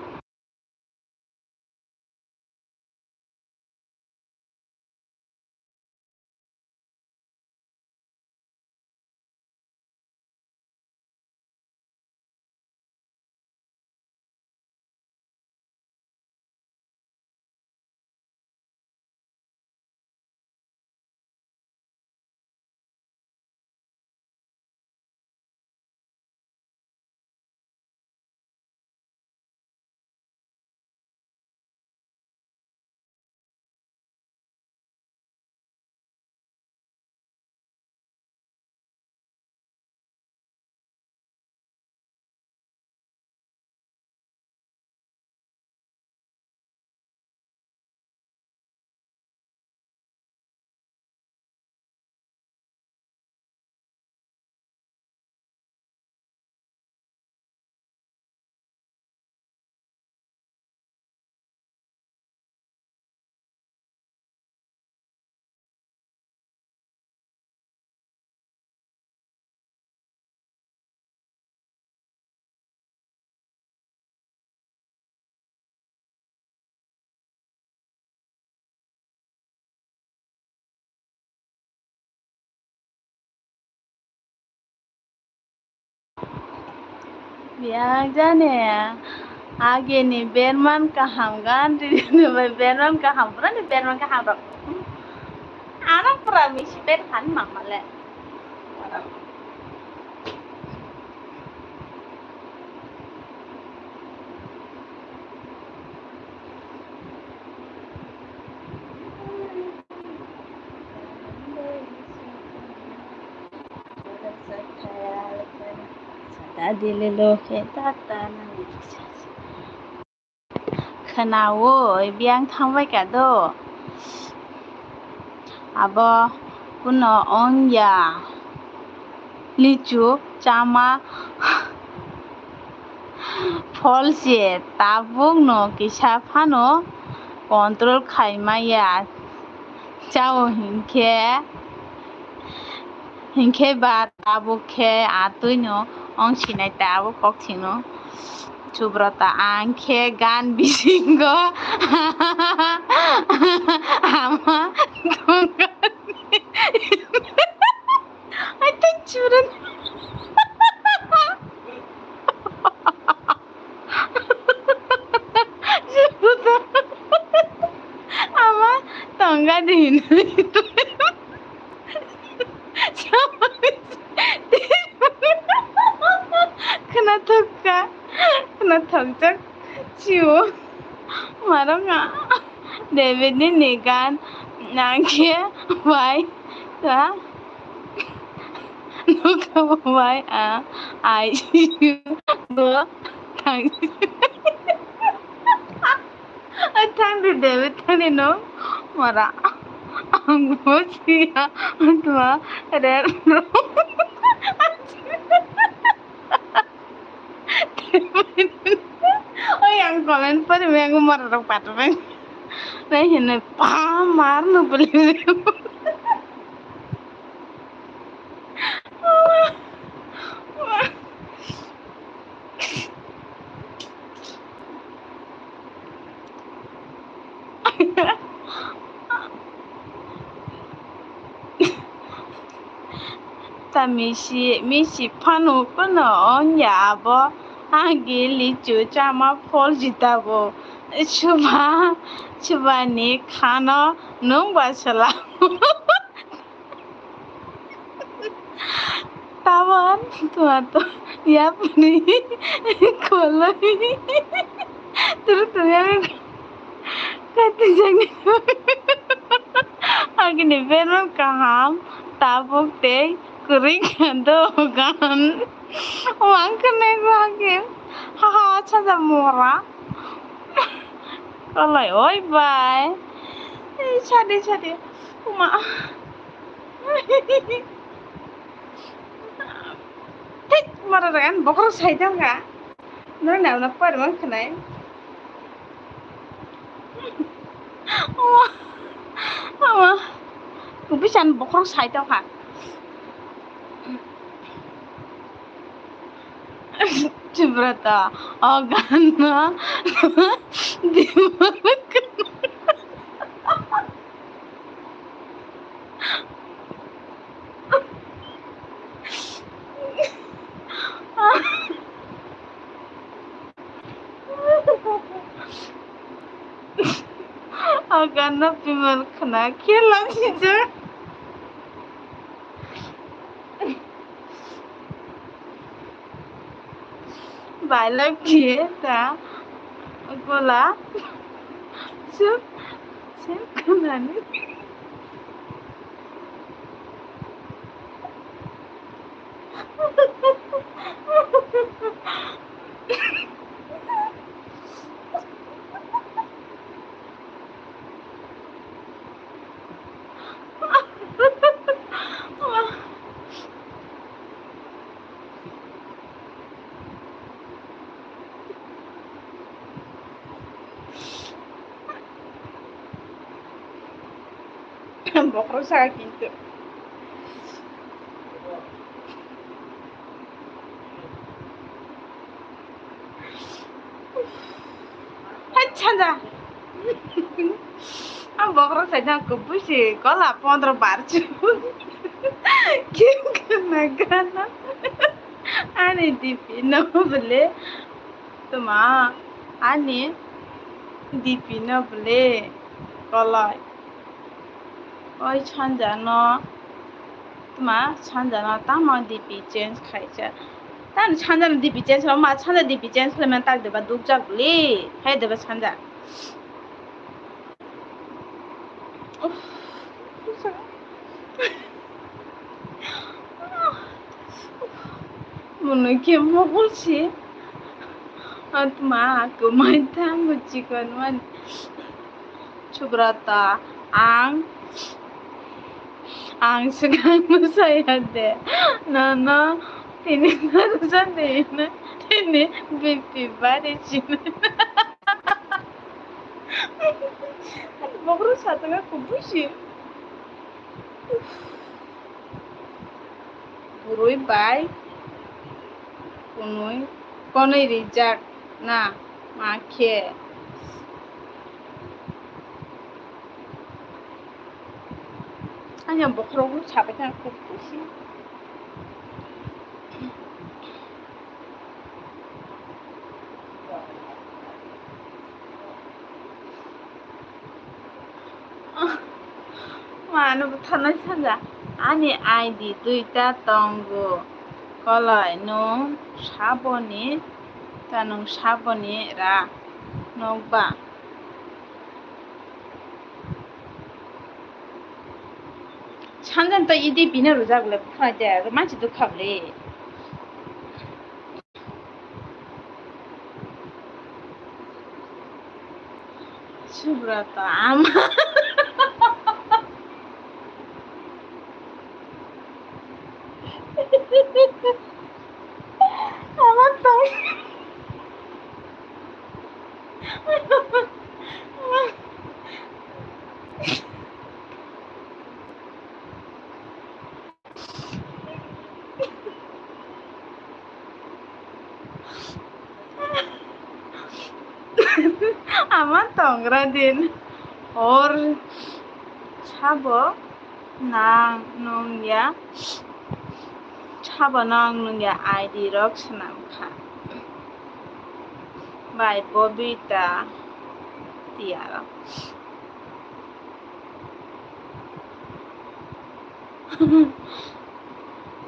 Biang jani ageni berman kaham gan rini bai berman kaham pura ni berman kaham rok. Anak pura misi ber kan mamale. Tata dili lo khe tata nang. Khwnaui biyang thangbai ka do. Abo kuno ong ya. Lichu chama pholse tabuk no kisa phano control khai maya. Chao hinkhe, hinkhe ba tabuk khe atwino ong sinai tabuk kok sino. Subrata ang khe gan bisingo ama tongkha. Ai tei churun. Ama tongga di hinwi. Khwnathokka, khwnathokjak chio. Marokna David ni nigan nangkhe bai ta. Nukha bai a I C U bo thang. Ai thang de David thang de no mara. Ang bo siya twa rer. Oi ang comment pori me ang mara rok patro me. Nai hinoi pa mar no beli. Ta misi, misi phano kono ongya abo. Agi lichu chama phol jitabo. Suba, subani khano nung ba sala. Tawan tuato yapni koloi turu turu yapni kati jani agini beron kaham tabuk tei kwrwi kando gan wangkhe nego agi haha chaja mora koloi oi bai sadi sadi ma. Thik mara ragan bokrok sai tong kha. Nang na na par mang khnai. Ama, ama. Bisan bokrok sai tong kha. Subrata, o ganno Bimal. O ganno Bimal khna khe lamsijak. Bailak khe ta gola suk suk khnani. Bokrok saka kintu. Hai chanja. Ang bokrok saida kubui se gola pondro bar chu. Kim kana kana. Ani D P no bole. Tuma ani D P no bole kolai. Oi sanja no tuma sanja no tamo D P change khaisa. Tamo sanja no D P change khlai ma sanja D P change khlai man tak deba duk jak bole. Hai deba sanja. Uff. Mono khe mokol se. Atma kwmai thango chikon mani. Subrata, ang, ang swkang mwsaya de. Nono tini narwsa de hino tini B P bari sino. Bokrok satokha kubui se. Bwrwi bai kunui, konui rijak na ma khe. Ani bokhorok sabai kha kok kusi. Mano bwtharnai sanja, ani I D duita tongo, kolai nwng saboni, ta nwng saboni ra nokba. Sanjani to idi bini rwjak le phai de, manchi dukha le. Subrata ama. Ama tong. Ama tongra din hor sabo nang nung ya, sabo nang nung ya I D rok swnam kha. Bai Bobita Tiara.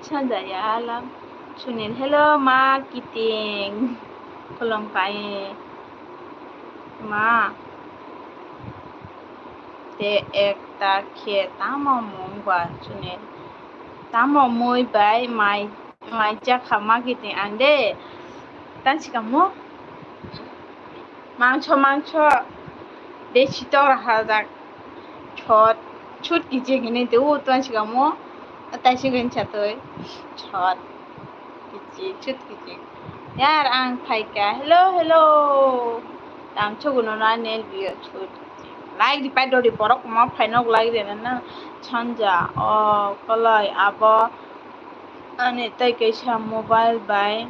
Sajaya alam. Sunil, hello ma kiting. Khulumkha ma. Te ekta khe tamo mung ba Sunil? Tamo mui bai mai, mai chakha ma kiting ang de. Tan sikamo. Mangso, mangso. Desi tor hajak. Chot, chut kichik hinui twi o twan sikamo. Tai sikon chatoi. Chot. Kichik, chut kichik. Yar ang phaika. Hello, hello. Tam chuguno na nel biyo chut kichik. Like di pai dori borok ma phaino like di na na. Chanja. O kolai abo. Ani tei kaisa mobile bai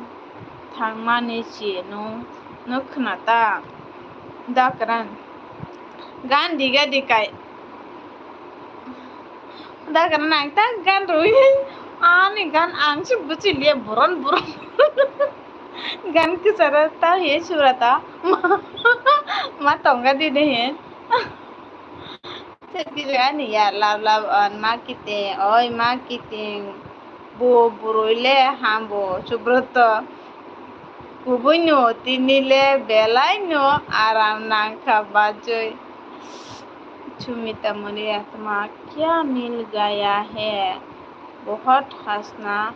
thangmani si nwng, nwng khna ta? Dakran gan diga dikai. Dakran ang ta gan rwi ani gan ang si buchi liya buron buron. Gan kisara ta he sura ta ma tonga di de he. Ani ya love love on ma kiting, oi ma kiting, bo bwrwi le hambo Subroto. Kubui no tini le belai no aram nangkha bachoi. Sumita Moni atma kya mil gaya hai, bahut hasna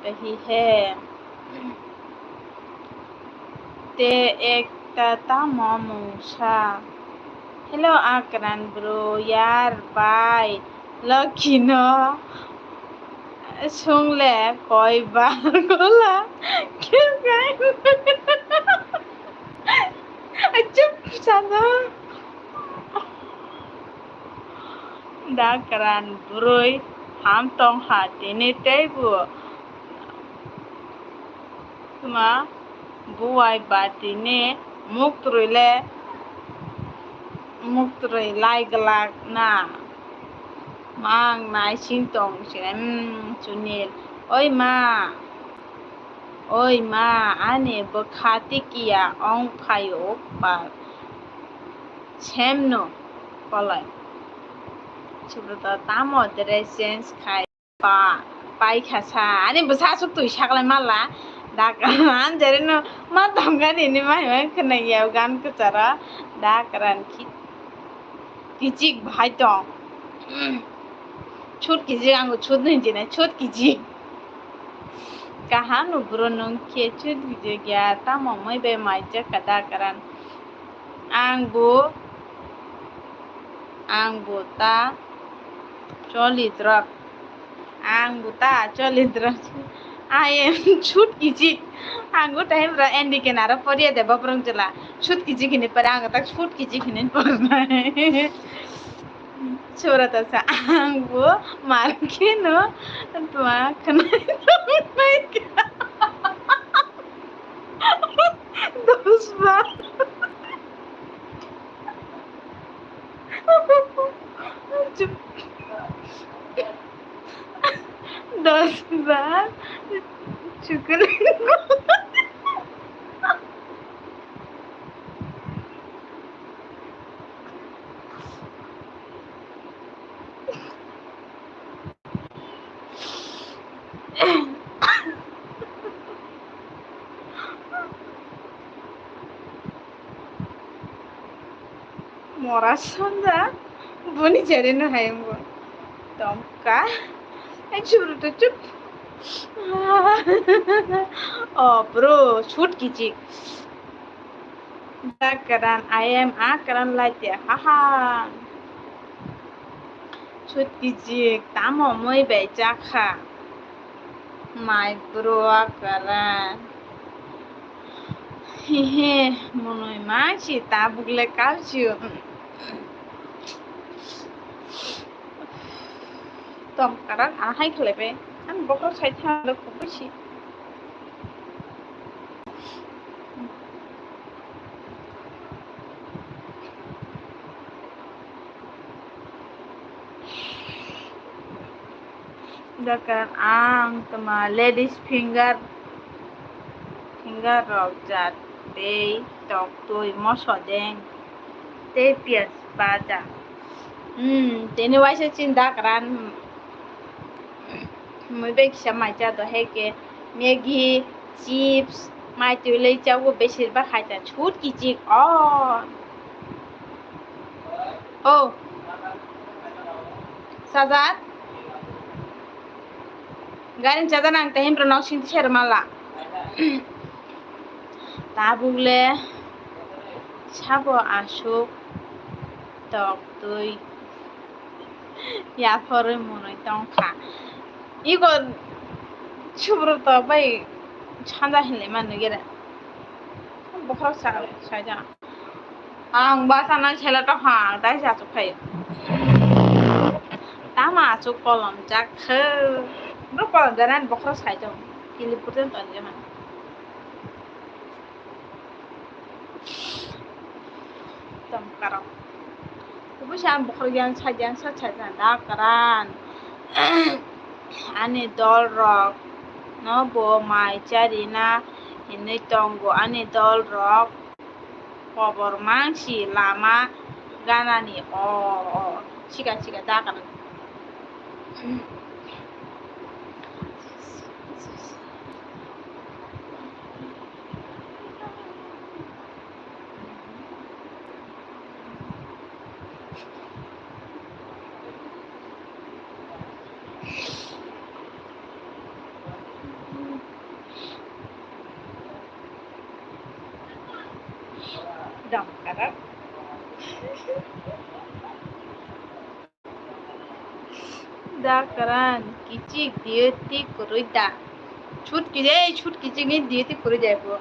rahi hai. Te ekta tamo mungsa. Hello, Akran bro, yar bai. Lucky no. Sungle koi bar gola. Chup sana. Dakran bwrwi ham tong ha tini teibo. Tuma buwai ba tini muk twrwi le, muk twrwi lai glak na. Mang naising tong sini, hmm, Sunil. Oi ma, oi ma, ani bwkha tikiya ong phaio ba. Sem no kolai. Subrata tamo dress change khai pa, pai kha sa. Ani bwsa aswk twi saklai mala. Dak anjari no ma tongkha nini mai mai khwnai ya gan kwcharo. Dak ran khi kichik bahai tong. Chut kichik ang chut nai jinai chut kichik. Kaham no bro nung khe chut kichik ya tamo mai bai mai jak ka dak ran. Ang bo, ang bo ta choli drop. Ang bo ta choli drop. I am Sut Kichik. Ang go time ra N D K naro poriya de bobrong jela. Sut Kichik hini pare ang tak Sut Kichik hini pornai. Chora ta sa ang bo mar khe no twa khnai tongmai kha. Dos bar. Chup. Dos bar. Chukulengo. Mora sanda boni jare no hayung bo. Tongka. Ai churu to chup. Oh, bro, Sut Kichik. Da karan, I am a karan laite, haha. Sut Kichik, tamo moi bai chakha. Mai bro a karan. Hehe, monoi ma si tabuk le kau si. Tom karan, ahai khlai bai. Ang bokrok sai thang le kubui si. Dakar ang tama ladies finger, finger rok jat tei tok twi moso deng tei piyaj baja. Hmm, tini waisa chin dakran. Mui bai kisa mai cha do hai khe Maggi, chips, mai twi lei cha o besir bak hai cha Sut Kichik o. Oh. Sajak. Garing chaja nang tehim ro nok sing tisher mala. Tabuk le sabo asuk tok twi. Yaphorwi mwnwi tongkha. Iko Subrata bai sanja hinlai mano gere. Bokhorok sa-, saja. Ang basa nang sela tokha, ang dai sa chukhai. Tama chu kolom jak khe. Bro kolom janan bokhorok sai tong. Kili purten ton jema. Tongkarok. Kubui sa ang bokhorok yang sa yang sa sa sa da karan. Ani dol rok no bo mai charina hinwi tongo ani dol rok kobor mangsi lama ganani o o chika chika da karan. Dam karak. Da karan kichik diyo ti kurui da. Chut kijai, chut kichik ni diyo ti kurui jai po.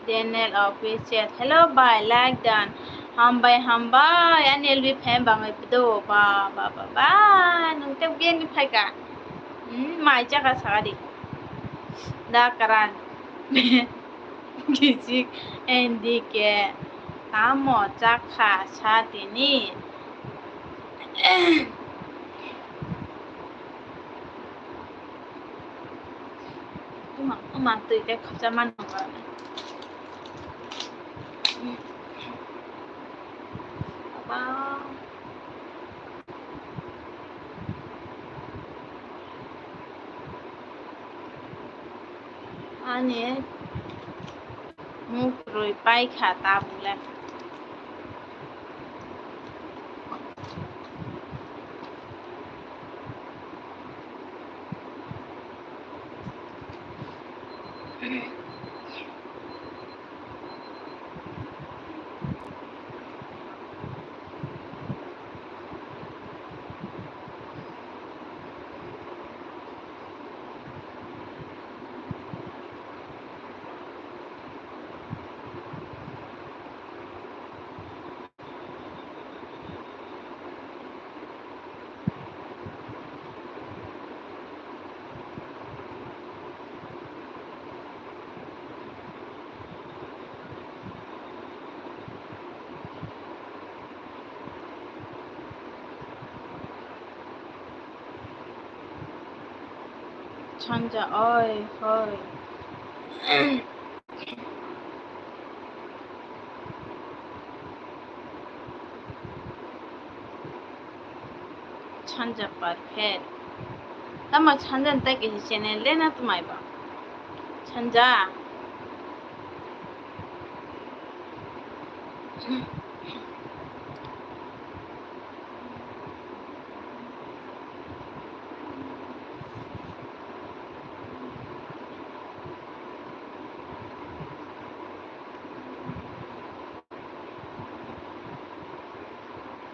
Daniel Official. Hello bai, like dan. Hambai, hambai. Ani L B fan bangwi pdo. Ba, ba, ba, ba. Nung te biang ni phaika. Hmm, mai chaka sagadi. Da karan. Kichik N D K. Tamo chakha sa tini. Uma, uma twi tei khorcha mano. Baba. Ani muk rwi paikha tabuk le. Sanja, oi, hoi. Sanja perfect. Tamo Sanja ni tai kaisa channel le na twmai ba? Sanja.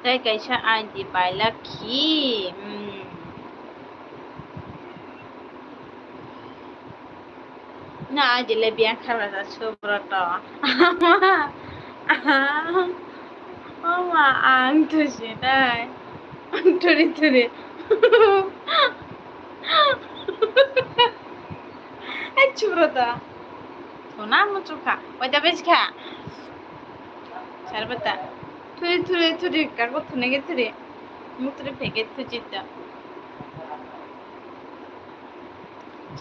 Tei kaisa I D pailak khi. Hmm. Na I D le biyang kharwasa Subroto. Ama, ama, ang thusi dai. Ang thuri thuri. Ai, Subroto. Thuna muchukha. Waita bejkha. Sarbata. Thuri thuri thuri. Kago thunai ge thuri. Mutri phege thuchita.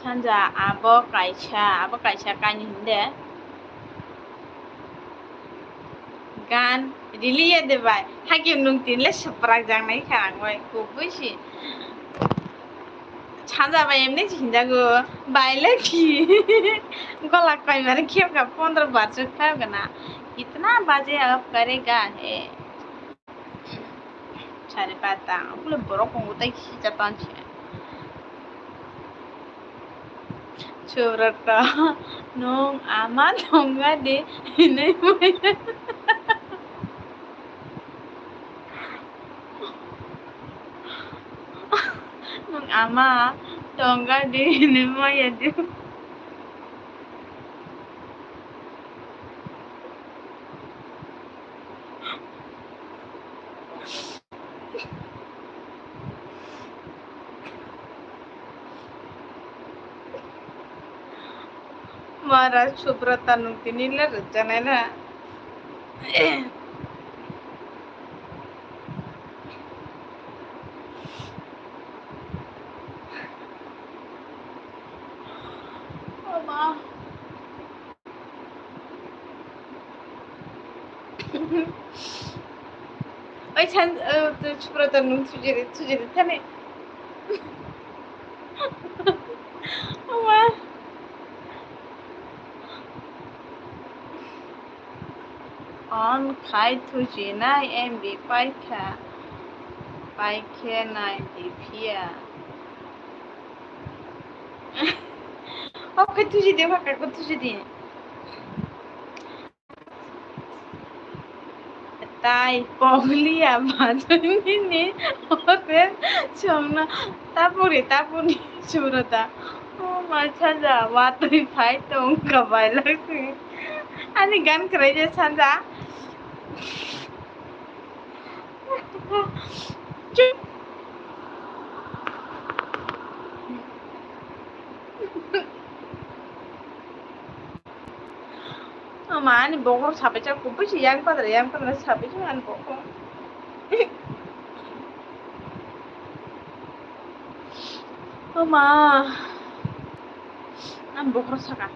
Sanja abo kaisa, abo kaisa kainwi hinde. Gan rili ya de bai. Hakhe nwng tinle swprak jang nai kha ang bai. Kubui si. Sanja bai emni si hinjago. Bai le ki. Gola koi mare khep kha pondro bar chuk kha gana. Kitna baje aap karega hai? Sare pata, abole borok kongo tai kisa tonsi. Subroto, nwng ama tongga di hinwi maya. Nwng ama tongga di hinwi maya di. Mara Subrata nwng tini le rwchapnai na. Ama. Oi, san, eh, tu Subrata nwng thujiri, thujiri thani. Ama. On khai thujinai M B paikha, paikhe nai di phiya. Off khai thujidi, off khai thujidi. Tai poglia bajani ni ore chongna tapuri tapuri Subrata. O ma Sanja watwi phai tongkha bailak si. Ani gan kwrwi je Sanja. Chup. Ama ani bokhorok sabaijak, kubui se yang padra, yang padra sabaijak ani bokhorok. Ama ani bokhorok saka.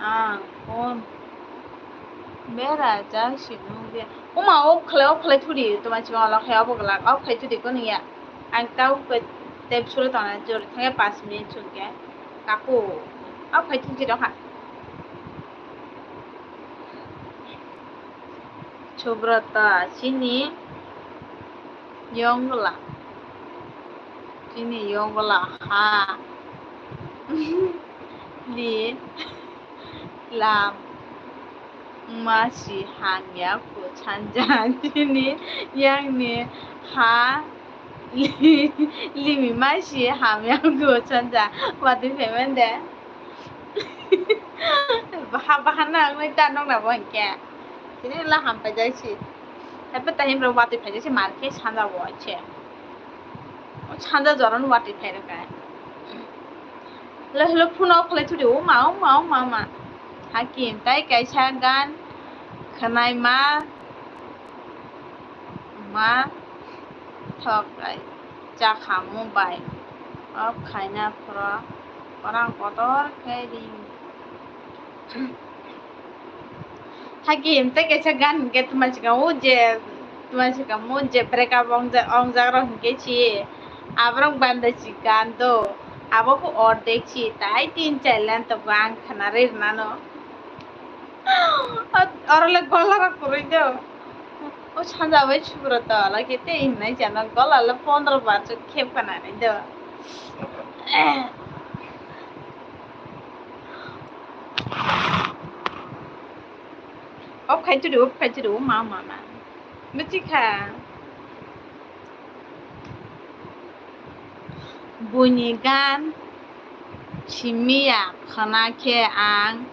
Ang phone bera jak si nung de. Oma, off khlai, off khlai thudi, toma chima ola khe obo glak, off khlai thudi kono ya. Ang tau ke tep suru tona jori thangya panch minute sungke. Kaku, off khlai thudi rokha. Subrata, chini yongla, chini yongla ha li lam masi hamya ku Sanja, chini yangni ha li, limi masi hamya ku Sanja, watwi phaimande. Baha, baha na wngwi ta nokna bo hinkhe. Tini la ham paijak si. Haiphano tahim rok watwi phaijak si mar khe Sanja bo se. O Sanja jorano watwi phai rwkha. Hello, hello, phone off khlai thudi. O ma, o ma, o ma, o ma. Hakim, tai kaisa gan khwnai ma, ma thok ai chakha mobile off khaina phoro orang kotor khe ring. Hakim, tai kaisa gan hinkhe tuma chikang o je, tuma chikang o je break up ong ja-, ong jak rok hinkhe si aborok banda si gan do, abo bo ordek si tai tin char line tongo ang khna rwi rwnano. Oro le gola rok kwrwi do. O sanja bai Subrata lake tei hinai jana gola le pondro bar chuk khep khna nai do. Off khai chwdi, off khai chwdi, o ma, ma, ma. Bwchikha. Buini gan simiya khna khe ang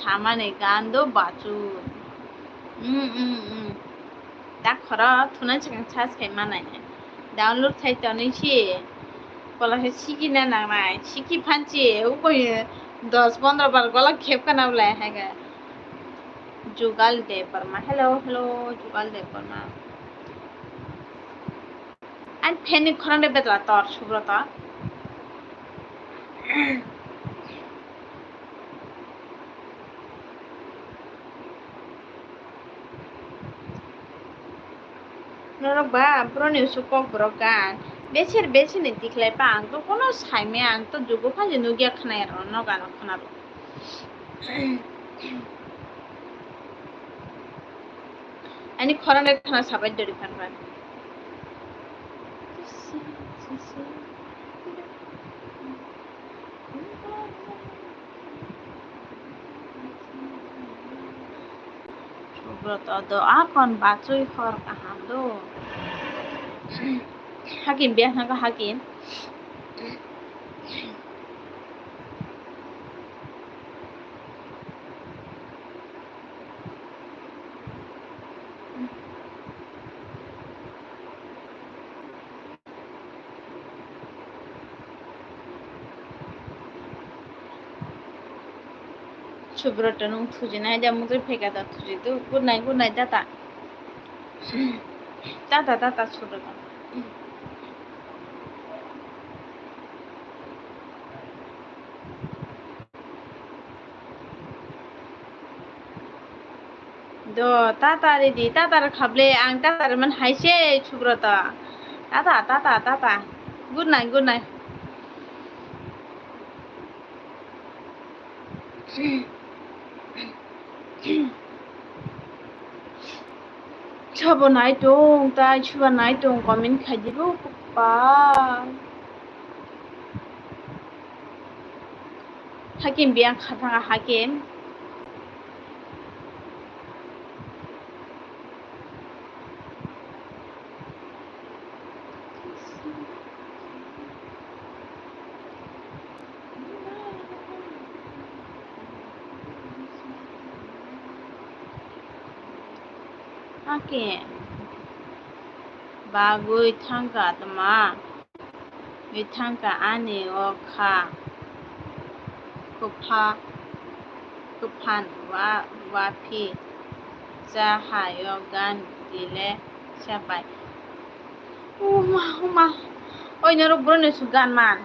samani gan do bachun. Mm, mm, mm. Dakhoro thuna chikang search khai manai. Download khai tonwi si. Kola khe sikina nangnai. Siki phansi. Ukoi dos pondro bar gola khep kana ulai haiga. Jugal Debbarma. Hello, hello, Jugal Debbarma. Ani fan ni khorang de betla tor Subrata. Norok ba boroni usuk kok borok gan. Beser beser ni tikhlai pa ang to kono saimaya ang to jugo phai nugya khwnaya rw no gano khwnaro. Ani khorang de khana sabai dori phan phan. Subrata do akon bachwi hor kaham do. Hakim biya thangkha Hakim. Subrata nung thuji nai da mujui pheka da thuji do. Good night, good night, tata. Tata, tata, Subrata. Do, tata ridi, tata rwkha ble, ang tata rwmani hai se Subrata. Tata, tata, tata. Good night, good night. Sabo nai tong, tai suba nai tong, comment khai di bo, pa. Hakim biyang kha thanga Hakim. Hakim bagwi thangkha tma? Wi thangkha ani o kha kwpha-, kwphan wa-, waphi cha hai o gan dile chapai. Uma, uma. Oi, norok boroni su gan man.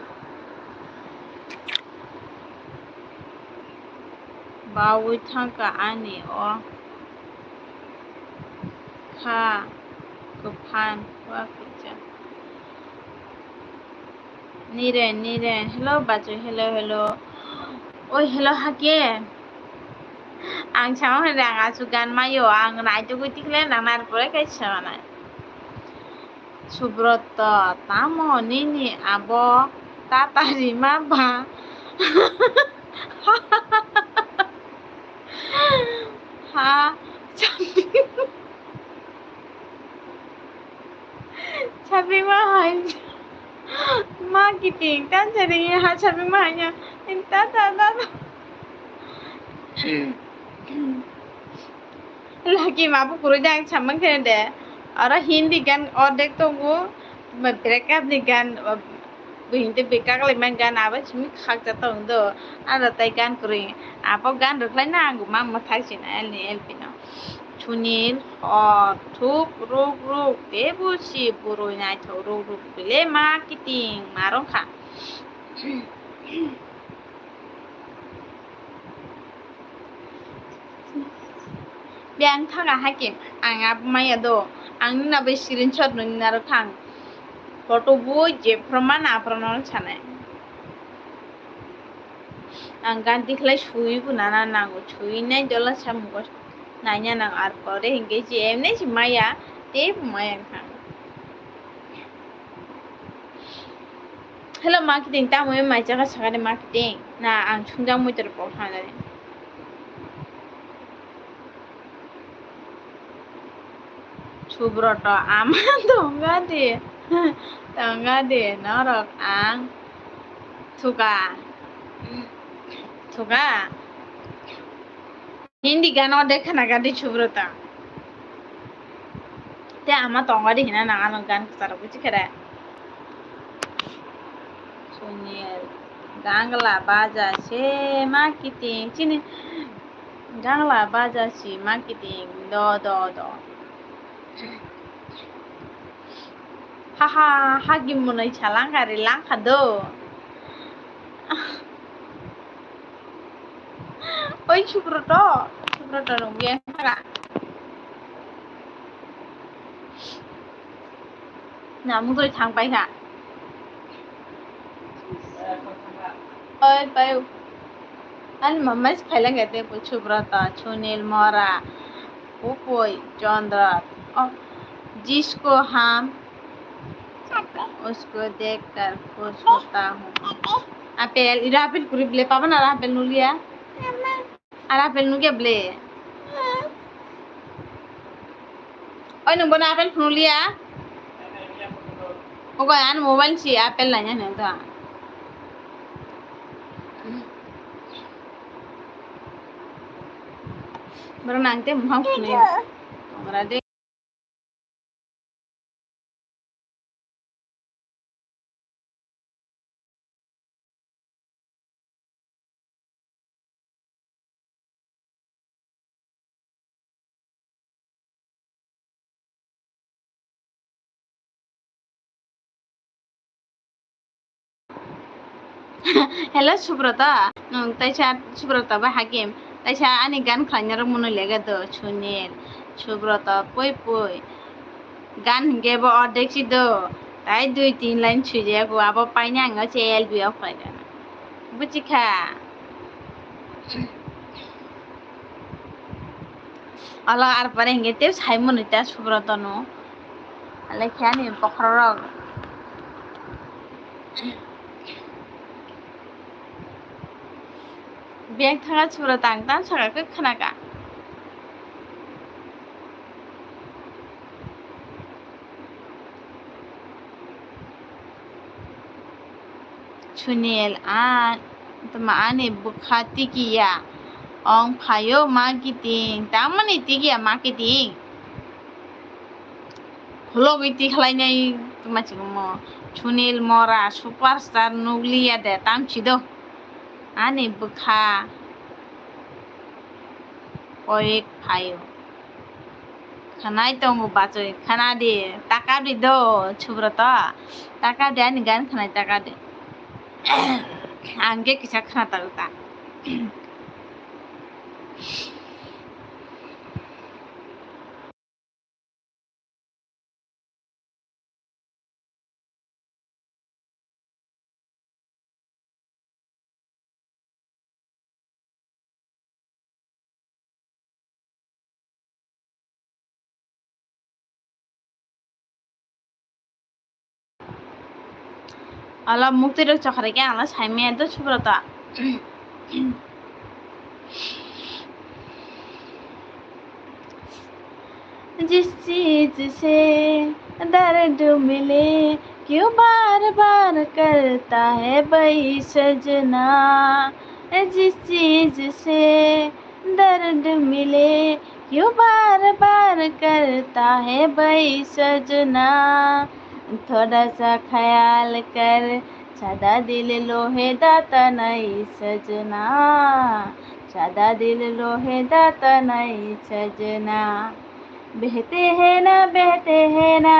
Bawi thangkha ani o kha kwphan wa kwchang. Niren, Niren, hello, bachoi, hello, hello. Oi, hello, Hakim. Ang sama hai rang asu gan mayo, ang nai tugui tikle nang nar pore kai sama nai. Subrata, tamo nini abo tata rima ba? Ha, Sabima hai. Ma kiting, tan sari ha Sabima hai ya. Ta, ta, ta, ta. Laki ma bu kuru jang samang kene de. Aro Hindi gan ordek tongo, breakup ni gan, Bini tei bekaklai man gan abo simi khakjak tong do. Aro tai gan kwrwi. Abo gan rwkhlai na ang ma mwthai sina elni elpino. Sunil, hor thuk ruk ruk tei bo si bwrwi naithok ruk ruk bile ma kiting ma rwngkha. Biyang thaga hake ang abo maya do. Ang nina bai screenshot nung naro thang. Photo bo je phroma na phroma sanai. Ang gan tikhlai sui bo nana nango. Sui nai jola samungo naina nang ar pore hinke je emne si maya te bo maya thang. Hello, marketing, tamo mai jaga sagani marketing. Na ang sungjang muitor pok hanani. Subroto ama tonga de. Tonga de, norok ang. Thuka. Thuka. Hindi gano dekha na gadi Subroto. Te ama tongo di hina nang ano gan kwcharo buji khere. Sunil gangla baja se ma kiting chini gangla baja si ma kiting do do do. Haha hagi munai chalangkha ri langkha do. Oi Subroto, Subroto nungya kha. Namu toi thang pai kha. Oi pai. Ani mamai se phailang kha te Subroto, Sunil Mora, Upoi, Chandra. Oh, jisko ham. Usko dekh kar khush hota hu. Apple, ira apple kuri bile, papa na apple nulia. Ara apple nugya bile. Oi nung bono apple phunukliya. Ogo an mobile si apple laina nang ta. Bro nang te mohang phunukya. Tongra de. Hello Subrata, nwng taisa Subrata bai hagim, taisa ani gan khlainarok mwnwi lega do Sunil, Subrata pui pui. Gan hinkhe bo ordek si do, tai dui tin line swijak o, abo paina ang se L B o khlaijak. Buchikha. Olo ar pore hinkhe tei sai mwnwi ta Subrata no. Alai khe ani bokhorok. Biyang thangna Subrata ang tang saka khe khna kha. Sunil, a, tama ani bwkha tikiya. Ong phaio marketing. Tamani tikiya marketing? Khulogwi tikhlainai tama chikmo. Sunil Mora superstar nukliya de tamchido. Ani bwkha. Koyek phaio. Khwnai tongo bachoi, khwnadi, takadi do, Subrata. Takadi ani gan khwnai takadi. Ang khe kisa khna tago ta. Ala mukti rok chokra khe ang la sai maya do Subrata. जिस चीज से दर्द मिले, क्यों बार बार करता है भाई सजना। जिस चीज से दर्द मिले, क्यों बार बार करता है भाई सजना। थोड़ा सा ख्याल कर, सादा दिल लोहे दाता नहीं सजना, सादा दिल लोहे दाता नहीं सजना। बहते हैं ना, बहते हैं ना,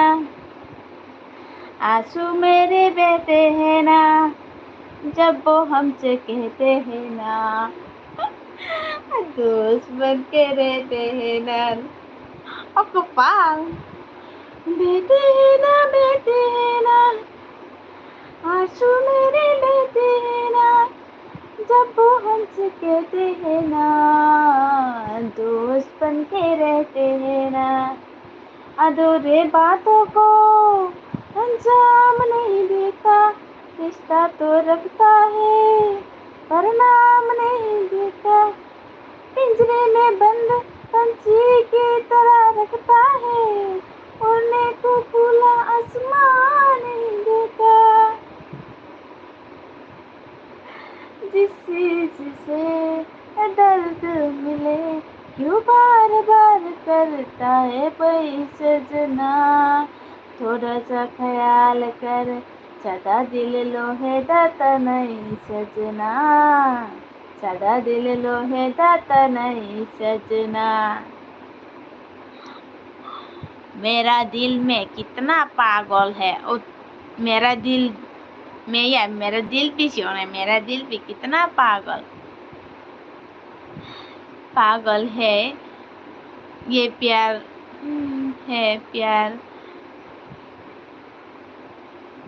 आंसू मेरे बहते हैं ना, जब वो हमसे कहते हैं ना, दोस्त बन के रहते हैं ना। ओ कपाल। बहते हैं ना, बहते हैं ना, आंसू मेरे बहते हैं ना, जब वो हमसे कहते हैं ना, दोस्त बन के रहते हैं ना। अधूरे बातों को अंजाम नहीं देता, रिश्ता तो रखता है पर नाम नहीं देता। पिंजरे में बंद पंछी की तरह रखता है, उड़ने को खुला आसमान नहीं देता। जिस चीज से दर्द मिले, क्यों बार बार करता है भाई सजना। थोड़ा सा ख्याल कर, सादा दिल लोहे दाता नहीं सजना, सादा दिल लोहे दाता नहीं सजना। मेरा दिल में कितना पागल है, ओ, मेरा दिल में, या मेरा दिल भी सुनो, मेरा दिल भी कितना पागल, पागल है ये प्यार, हम्म, है प्यार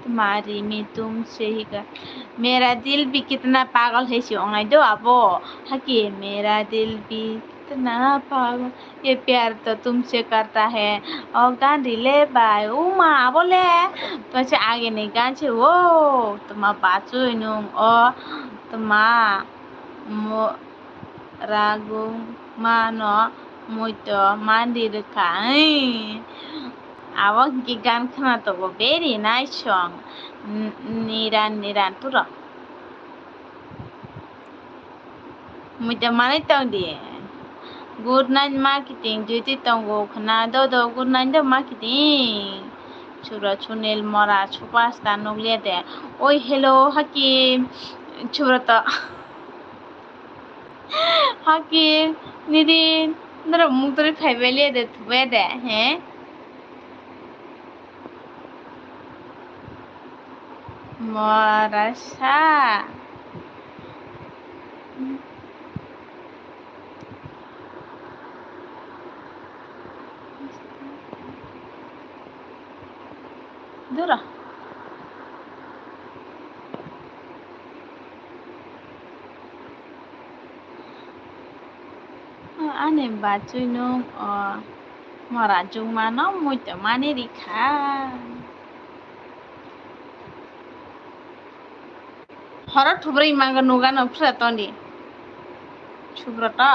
तुम्हारी में तुमसे ही का, मेरा दिल भी कितना पागल है si ongnai do abo, hake मेरा दिल भी कितना पागल, ये प्यार तो तुमसे करता है। O gan rile bai, uma abo le, to se age ni gan se, o toma bachoi nung, o toma mo, Ragwngmano muito mandi rwkha, abo hinkhe gan khwnatongo very nice song. N-, niran niran turo. Muito manwi tongdi. Good night ma kiting, duty tongo khwna dodo, good night do ma kiting. Chura Sunil mora superstar nukliya de. Oi hello Hakim. Chura to. Hakim, nini norok mukdori phaibai le de, thubai de, he? Morasa. Dura. Ani bachwi nwng o mora jwngmano muito mani rikha. Horo thubrwi mangwi nugano phra toni. Subroto.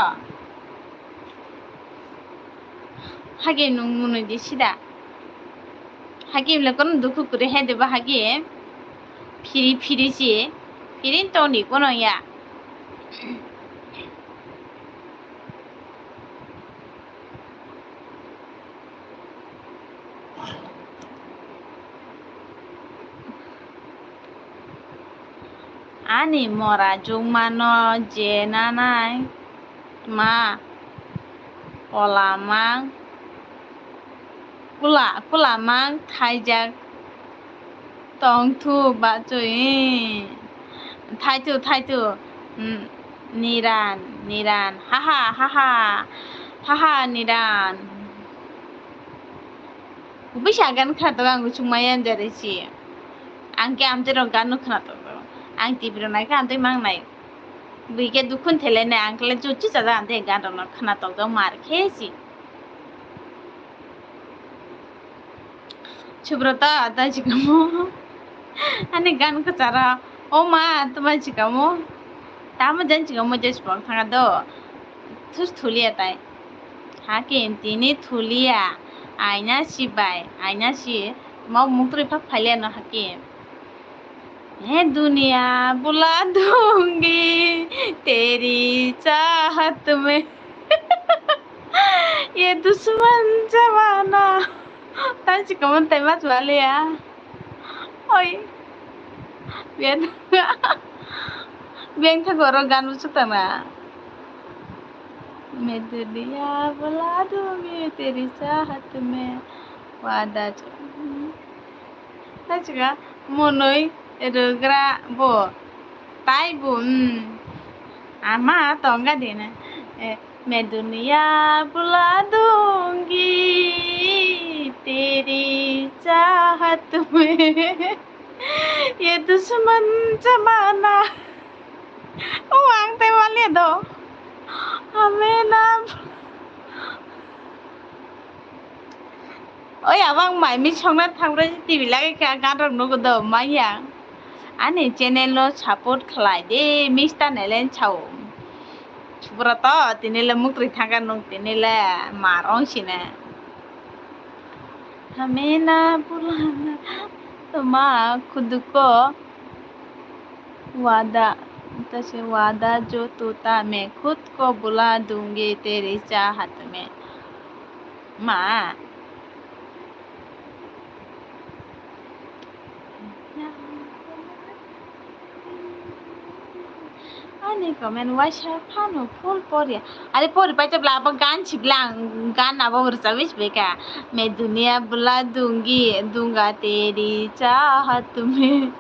Hage nung munui di sida. Hage le kono dukhu kuri hai deba hage. Phiri phiri si. Phiri toni kono ya. Ani mora jwngmano je nanai ma kolamang kula, kulamang thaijak tongthu bachwi. Thaithu, thaithu. Niran, niran. Haha, haha. Haha, niran. Kubui sa gan khwnatok ang chukmaya jare si. Ang khe amtwi rok gan no khwnatok. Ang T V rok nai khe amtwi mang nai. Bui khe dukhun thele nai ang khle chuchu chaja amtwi gan rok no khwnatok jok mar khe si. Subrata, tamo chikamo? Ani gan kwcharo. O ma, tamo chikamo? Tamo jan chikamo je sibong thanga do. Thus thulia tai. Hakim tini thulia. Aina si bai, aina si. Mo muktrwi phak phaile no Hakim. Ye duniya bula dungi teri chahat mein. Ye dushman jamana. Tamo chikamo tai mat waliya. Oi. Beng thago oro gan rwchuk tangna. मैं दुनिया बुला दूंगी तेरी चाहत में वादा जो. Taichika monoi rwgra bo. Tai bo, hmm. Ama tongga dina. Eh, मैं दुनिया बुला दूंगी तेरी चाहत में. ये दुश्मन जमाना. O ang tei maliya do. Amena. Oi abang mai mi songna thangra T V lagi kha gan rok nugo do maya. Ani channel no support khlai de Mister Nelen chao. Subroto tini le muktwi thangkha nwng tini le marong sina. Hamena pulana toma khuduko wada, tase wada jo tuta me khud ko bula dungi teri cha hat me. Ma. Ani comment waisa phano full poriya. Are pori pai tebla abo gan sibla ang gan abo rwchapwi sibeka. मैं दुनिया बुला दूंगी, दूंगा तेरी चाहत में.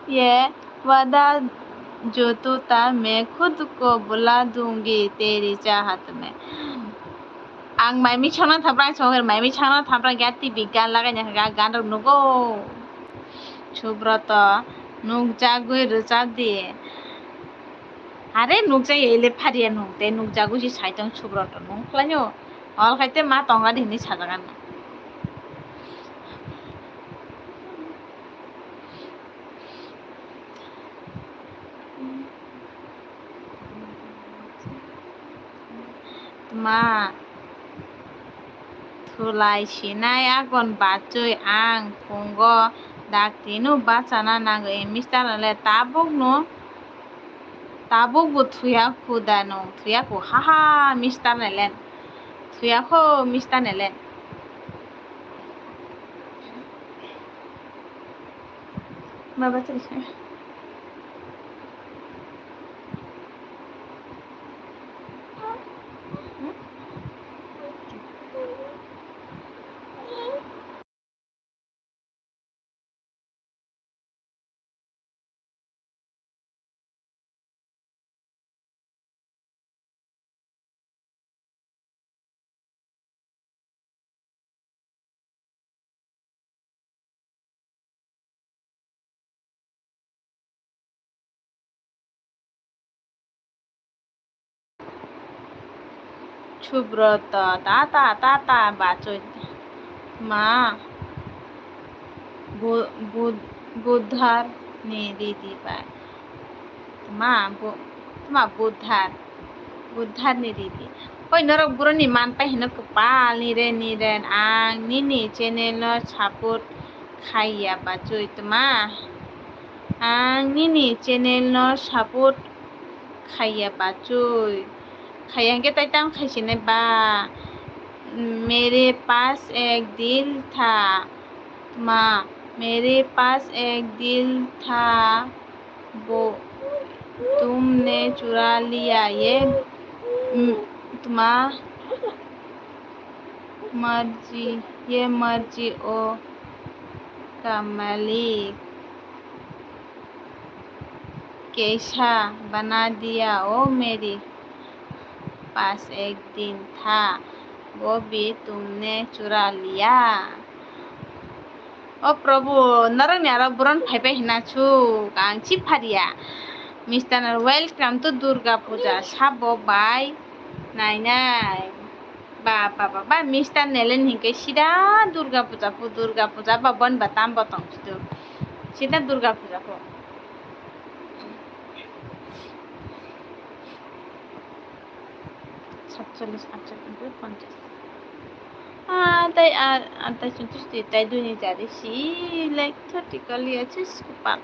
ये वादा जो टूटा मैं खुद को बुला दूंगी तेरी चाहत में. Ang mai mi chhangna thaprang chhongir mai mi chhangna thaprang ya T V gan lagai nya ga gan rok nugo. Subroto nukjagwi rwchap di. Are nukjagwi ele phariya nung tei nukjagwi si saitong Subroto nung khlainw. Ol khai te ma tonga di hinwi sajagan. Tma thulai sinai agon bachwi ang phungo daktino bachana nangwi Mister Nelen tabukno tabukbo thuya khuda nwng thuya khu haha Mister Nelen thuya kho Mister Nelen. Baba chali sa. Subroto tata tata bachoi ma bu- bu- budhar ni ridi bai ma bu- ma budhar budhar ni ridi. Oi norok buroni man pai hino kwpal ni re ni re ang nini channel no support khaiya bachoi tma. Ang nini channel no support khaiya bachoi. Khaiya hwnkhe tai tamo khaisinai ba. मेरे पास एक दिल था, tma, मेरे पास एक दिल था, वो तुमने चुरा लिया, ये, mm, tma, मर्जी, ये मर्जी ओ का मालिक कैसा बना दिया ओ मेरी पास एक दिन था, वो भी तुमने चुरा लिया. O Prabhu, norokni aro buron phaibai hina chuk, ang chip phariya. Mister Nelen, welcome to Durga Puja, sabo bai nainai. Ba, ba, ba, ba, Mister Nelen hinkhe sida Durga Puja pho, Durga Puja ba bon ba tam bo tong sido. Sida Durga Puja pho. সাতচল্লিশ, আটচল্লিশ, পঞ্চাশ. Ah, tai, ah, ah, tai chuntus di, tai duni jari si, like, thirty kali asis kupal.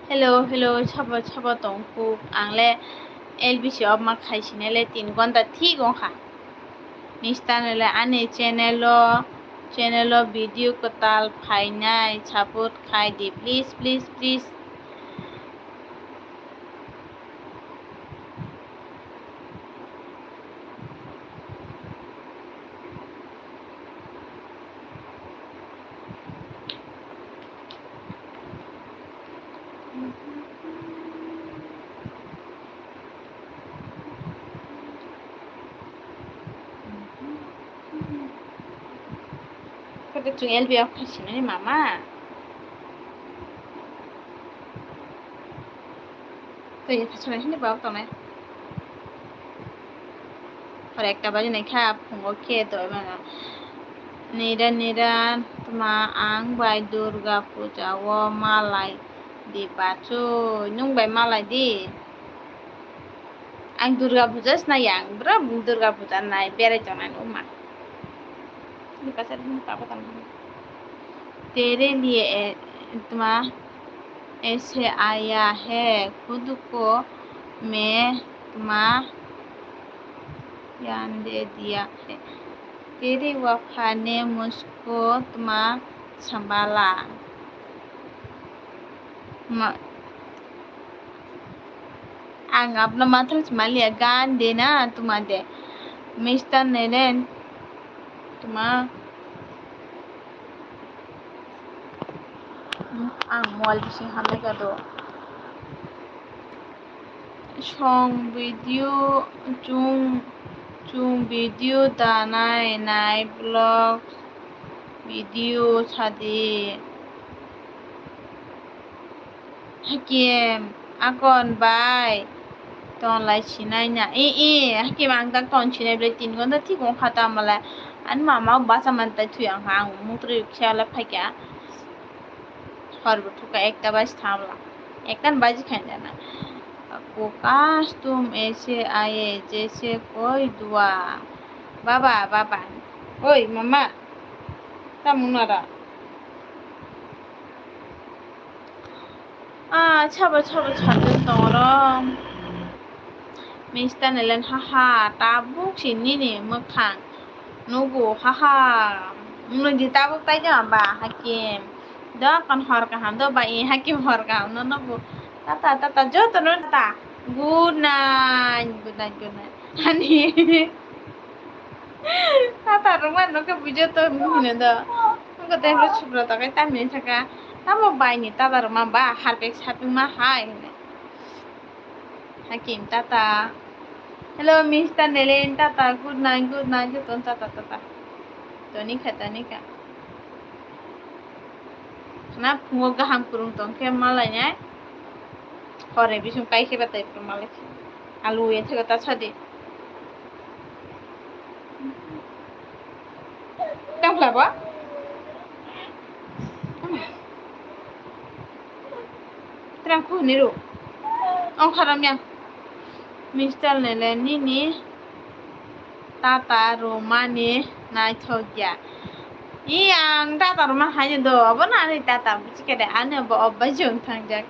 Hello, hello, sabo, sabo tong kuk, ang le L B C off ma khai sine le tin gonta thik wng kha. Mister Nele ani channel o, channel o video kwtal phainai, support khai di, please, please, please. Kata chung L B o khai sinani mama. Twi kha swnai hwnwi ba tongnai. Hor ekta baji nai kha phungo khe doi mano. Nira nira tma ang bai Durga puja o malai di bachoi, nwng bai malai di. Ang Durga puja se nai ya, ang bwrw Durga puja nai berai tongnai nwng ma. Ni kasa ni kabo tang. Tere liye e, tma, aise aaya hai, khud ko main tma, jaan de diya hai. Tere wafa ne mujhko tma sambhala. Ma, ang apna matha se maliya, gaan de na tma de. Mister Nelen tma. Ang mobile bising hamlai ka do. Song video, chung, chung video da nai nai vlog video sadi. Hakim, akon bai ton lai sinai na. E, e, hakim ang tak ton sinai bwlai tin gonta thik wng kha ta malai. Ani mama basa man tai thwi ang kha, ang mutri khe ala phaikha. Hor bo thuka ekta baji thamla. Ekta baji khainjana. Ko kaas tum aise aaye jaise koi dua. Baba, baba. Oi, mama. Tamo nara. Ah, chaba, chaba, chaba, tongro. Mister Nelen, ha, ha, tabuk si nini mwkhang. Nugo, ha, ha. Nung di tabuk tai jama ba, Hakim. Do kon hor kaham, do ba i Hakim hor kaham, no, no, bo. Tata, tata, joto no tata. Good night, good night, good night. Ani. Tata rwma no khe bujo to hino do. Ko te ro chukro to kai tamni thaka. Tamo bai ni tata rwma ba harpek sapima hai hino. Hakim tata. Hello, Mister Nelen tata. Good night, good night, joto tata, tata. Toni kha, toni kha. Khna phungo gaham kwrwng tong khe malai nai. Hore bising kai khe ba tai malai. Alu ye thega ta sadi. Tang phla ba? Tang khu ni ru. Ong kharam ya. Mister Nelen nini tata rwmani naithok ya. I ang tata rwma haino do, obo no ani tata buji khe de, ani obo obbai jong thangjak.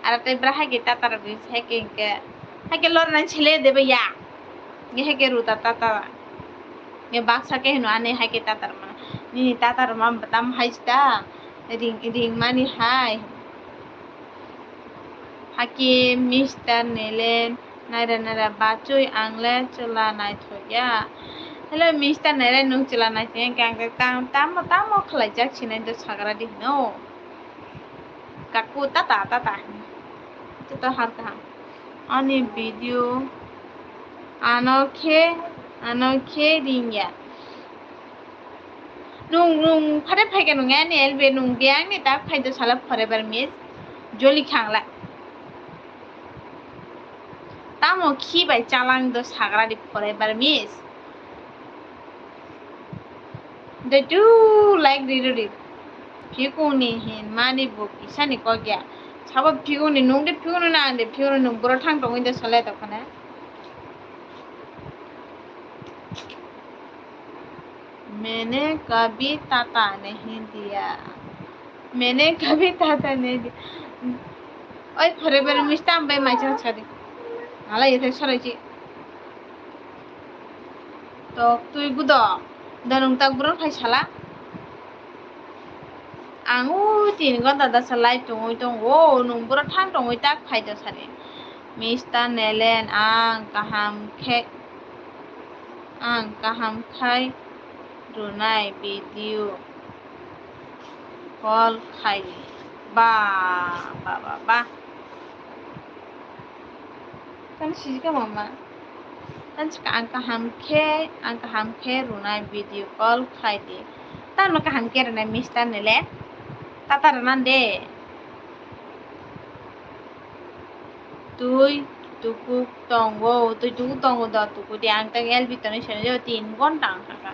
Aro tei bwrahai khe tata rwgwi hai khe hinkhe, hai khe lornani sele de ba ya. Nge hai khe rw ta tata. Nge baksa khe hino ani hai khe tata rwma. Nini tata rwma tam hai ta ring, ringmani hai. Hakim, Mister Nelen, naira naira bachoi ang le chwla naithok ya. Hello, Mister Nelen, nwng chwla naithok ya, ang tam, tamo, tamo khlaijak sinai do sagra di hino. Kaku tata, tata. Tata har kaham. Ani video, ano khe, ano khe ring ya. Nung, nung phare phaikha nung ani L B nung de ani tak phai do sala forever miss. Joli khangla. Tamo khi bai chalang do sagra di forever miss. De tu like di ri. Phikung ni hin mani bo kisa ni kok ya. Sabo phikung ni nung de phikung ni nang de phikung ni nung boro thang tongwi de sala to khana. मैंने कभी tata नहीं दिया। मैंने कभी tata नहीं दिया। Oi, forever miss tam bai mai chang chadi. Hala yete sarai chi. Tok twi gudo. Da nwng tak bwrwng phai sala. Ang ui tin gonta da salai tongwi tongo. Nwng bwrwk thang tongwi tak phai do sari. Mister Nelen, ang kaham khe, ang kaham khai rwnai video call khai di. Ba, ba, ba, ba. Tamo sijika mama. Tamo sika ang kaham khe, ang kaham khe rwnai video call khai di. Tamo kaham khe rwnai Mister Nelen. Tata rwnan de. Twi tukuk tongo, twi tukuk tongo do tuku di ang tang L B tonwi sene jo tin gonta ang kaka.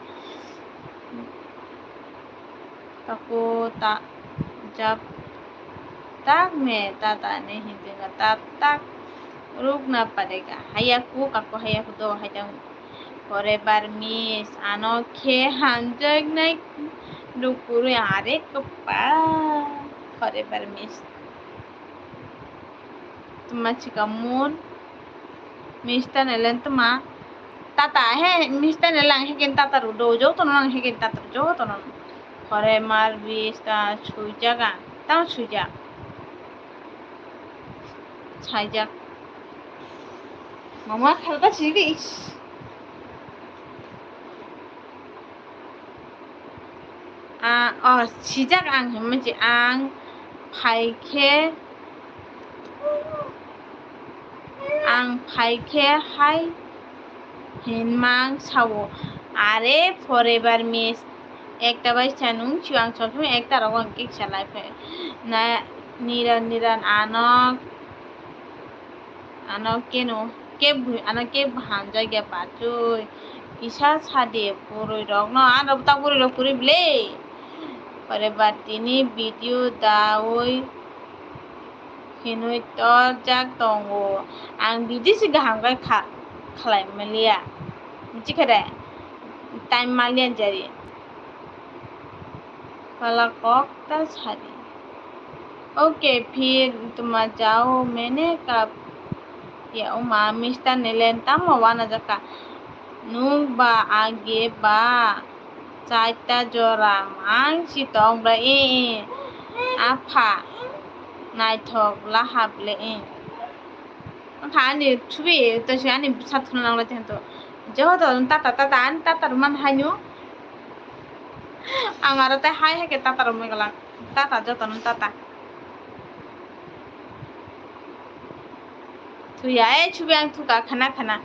Kako ta jab tak me tata ne hinjinga tap tak rukna padega. Hayaku kako hayaku do haitang forever miss ano khe hamjaknai rukuru are kapa forever miss. Tuma chika mun. Mister Nelen tuma. Tata he, Mister Nelen ang hekin tata rudo. Joto no ang hekin tata rudo. Joto no. Forever miss ta sujak ang. Tang sujak. Saijak. Mama khalta sidi. Ah, oh, sijak ang hinwi si ang phaikhe, ang phaikhe hai hinmang sao. Are forever miss. Ekta bai sa nung si ang sob somoi ekta rogo ang kisa lai phai. Na niran niran anok. Ano keno kebo, ano kebo hamjakya bachoi. Kisa sadi bwrwi rokno, ano ta bwrwi rok kwrwi bwle. Pore ba tini video daui hinwi torjak tongo. Ang video se kaham khe kha-, khlai maliya. Michi khe de? Time maliya jari. Pala kok ta sadi. Okay, phir tuma jao mene kap ya uma Mister Nelen tamo wana jaka. Nuk ba age ba chaita jora mang si tong bra e e. Apha naithok lahap le e. Wngkha ani thubi, to se ani bwsa thuna nanglai tongtho. Joto tata, tata, ani tata rwmani haino. Ang aro tei hai hai khe tata rwmani glak. Tata, jotono tata. Thuya, ei thubi ang thuka, khana, khana.